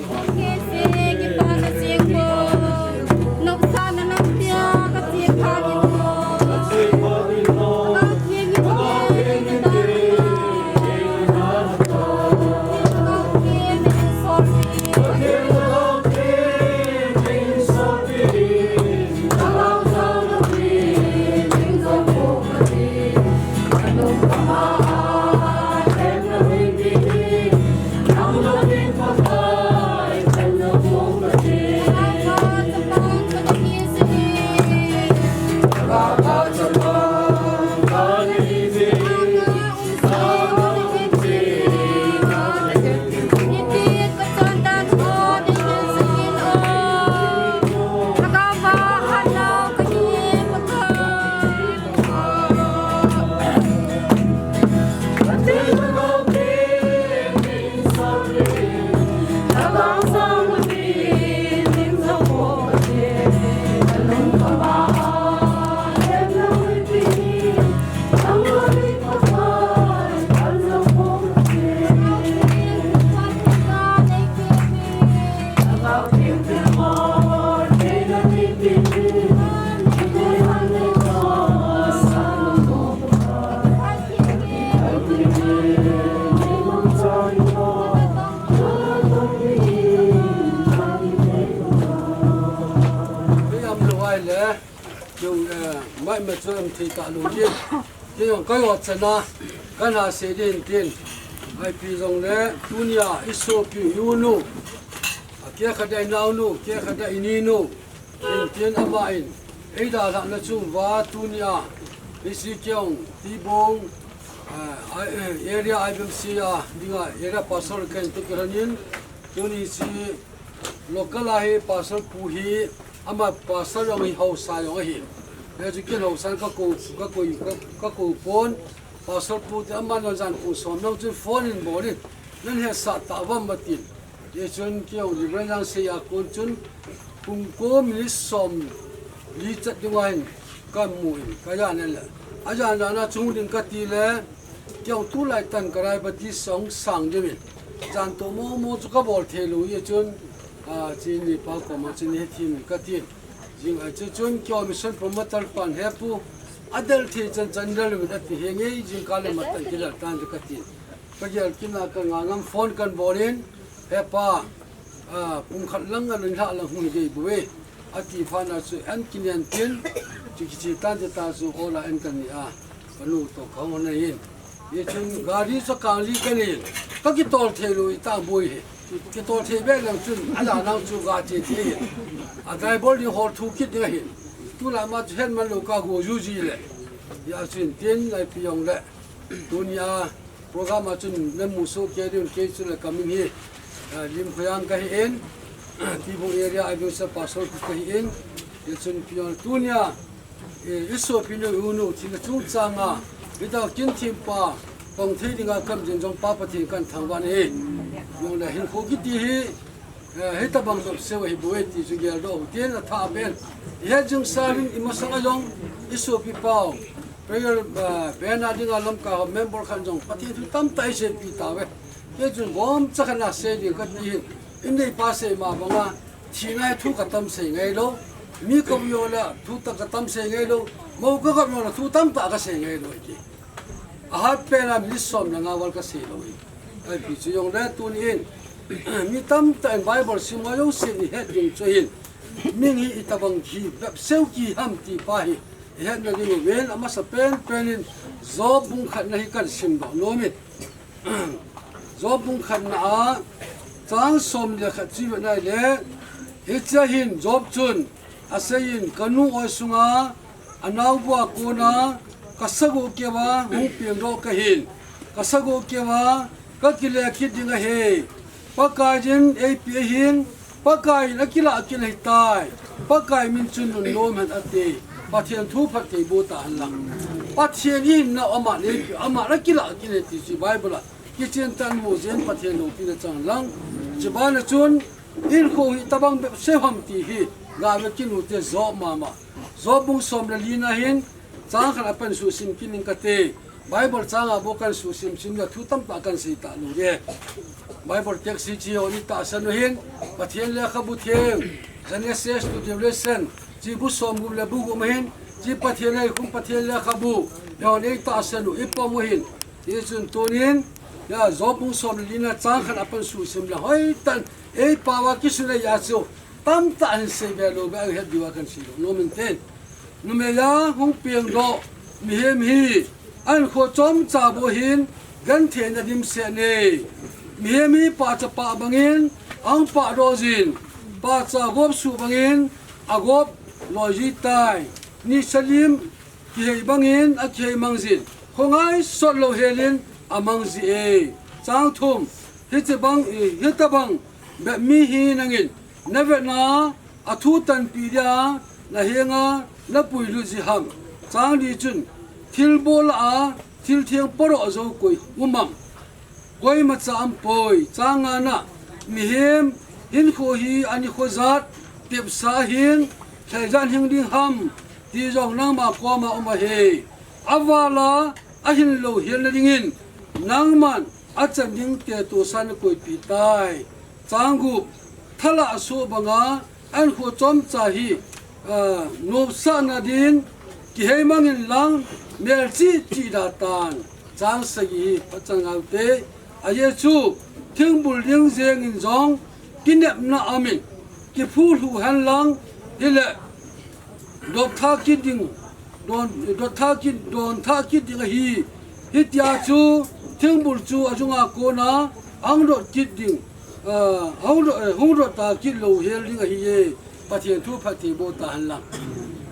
Ei, am lo ai le, yung, eh, mai ma chu am thei ta lo ye. Ye yung kai wa chana, kan ha se din tin. Ai pi jong le, tunia i sopi i u nu. A kia kha dai nau nu, kia kha dai ni nu. Tin tin ama in. Ei dalhah na chung uva tunia. I si kiong, ti bong. Ah, I, eh, area I B M C a, dinga area pastor kan tu kiranin. Tuni si Local a hi pastor pu hi, ama pastor jong hi hausa jong ahi. Hijeh chun ken hausa in ka kou, ka kou, ka, ka kou pon, pastor pu te ama nang jan kum som jong chun phone in bol in, nang hetsah tauvam atin. Hijeh chun kei jong Reverend Jangsei a kon chun, kum ko minute som li chet ding ahin, ka mu in, ka jan in le. A jan jan a chung ding ka ti le, Kei jong tulai tan ka rai bati song sang ding in. Jan to mo mo chu ka bol thei lou hijeh chun, a, chini pa koma chun hethem in ka tin. Jing a chu chun kei jong mission promoter pan he pu. A del thei chan chan del min ati he ngei jing ka le matan kei del tan ka tin. Ka gel kit na ka nga ngam phone kan bol in. He pa, a, pung khat lang a nang lha lang hung gei bu e. Ati phat na chu an kinen tin, chu kichi tan te ta chu ola an kan ni a, ka nu to ka hon na hin. Ye chun gari chu kang li ka ni, ka kitol thei lu i ta boi he. Kitol thei be lang chun, a la nang chu ga che thei he. A driver ni hol thu kit ding a hin. Tu la ma chu hen man lo ka go ju ji le. Ya chun tin lai pi yong le. Tunia program a chun na mu so ke ding ke chu le ka min hi. Ah, Lim Khoyang ka hi in. Tibung area a dun sa pastor ka hi in. Ye chun pi yong tunia. Eh, i sopi nu, i u nu, thina chungchang a, i dau kin thim pa, pang thei dinga kam jin jong Pa Pathen kan thangvah e. Jong le hinkho kiti hi, eh, hitabang bep seu ahi bou e ti chu geldoh u tin a tha pen. I het jing sa in i masang a jong, i sopi pau. Prayer, eh, bena dinga lamkai ho member khan jong, Pathen thu tamtah i seipi tauve. Kei chun gomcha khat na sei ding ka ti hin. I neipa sei ma banga, thina hi thu ka tam sei ngai lou. Mi ka mu jong le thu ta ka tam sei ngai lou. Mou ka kap jong le thu tamtah ka sei ngai lou ahi. A hat pen a minute som le nga val ka sei lou ahi. Ahi pi chu jong le tuni in. Mi tamtah in Bible sim ngai lou sin i het ding chu hin. Min hi itabang hi bep seu ki ham ti pa hi. I het na ding u ven a masa pen pen in Job bung khat na hi kan simdoh nom in. Job bung khatna a, chang som le khat chu i vet nai le, hichea hin Job chun, a sei in, ka nu oi sunga, a nao bua kona, ka sagoh keuva, hung pengdoh ka hin, ka sagoh keuva, ka kile kit ding ahi. Pakai in eipe ahin, Pakai in akilah kit ahitai. Pakai min chun nunnom hen ati. Pathen thu phatthei boh tahen lang. Pathen in na ama nei, ama na kilah kit ahi ti chu Bible a. Kichen tan mu jeng Pathen loupina chang lang. Chubana chun, hinkho hi tabang bep seu ham ti hi. Ga ve kin u te Job mama. Job bung som le li na hin, chang khat a pan susim kit ning kate. Bible chang a bou kan susim sim le thu tamtah kan sei talou e. Bible text hi chi ho ni tahsan u hin, Pathen lekhabu theng, Genesis to Revelation, chi bu som gup le bu gup ma hin, chi Pathen a hi kum Pathen lekhabu, ya ho ni tahsan u i pom u hin. Hichun tunin, ya Job bung som le li na chang khat a pan susim le hoitah in, ei pao a kisun le ya chu, tamtah hin sei be lou be a het diu a kan sei lou nom in tin. Numei a hung pengdoh mihem hi, a hinkho chomcha bou hin, gentheina dimset e. Mihem hi pahcha pah bangin, ahung pahdoh jin, pahcha gop suh bangin, agop loi ji tai. Nisa lim kihei bangin, akihei mang jin, khongai sot lou helin, amang ji e. Chang thum, hiche bang, hitabang bep mi hi nangin, na vetna a thu tanpi dia na henga na puilut ji ham. Chang li chun, thilbol a thiltheng podoh jou koi um am? Koima cha aumpoi. Chang nga na, mihem hinkho hi ani kho jat tepsa hin, thei jan hing ding ham, ti jong nangma koma um ahi. Aval a ahin lou helna dingin, nangman achan ding te tosa na koipi tai. Chang gup, thalah a soh banga, a hinkho chomcha hi, ah, nopsahna din, kihei mangin lang, melchih chih da tan. Chang sagi hi, pachan ngau te, ajeh chu, thingbul ding jengin jong, kinepna amin, kiphulhuh hen lang, hile, dot tha kit ding, don, dot tha kit, don tha kit ding ahi. Hitia chu, thingbul chu ajunga kona, ahung dot kit ding, ah, ahung dot, eh, hung dot tha kit lou hel ding ahi e. Pathen thu phatthei boh tahen lang.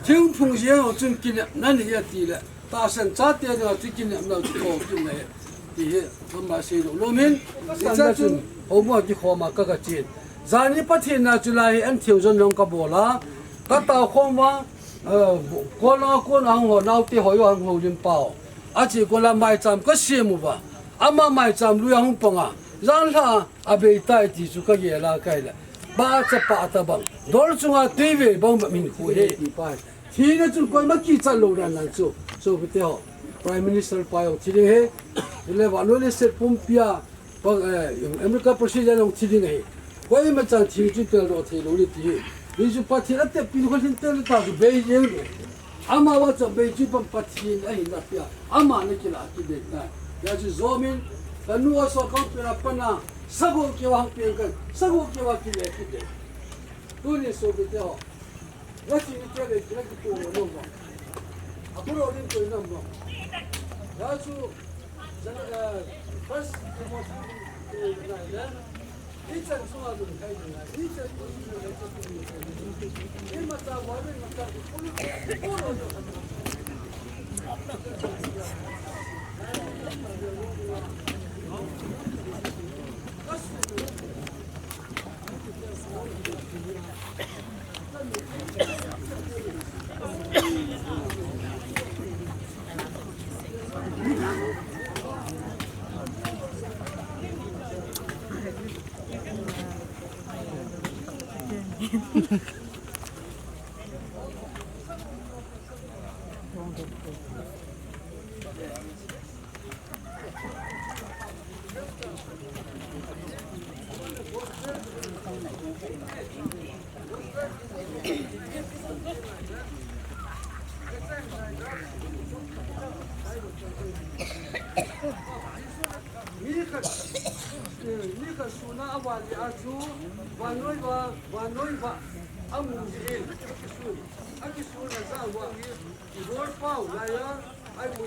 Thingphung jeng ho chun kinepna nei ati le, tahsan chate dinga chu kinepna chu tho kit na e. Ti hi, ama sei lou nom in. Hichea chun, houbung a kikhom a ka, ka chen. Jani Pathen na chu lai hi an theu jon jong ka bol a. Ka tao khom uva, eh, kona, kona hung ho, naote ho, hung ho lim pao. Ache kona maicham ka sem uva. Ama maicham lui a hung pang a. Jan lha a bei tai ti chu ka gel a ka hile. Pahcha pah tabang. Dol chunga tui ve bang bang min khu he ti pa. Thina chun koima kichat lou dan dan chu. Sopite ho. Prime Minister pa jong thi ding ahi. Hile vannoi leiset pumpia, pa, eh, America President jong thi ding ahi. Koima chan thi chu tel doh thei lou le ti hi. Hichu Pathen a tepin kho lhin tel ta chu bei jeng. Amavang chu bei chu pan Pathen ahin apia. Ama na kilah kit ding tai. Hijeh chun Job in, ka nu a soh kahung peng a pat a, sagoh keuva hung peng kan, sagoh keuva kile kit ding. Tuni sopite ho. Ngati ni kele kila ki po no ba. Apuro ni ko no ba. Ya chu, eh, First Timothy, eh, na ya. Ichan sunga dun kai dun. Ichan sunga dun kai dun. Ima ta wa ni ma ta. Mi khat, eh, mi khat suna a vali a chu, vannoi va, vannoi va, a mu ji in, a kisun, a kisun a za va, i bol pau lai a, ai mu,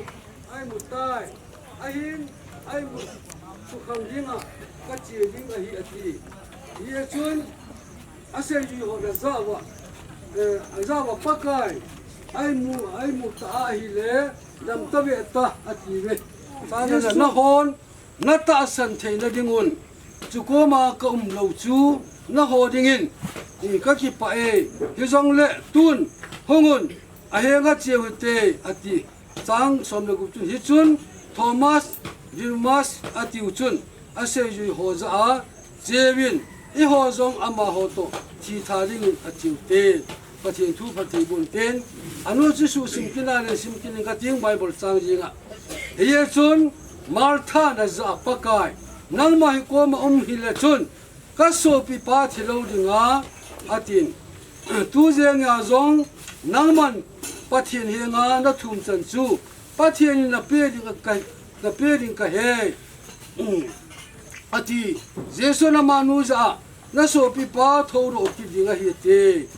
ai mu tai, ahin, ai mu, sukhang ding a, ka chia ding ahi a ti. Hi a chun, a seijui ho na za va, eh, a za va Pakai, ai mu, ai mu ta ahi le, dam ta ve ta, a ti ve. Sa na na hon, na tahsan theina dingun, chu koma ka um lo chu, na ho dingin, i ka kipah e, hijongle tun, hung un, a henga che u hite, a ti. Chang som le gup chun, hi chun, Thomas, Didymus, a tiu chun, a seijui ho za a, che uvin, i ho jong ama ho to, thi tha dingin a tiu te. Pathen thu phatthei boh in tin, a nu chu susim kit na le sim kit in ka ting Bible chang jing a. Hi a chun, Martha na za a Pakai, nangma hi koma um hi le chun, ka sopi pa thi lo ding a, a tin. Tu jeng a jong, nangman Pathen henga na thum chan chu, Pathen in na pe ding ka, na pe ding ka he. A ti, Jesu na manu za a, na sopi pa tho ro kit ding ahi ti.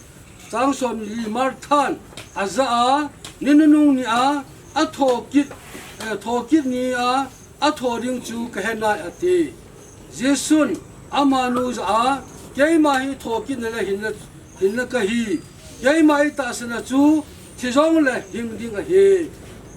Chang som li Marthan, a za a, ni nunung ni a, a tho kit, eh, tho kit ni a, a tho ding chu ka he nai a ti. Jesun, a manu za a, keima hi tho kit na le hin na, hin na ka hi. Keima ei tahsan a chu, thi jong le hing ding ahi.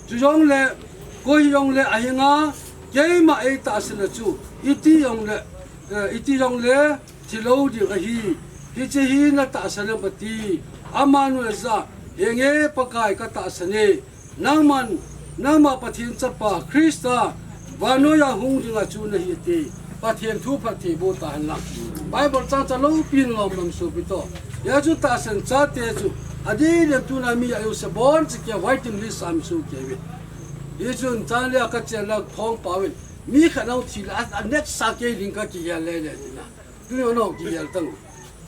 Chu jong le, koi hi jong le a hinga, keima ei tahsan a chu, iti jong le, eh, iti jong le, thi lo ding ahi. Hiche hi na tahsan em a ti. A manu za, henge Pakai ka tahsan e. Nangman, nangma Pathen chapa, Christa, vannoi a hung ding a chu na hi ti. Pathen thu phatthei boh ta hen lang. Bible chang cha lo pin lom lam su pi to. Hi a chu tahsan chate chu. A di le tu na mi a u se bon chi ke waiting list am su ke ve. Hi chun chang le a ka chen la phong pa uvin. Mi khat nau thi la a next sa ke ling ka ki ya le le ti na. Tu yo no ki ya tang.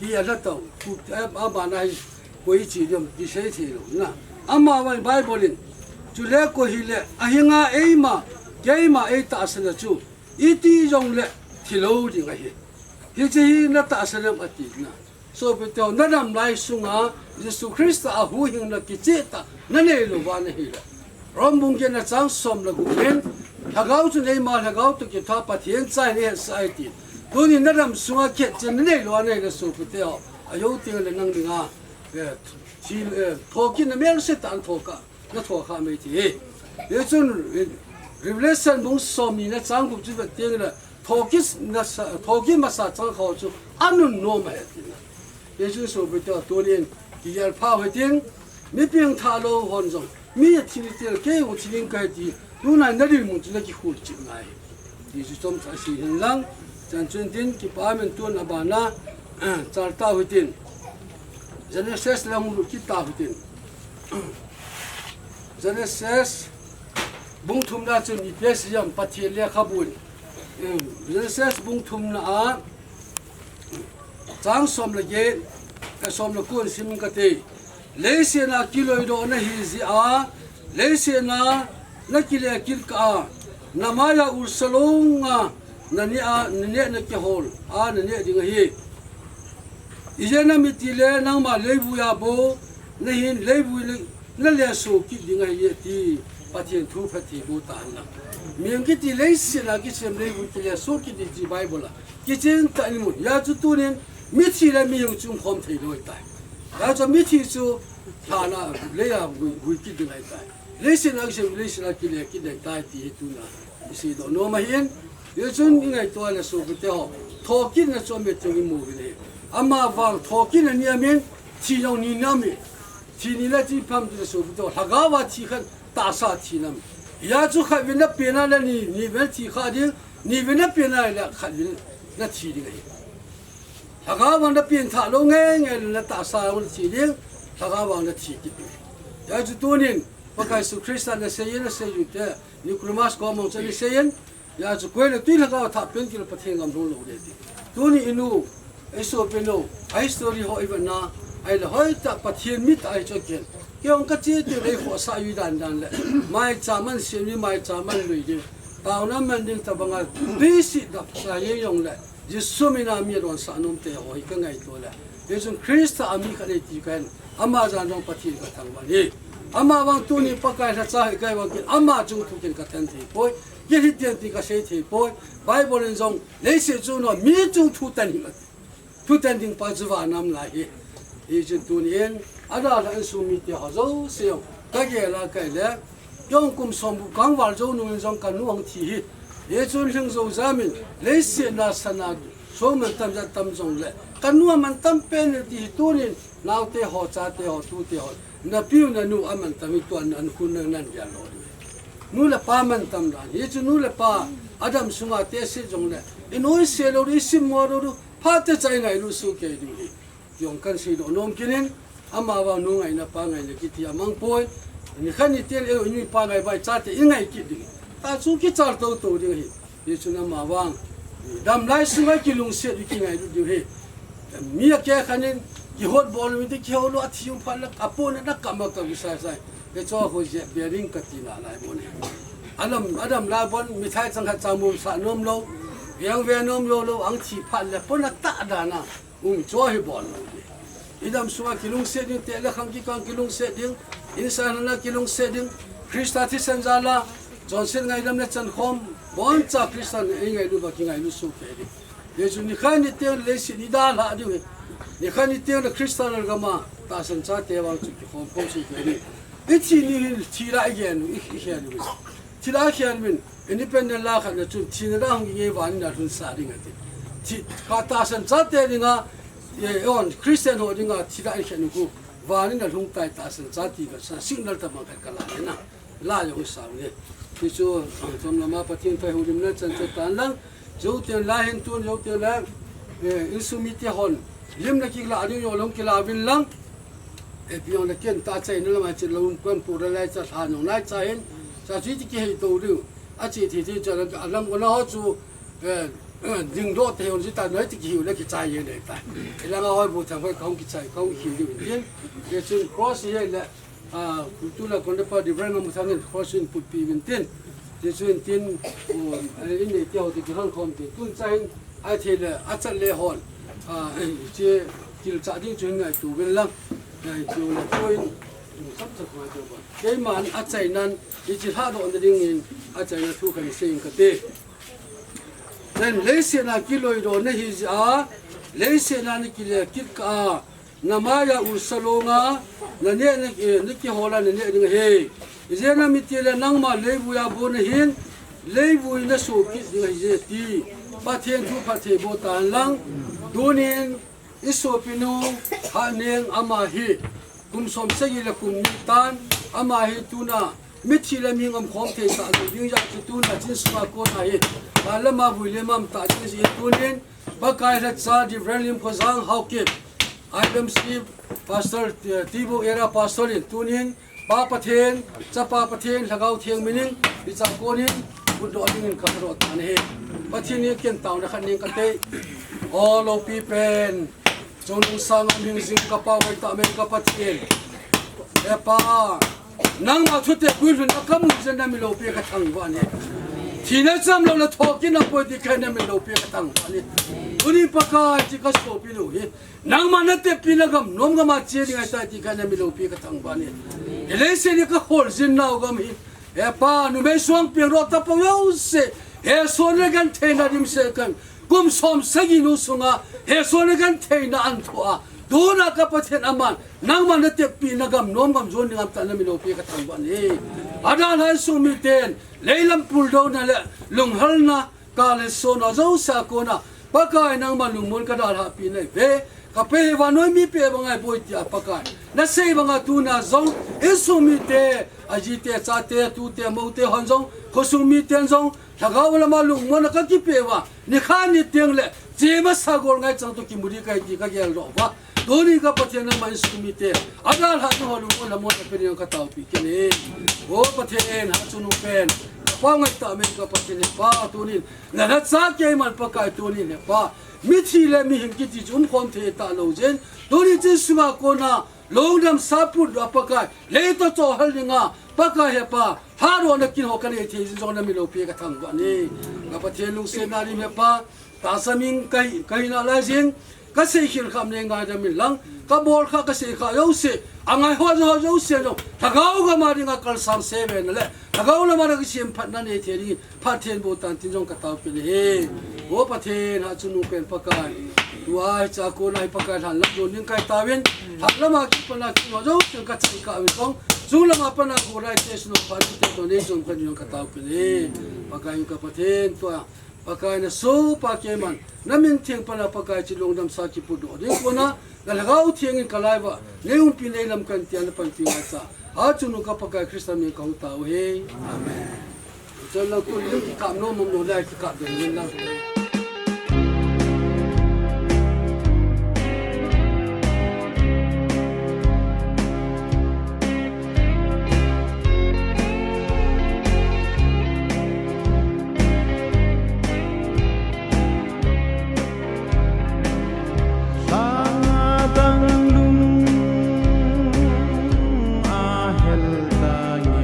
Ki ya la tau. Ku a, a ba na hi. Koi chi diam, kisei thei lo na. Ama vang Bible in, chule koi hi le, a hinga eima, keima ei tahsan a chu, iti jong le, thi lo ding ahi. Hiche hi na tahsan em a ti na. Sopi te ho, na dam lai sunga, Jesu Christa a huhhingna kicheh tah, na nei lou va na hi le. Rom bung get na chang som le gup in, Lhagao chun eima, Lhagao toh kithoa Pathen cha in ei hetsah e ti. Tuni na dam sunga khetchen na nei lou a na hi le sopi te ho. A jou teng le nang dinga. Eh, thi, eh, thokit na mel se tan thoka, na thoka mai ti. Hichun, eh, Revelation bung som ni na chang gup chu vet teng le, thokit na sa, thokit masa chang kho chu, anun nom ahi ti na. Hichun sopi te tunin, kigel pha u hitin, mi pengthah lou hon jong, mi a thi ni tel kei u thi ning ka hi ti, tunai na dinmun chu na kikhul chim ngai. Ti chu chomcha sei hen lang, chan chun tin, kipa min tun a bana, chal ta u hitin. Genesis lang lut kit ta u hitin. Genesis bung thum na chun ipi asei em Pathen lekhabu in. Em, Genesis bung thum na a, chang som le get, eh, som le ko in sim ka ti. Leiset a kiloidoh na hi jeh a, leiset a na kile kit kah a, na mai a ursa longa na neh a, na neh na kihol a, na neh ding ahi. Ijeh inem itile nangma leivui a bou, nahin leivui le, nalesoh kit ding ahi ti Pathen thu phattheiboh tahen lang. Mihem kiti leiset a kisem leivui kilesoh kit ding ti Bible a kichen tah in imu. Hijeh chun tunin mithi le mihing chu umkhom thei lou ahitai. Hijeh chun mithi chu lhan a, lei a vui, vui kit ding ahitai. Leiset a kisem, leiset a kile kit ding ahitai ti hi tuna iseidoh nom ahin. Hijeh chun ingaito le sopite ho, thokitna chu amet jong imu uvin ahi. Amavang thokitna ni amin, thi jong ni amin ahi. Thi ni le thi pham ti le sopite ho, lhagao a thi khat, tahsa thi amin. Hijeh chun khatvei napen a le ni, nivei nathi kha ding, nivei napen a le khatvei nathi ding ahi. Lhagao vang napen tha lou ngeingei le natahsa vang nathi ding, lhagao vang nathi kit ding. Hijeh chun tunin, Pakai Jesu Christa nasei in, nasei u te, Nicodemus kom mong chu nasei in, hijeh chun koi le tui lhagao thah pen kit le Pathen gam lhung lou ding ti. Tuni inu, isopinu, a history ho ivet na, ahile hoitah Pathen mit ahi chu ken. Kei jong kache teng le ikhohsah u dan dan le. Maicham ahin sem ding, maicham ahin lui ding. Taona aman ding tabang a, tui sih dap sa jeng jong le. Jesu min a mi adonsah nom te ho hi kangaito le. Hijeh chun Christa a mi khat ahi ti kahen. Ama jan jong Pathen kathangvah in ahi. Amavang tuni Pakai lhacha hi kahi vang kin ama chung thu kin kathen thei poi. Kei hi tien ti kasei thei poi. Bible in jong leiset chunga mi chung thu ten hi, thu ten ding pa chu van a um lai ahi. Hijeh chun tunin, adalhah insung mite ho jouse jong kagel a kahi le, jong kum som gup kangval jou nung in jong kanu ahung thi ahi. Hijeh chun lhing jou jam in, leiset a sana song mantam jat tam jong le, kanu amantam pen e ti hi tunin, naote ho, chate ho, tute ho, napiu nanu amantam hi tuan an khun nan nan dia lo. Nu le pa mantam dan. Hijeh chun nu le pa, adam sunga tehse jong le, inoi se lou, isim mo lou, phat tah cha ingailu soh kei ding ahi. Ti jong kahin seidoh nom kit in, amavang nu ngaina pa ngaina kiti amang poi. Nikhat niteng le inu ipa ngai bai chate ingai kit ding. Tah chu kichal tou tou ding ahi. Hijeh chun amavang, damlai sunga kilungset u kingailu diu ahi. Mi akeh khat in, kihot bol u ti kihou lou, athi u phat le, apohna na kap ma kap u sai sai. Hiche ho jeh bering kati nalai bon ahi. Adam, adamlai bon, mithai chang khat cha mum sah nom lou, veng ve nom lou lou, ahung thi phat le, pohnat tah dan a. Um, chu hi bol lou ding. Idam sunga kilungset ding, teh le khang kikah a kilungset ding, insung lhana kilungset ding, Christa thisan jal a, chonset ngaidam le chankhom, boncha Christa in eingailu banga kingailu soh kei ding. Hijeh chun nikhat niteng le leiset idalhah diu ahi. Nikhat niteng le Christa lalgam a, tahsan chate vang chu kikhom khom soh kei ding. Ithi ni hin thi la igel u, i, igel u. Thi la igel u in, independent la khat na chun, thina la hung nge van in alhun sah ding ati. Thi, kha tahsan chate dinga, e, on, Christian ho dinga, thi la igel u khu, van in alhung tai tahsan chate ka sa, signal tabang khat kala le na. La jong sa u le. Ti chu, chom lama Pathen thai houlimna chan chu tan lang. Jou teng la hin tun, jou teng la, e, insung mite hon. Lim na kila ding jong long kila uvin lang. E, pi jong le ken ta chai na lama chai lou, kon pu ra lai cha lha nong lai cha hin. Cha chu iti kihei tou diu. Ache thei thei cha lang, alang kona ho chu, e, ding doh te hon ji ta noi ti kihiu le kichai ye le ta. Ilanga hoi bu thang hoi kong kichai, kong hiu diu hin. Ye chun cross ye le, a, kultu la kon le pa Reverend Mamuthang in cross in put pi vin tin. Ye chun tin, o, e, in nei te ho ti kihon khom tin. Tun cha hin, a thei le, a chat le hon. A, e, che, til cha ding chu hin ngaitu vin lang. Ngaitu le point. Sam sa ko to ba. Keiman achaina'n, hiche lhadohna dingin, achaina thu kahin sei inge kati. Ken leiset a kiloidoh nahi jeh a, leiset a nakile kit kah a, namai a u salonga, naneh, na, eh, nakihol a naneh ding ahi. Ijeh inem itile nangma leivui a bon nahin, leivui nasoh kit ding ahi jeh ti. Pathen thu phattheiboh tahen lang, tunin, I sopinu Haneng ama hi kum som sagi le kum ni tan, ama hi tuna mithi le mihing umkhom thei tah lou ding jeh chun tuna chin sunga kona hi, a lama vui le mam tah ding jeh in tunin, Pakai lhacha Reverend Limkhojang Haokip, I M C Pastor, eh, Tibou Area Pastor in tunin, Pa Pathen, Chapa Pathen, Lhagao Theng min in, hiche a konin, butdoh dingin ka lhadoh tan ahi. Pathen in ken taona khat nei kate. O lopi pen, chungnung sanga um hing jing ka Pa, hoitah mai ka Pathen. E Pa, nangma thutepui lhunna kamu jeh in nami lopi ka thangvah in ahi. Thina cham lou le thokitna poi ti kahin, nami lopi ka thangvah in ahi. Tuni Pakai ti ka sopi lou hi. Nangma na tepi na gam, nom gam a che ding ahi tai ti ka na mi loupi ka thangvah e. Hi leiset hi ka kholjin nau gam hi. He Pa, numei suang piang ro ta pau yo se. He so na gan thei na dim se kan. Kum som sagi nu sunga. He so na gan thei na an thua. Tuna ka Pathen aman. Nangma na tepi na gam, nom gam jon ding am ta na mi loupi ka thangvah e. Adalha insung miten. Leilam puldouna le. Lunghalna. Ka le sona jouse a kona, Pakai nangma lungmon ka dalhah pi nai ve. Ka pe hi vannoi mi pe banga i boi tia Pakai. Na sei banga tuna jong, insung mite, ajite, achate, atute, amoute, hon jong, khosung miten jong, lhagao lama lungmon a ka kipe uva, nikhat niteng le, chema sagol ngai chang to kimu ding kahi ti ka gel doh uva. Tuni ka Pathen nangma insung mite, adalhah nau ho lungmon a mo na pe ding ka taopi kit e. O Pathen, Hatchungnungpen, ka pa ngai ta men ka Pathen he Pa, tunin, na lhacha keiman Pakai tunin he Pa. Mithi le mihing kiti chu umkhom thei talou jeh in. Tuni chin sunga kona, lungdamsa putdoh a Pakai, lei toh chohhal dinga, Pakai he Pa, thadohna kin ho ka nei thei jin jong na mi loupi ka thangvah e. Ka Pathen lungsetna lim he Pa, tahsa ming kahi, kahi nalai jin, ka seikhel kham nei ngaidam in lang, ka bol kha ka sei kha jouse, angai ho jo jouse jong, lhagao gam a dinga kalsang se ve na le, lhagao lama na kisemphatna nei thei ding, phatthei boh tan tin jong ka taopi e. O Pathen, Hatchungnungpen Pakai. Tua hiche a kona hi Pakai lhan lam jon ding kahi tauvin, lhan lama kipat na kin ho jouse ka chai kah uvin kong, chung lama pat na ko rai te sino phat te to nei jong ka ding ka taopi e. Pakai ka Pathen tua. Pakai na sopa keiman, na min theng pat na Pakai chu lungdamsa kiputdoh ding kona, na lhagao theng in ka laiva, nei umpi nei lam kan tia na panpi ngai cha. Hatchungnung ka Pakai Christa min ka hung tao e. Amen. Chun lang tun lim kikap nom nom lo lai kikap ding lim lang. Lhadang lung a hel tange,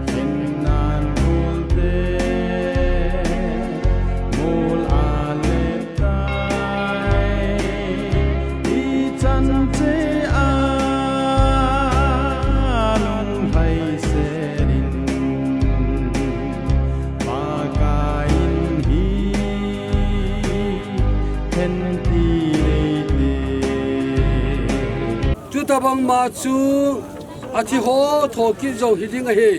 khennan multe mul a le tai, ichan cheh a lunglhai sel in, Pakai in hi hen ti nei te. Chutabang ma chu athi ho thokit jong hi ding ahi.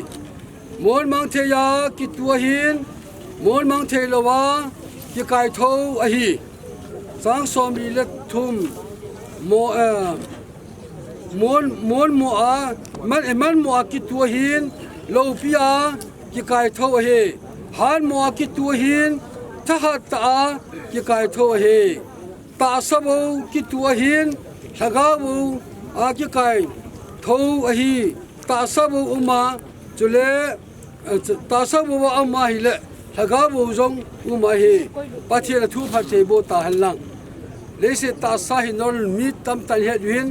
Mon mang thei a kitu ahin, mon mang thei lou a kikaitho ahi. Chang somli le thum, mo, eh, mon, mon mo a, man, eh, man mo a kitu ahin, loupi a kikaitho ahi. Han mo a kitu ahin, thahat tah a kikaitho ahi. Tahsa bou kitu ahin, lhagao bou a kikaitho ahi. Tahsa bou um a, chule, eh, ch-, tahsa bou a um a hile, lhagao bou jong um ahi. Pathen a thu phatthei boh tahen lang. Leiset tahsa hi nol mi tamtah in het u hin,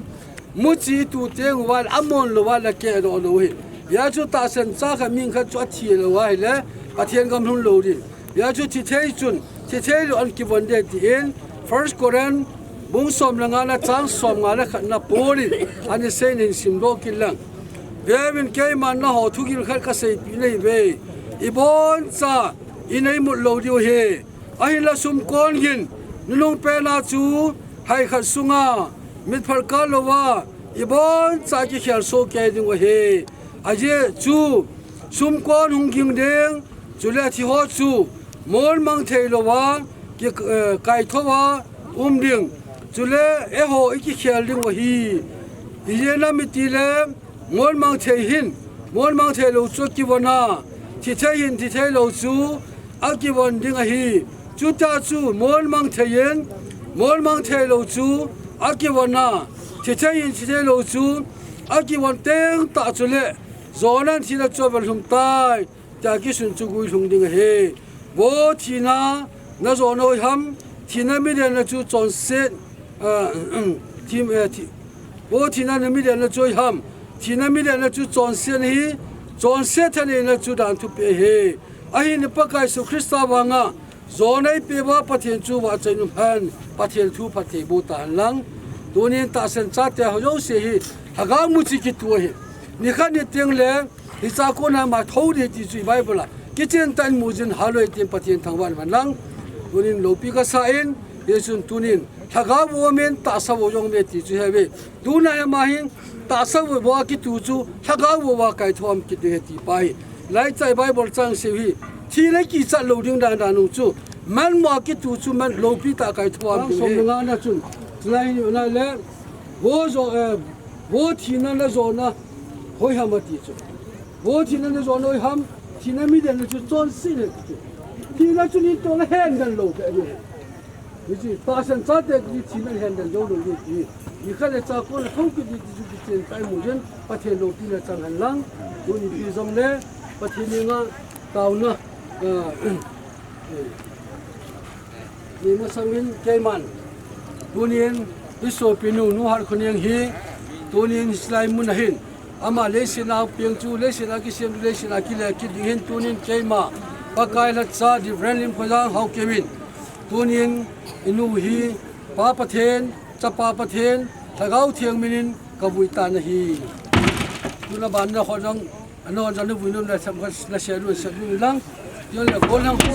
muchi itu teng uva, amon lou uva le keh doh lou u hi. Hia chu tahsan cha khat ming khat chu athi lou uva hile, Pathen gam lhung lou ding. Hia chu thi thei chun, thi thei lou an kivon ding tin, First Corinth, bung som le nga na chang som nga le khat na Paul in, ana sei in sim doh kit lang. Veuvin keiman nangho thugil khat ka seipeh nahi uve. Ibon cha, inei mut lou diu ahi. Ahinla sumkon gin, nunung pen a chu, hai khat sunga, mitphat kah lou a, ibon cha kikhel soh kei ding u ahi. Ajeh chu, sumkon hung ging ding, chule thi ho chu, mon mang thei lou a, ki, eh, kaitho a, um ding, chule eiho i kikhel ding u ahi. Ijeh inem itile, mon mang thei hin, mon mang thei lou chu akivon a, thi thei hin, thi thei lou chu akivon ding ahi. Chuti chu mon mang thei in, mon mang thei lou chu akivon a, thi thei hin, thi thei lou chu akivon teng tah chule, jona in thina chu avel lhung tai. Tia kisun chu guilhung ding ahi. Vo thina, na jona hoiham, thina milenna chu chonset, ah, thi, eh, thi, vo thina na milenna chu hoiham, thina milenna chu chonset ahi, chonset thaneina chu danthu peh ahi. Ahin i Pakai Jesu Christa vanga, Jona eipeuva Pathen chu vahchoi in umhen, Pathen thu phatthei boh tahen lang. Tunin tahsan chate ho jouse hi, lhagao muchi kitu ahi. Nikhat niteng le, hiche a kona ima thou ding ti chu i Bible a kichen tah in mu jin hallou hen tin Pathen thangvah in umhen lang. Tunin loupi kasa in, hichun tunin, lhagao vo umin, tahsa vo jong ume ti chu ahi ve. Tuna hi ama hin, tahsa vo a kitu chu, lhagao vo a kaithou a um kit ding ahi ti pa hi. Laicha Bible chang seiyu hi, thina kichat lou ding dan dan u chu, manmo a kitu chu, man loupi tah a kaithou a um ding ahi. Chang som le nga na chun, chulai hi na le, vo jo, eh, vo thina le jona, hoi ham ati chu. Vo thina le jona hoi ham, thina mi den le chu chonse le chu. Thina chu ni to le hen dan lou be ni. Hiche, tahsan chate kiti thina hen dan jou lou ding ti. Nikhat le cha kona thou kit ding ti chu kichen tah in mu jin, Pathen loupina chang hen lang. Tuni pi jong le, Pathen henga taona, ah, eh, ni masang in keiman. Tunin, i sopinu, Nu Hatkhoneng hi, tunin hichelai mun a hin. Ama leiset a peng chu, leiset a kisem chu, leiset a kile kit ding ahin tunin keima, Pakai lhacha, Reverend Limkhoijang Haokip in. Tunin, i nu hi, Pa Pathen, Chapa Pathen, Lhagao Theng min in ka vui tan ahi. Tuna ban na kho jong, ano jong na vui nom na sam ka na se lu, se lu lang. Yon le gol hang ko.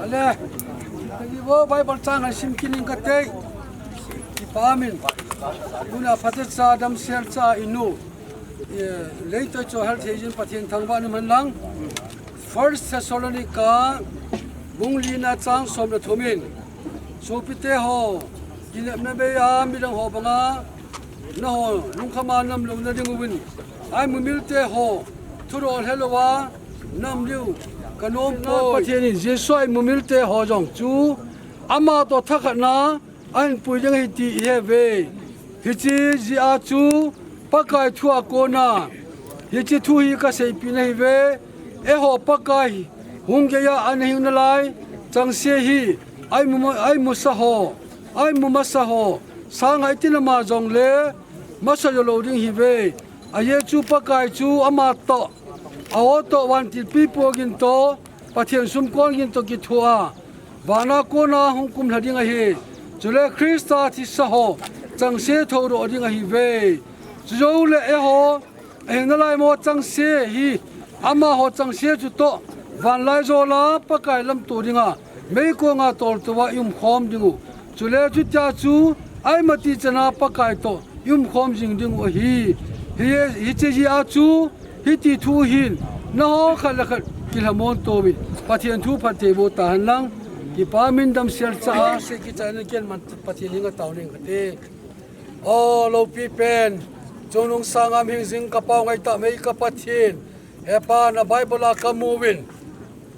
Ale, tagi vo Bible chang a sim kit ning kate. Kipa min. Tuna phatecha damsel cha i nu. Eh, leitol chun hal thei jin Pathen thangvah in umhen lang. First Thessalonica bung li na chang som le thum in. Sopite ho, kinepna bei a midang ho banga, nangho lungkham a nam louna ding uvin, aimumilte ho, thudol helou a nam diu ka nom poi. Pathen in Jesu aimumilte ho jong chu, ama toh thakhat na, ahin pui ding ahi ti i he uve. Hiche jeh a chu Pakai thu a kona hiche thu hi ka seipeh na ahi uve. Eiho Pakai hung geiya ana hing nalai chengse hi aimu, aimusa ho, aimu masa ho sanga itin ama jongle masa jou lou ding ahi uve. Ajeh chu Pakai chu ama toh, a-o toh, vantil pipu gin toh, Pathen sumkon gin toh kithoa, vana kona hung kumlha ding ahi. Chule Christa thisa ho chengse thoudoh ding ahi uve. Chujou le eiho, ahing nalai mo chengse hi, amaho chengse chutoh, vanlaijol a Pakai lamto dinga, meikong a toltou a i umkhom diu. Chule chutia chu, aima ti chan a Pakai toh i umkhom jing diu ahi. Hi, hiche jeh a chu, hiti thu hin, nangho khat le khat kilhamon tou in, Pathen thu phatthei boh tahen lang, kipa min damsel cha a, se kichai na ken man Pathen henga tao ning kate. O loupi pen, chungnung sanga um hing jing ka pao ngaitah mei ka Pathen, He Pa, na Bible a ka mu uvin,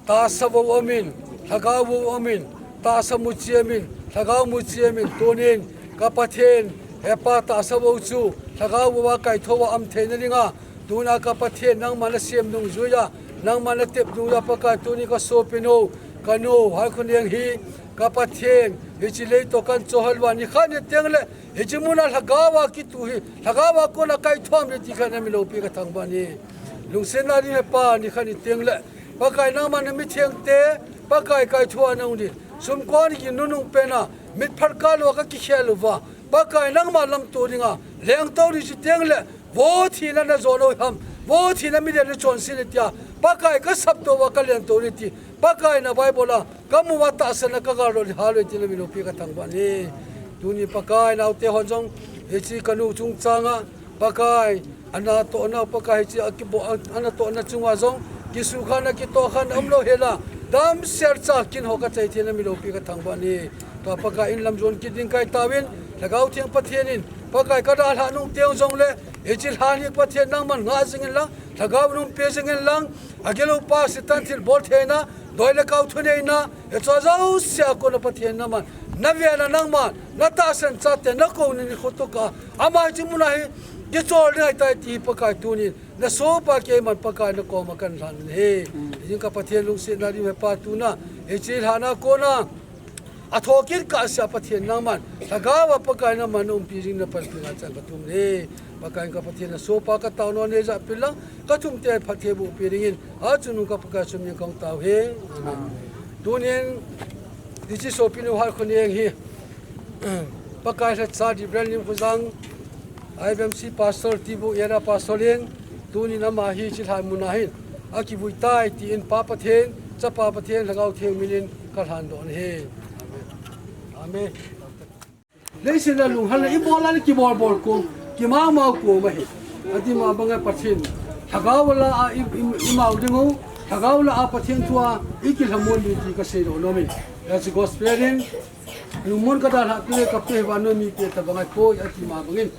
tahsa vo umin, lhagao vo umin, tahsa muchi umin, lhagao muchi umin, tunin ka Pathen, He Pa, tahsa vo chu lhagao vo a kaithou a um theina dinga, tuna ka Pathen, nangma na sem dungjuiya, nangma na tep dungjuiya Pakai, tuni ka sopinu, ka nu Hatkhoneng hi, ka Pathen, hiche leitol kan chohel uva, nikhat niteng le, hiche muna lhagao a kitu hi, lhagao a kona kaithou a um ding ti khat na min loupi ka thangvah in. Lungsetna ding He Pa, nikhat niteng le, Pakai nangma na mithengte, Pakai kaithoa nahung din. Sumkon kin nunung pena, mitphat kah lou a kakikhel uva. Pakai nangma lamto dinga, lengto ding chuteng le, vo thina najo nau ham, vo thina midel nachonse ding tia, Pakai kasapto uva kalengto ding ti, Pakai na Bible a, kamu uva tahsanna kagaldoh ding ahi ti nami loupi kathangvah e. Tuni Pakai naote hon jong, hiche kanu chungchanga, Pakai, anatohna Pakai hiche akibo, a, anatohna chunga jong, kisukhana kitohkhana umlou hela, damsel cha kin ho kachai thei nami loupi kathangvah e. Tua Pakai in lamjon kit ding kaitauvin, Lhagao Theng Pathen in, Pakai kadalhah nung teng jongle, hiche lhan hi Pathen nangman ngah jingin lang, Lhagao in umpi jingin lang, agilou pa Satan thilbol theina, doi le kau thuneina, hiche jouse a kona Pathen nangman, naven a nangman, natahsan chate, nakouna nikho tokah, ama hiche muna hi, kichol ding ahitai ti Pakai tunin, nasopa keiman Pakai nakoma kahin lhan ahi. Hijeh in ka Pathen lungsetna diu he Pa tuna, hiche lhan a kona, athokit kahsea Pathen nangman, Lhagao a Pakai nangman naumpi jing napanpi ngen chan kathum e. Pakai ka Pathen nasopa katao nom e, japil lang, kathum te phatthei boh peh dingin, achungnung ka Pakai sum in kahung tao e. Amen. Tunin, hiche sopinu Hat Khoneng hi, Pakai lhacha Reverend Lim Khojang, I B M C Pastor, Tibu Area Pastor in, tunin ama hi hiche lhan muna hin akivui tai tin Pa Pathen, Chapa Pathen, Lhagao Theng min in kalhan doh ahi. Amen. Leiset a lunghan le ibol a le kibol bol ko, kimang mang ko ma hi. Ati ma banga Pathen, Lhagao la a i, i, imau ding u, Lhagao la a Pathen thua ikilhamon ding ti kasei doh nom e. That's gospel in, lungmon kadalhah peh le kapeh vannoi mite tabang ahipoi ati ma bangin.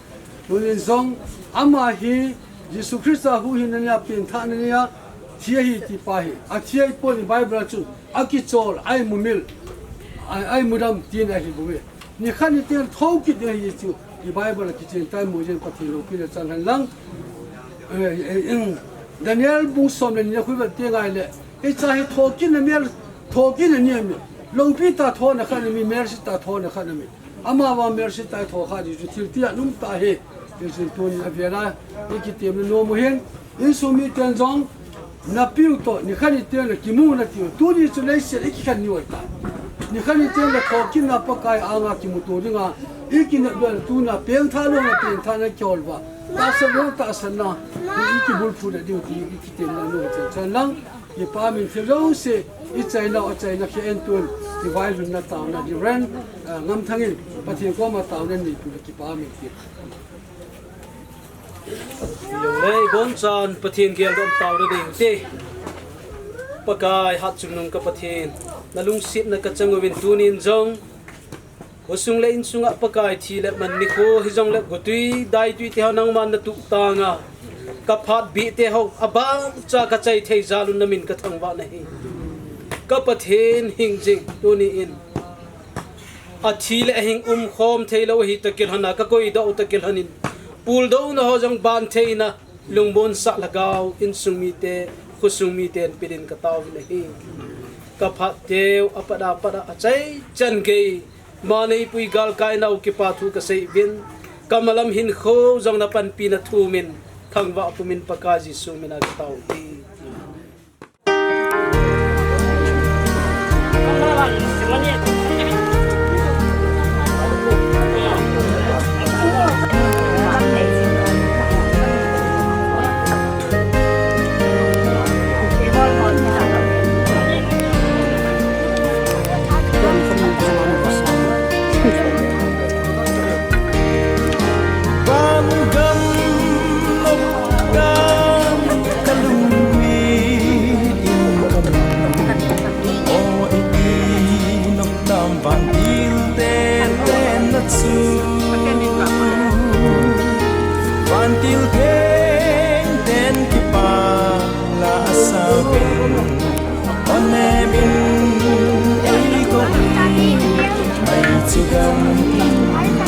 Tunin jong, ama hi Jesu Christa huhhingna nia, pengthahna nia, thi ahi ti pa hi. Athi ahipon i Bible a chun, akichol, aimumil, ai, aimudam tin ahi bouve. Nikhat niteng thokit ding ahi chu, i Bible a kichen tai, mu jeng Pathen loupina chan hen lang. Eh, eh, eh, Daniel bung som le ni na khu vet teng ahile, hiche hi thokitna mel, thokitna ni ami. Loupi tah thona khat ami, melchihna tah thona khat ami. Amavang melchihna tah thokha ding chu thil tia um tah ahi. Hijeh chun tuni a vela, i kitemna nom u hin, insung miten jong, napiu toh, nikhat niteng le kimu natiu. Tuni chu leiset i kikhen ni u ahitai. Nikhat niteng le thokitna Pakai anga kimuto dinga, i kinepna tuna pengthah lou na pengthahna kihol uva. Tahsan lou tahsanna, i kibulphu na diu ti, i kitemna nom u chen chan lang. Kipa min thil jouse, i chaina, achaina khe en tun, i vailhunna taona, Reverend, ah, Ngamthang in, Pathen koma taona nei peh le kipa min thil. Lei bonchan, Pathen geldoh taona nei te. Pakai hatchungnung ka Pathen, nalungsetna kachang uvin tunin jong, khosung le insunga Pakai thi le man nikho hijongle gotwi, daitwi te ho nangman natuh tanga, kaphat bih te ho, abang cha kachai thei jal un namin kathangvah nahi. Ka Pathen hingjing tuni in, athi le ahing umkhom theilou ahi takil hana, kakoidoh u takil hanin, puldouna ho jong ban theina, Lungbonsah Lhagao, insung mite, khosung miten peh din katao uvin ahi. Kaphat teu, apat a, apat a, achaichan gei, ma neipui galkai nau kipa thu kasei uvin, kamalam hinkho jong napanpina thumin, thangvah pumin Pakai Jesu mina katao uve. Van gam nop gam kalungin in kamu. O iti nop tam vantil ten ten na chu. Vantil ten ten kipa la asabin. Onemin eikoupi, mai chu gam in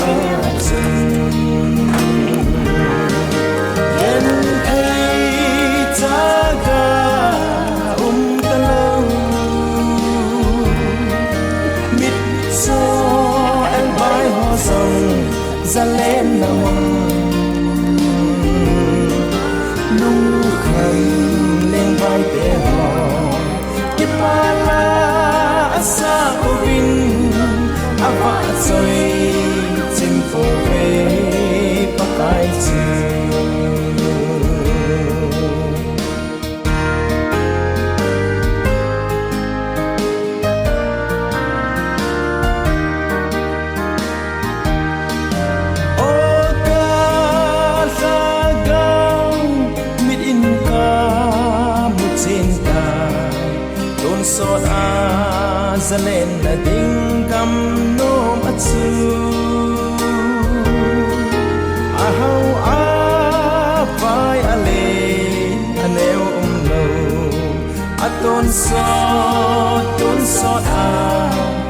achun. Genthei chaga um talou, mitcho elbai ho jong jalen na mang. Lungkham lengbai te ho. Zalenna ding gam nom a chu, a hao a vai a len a neo um lo, a tonsot tonsot a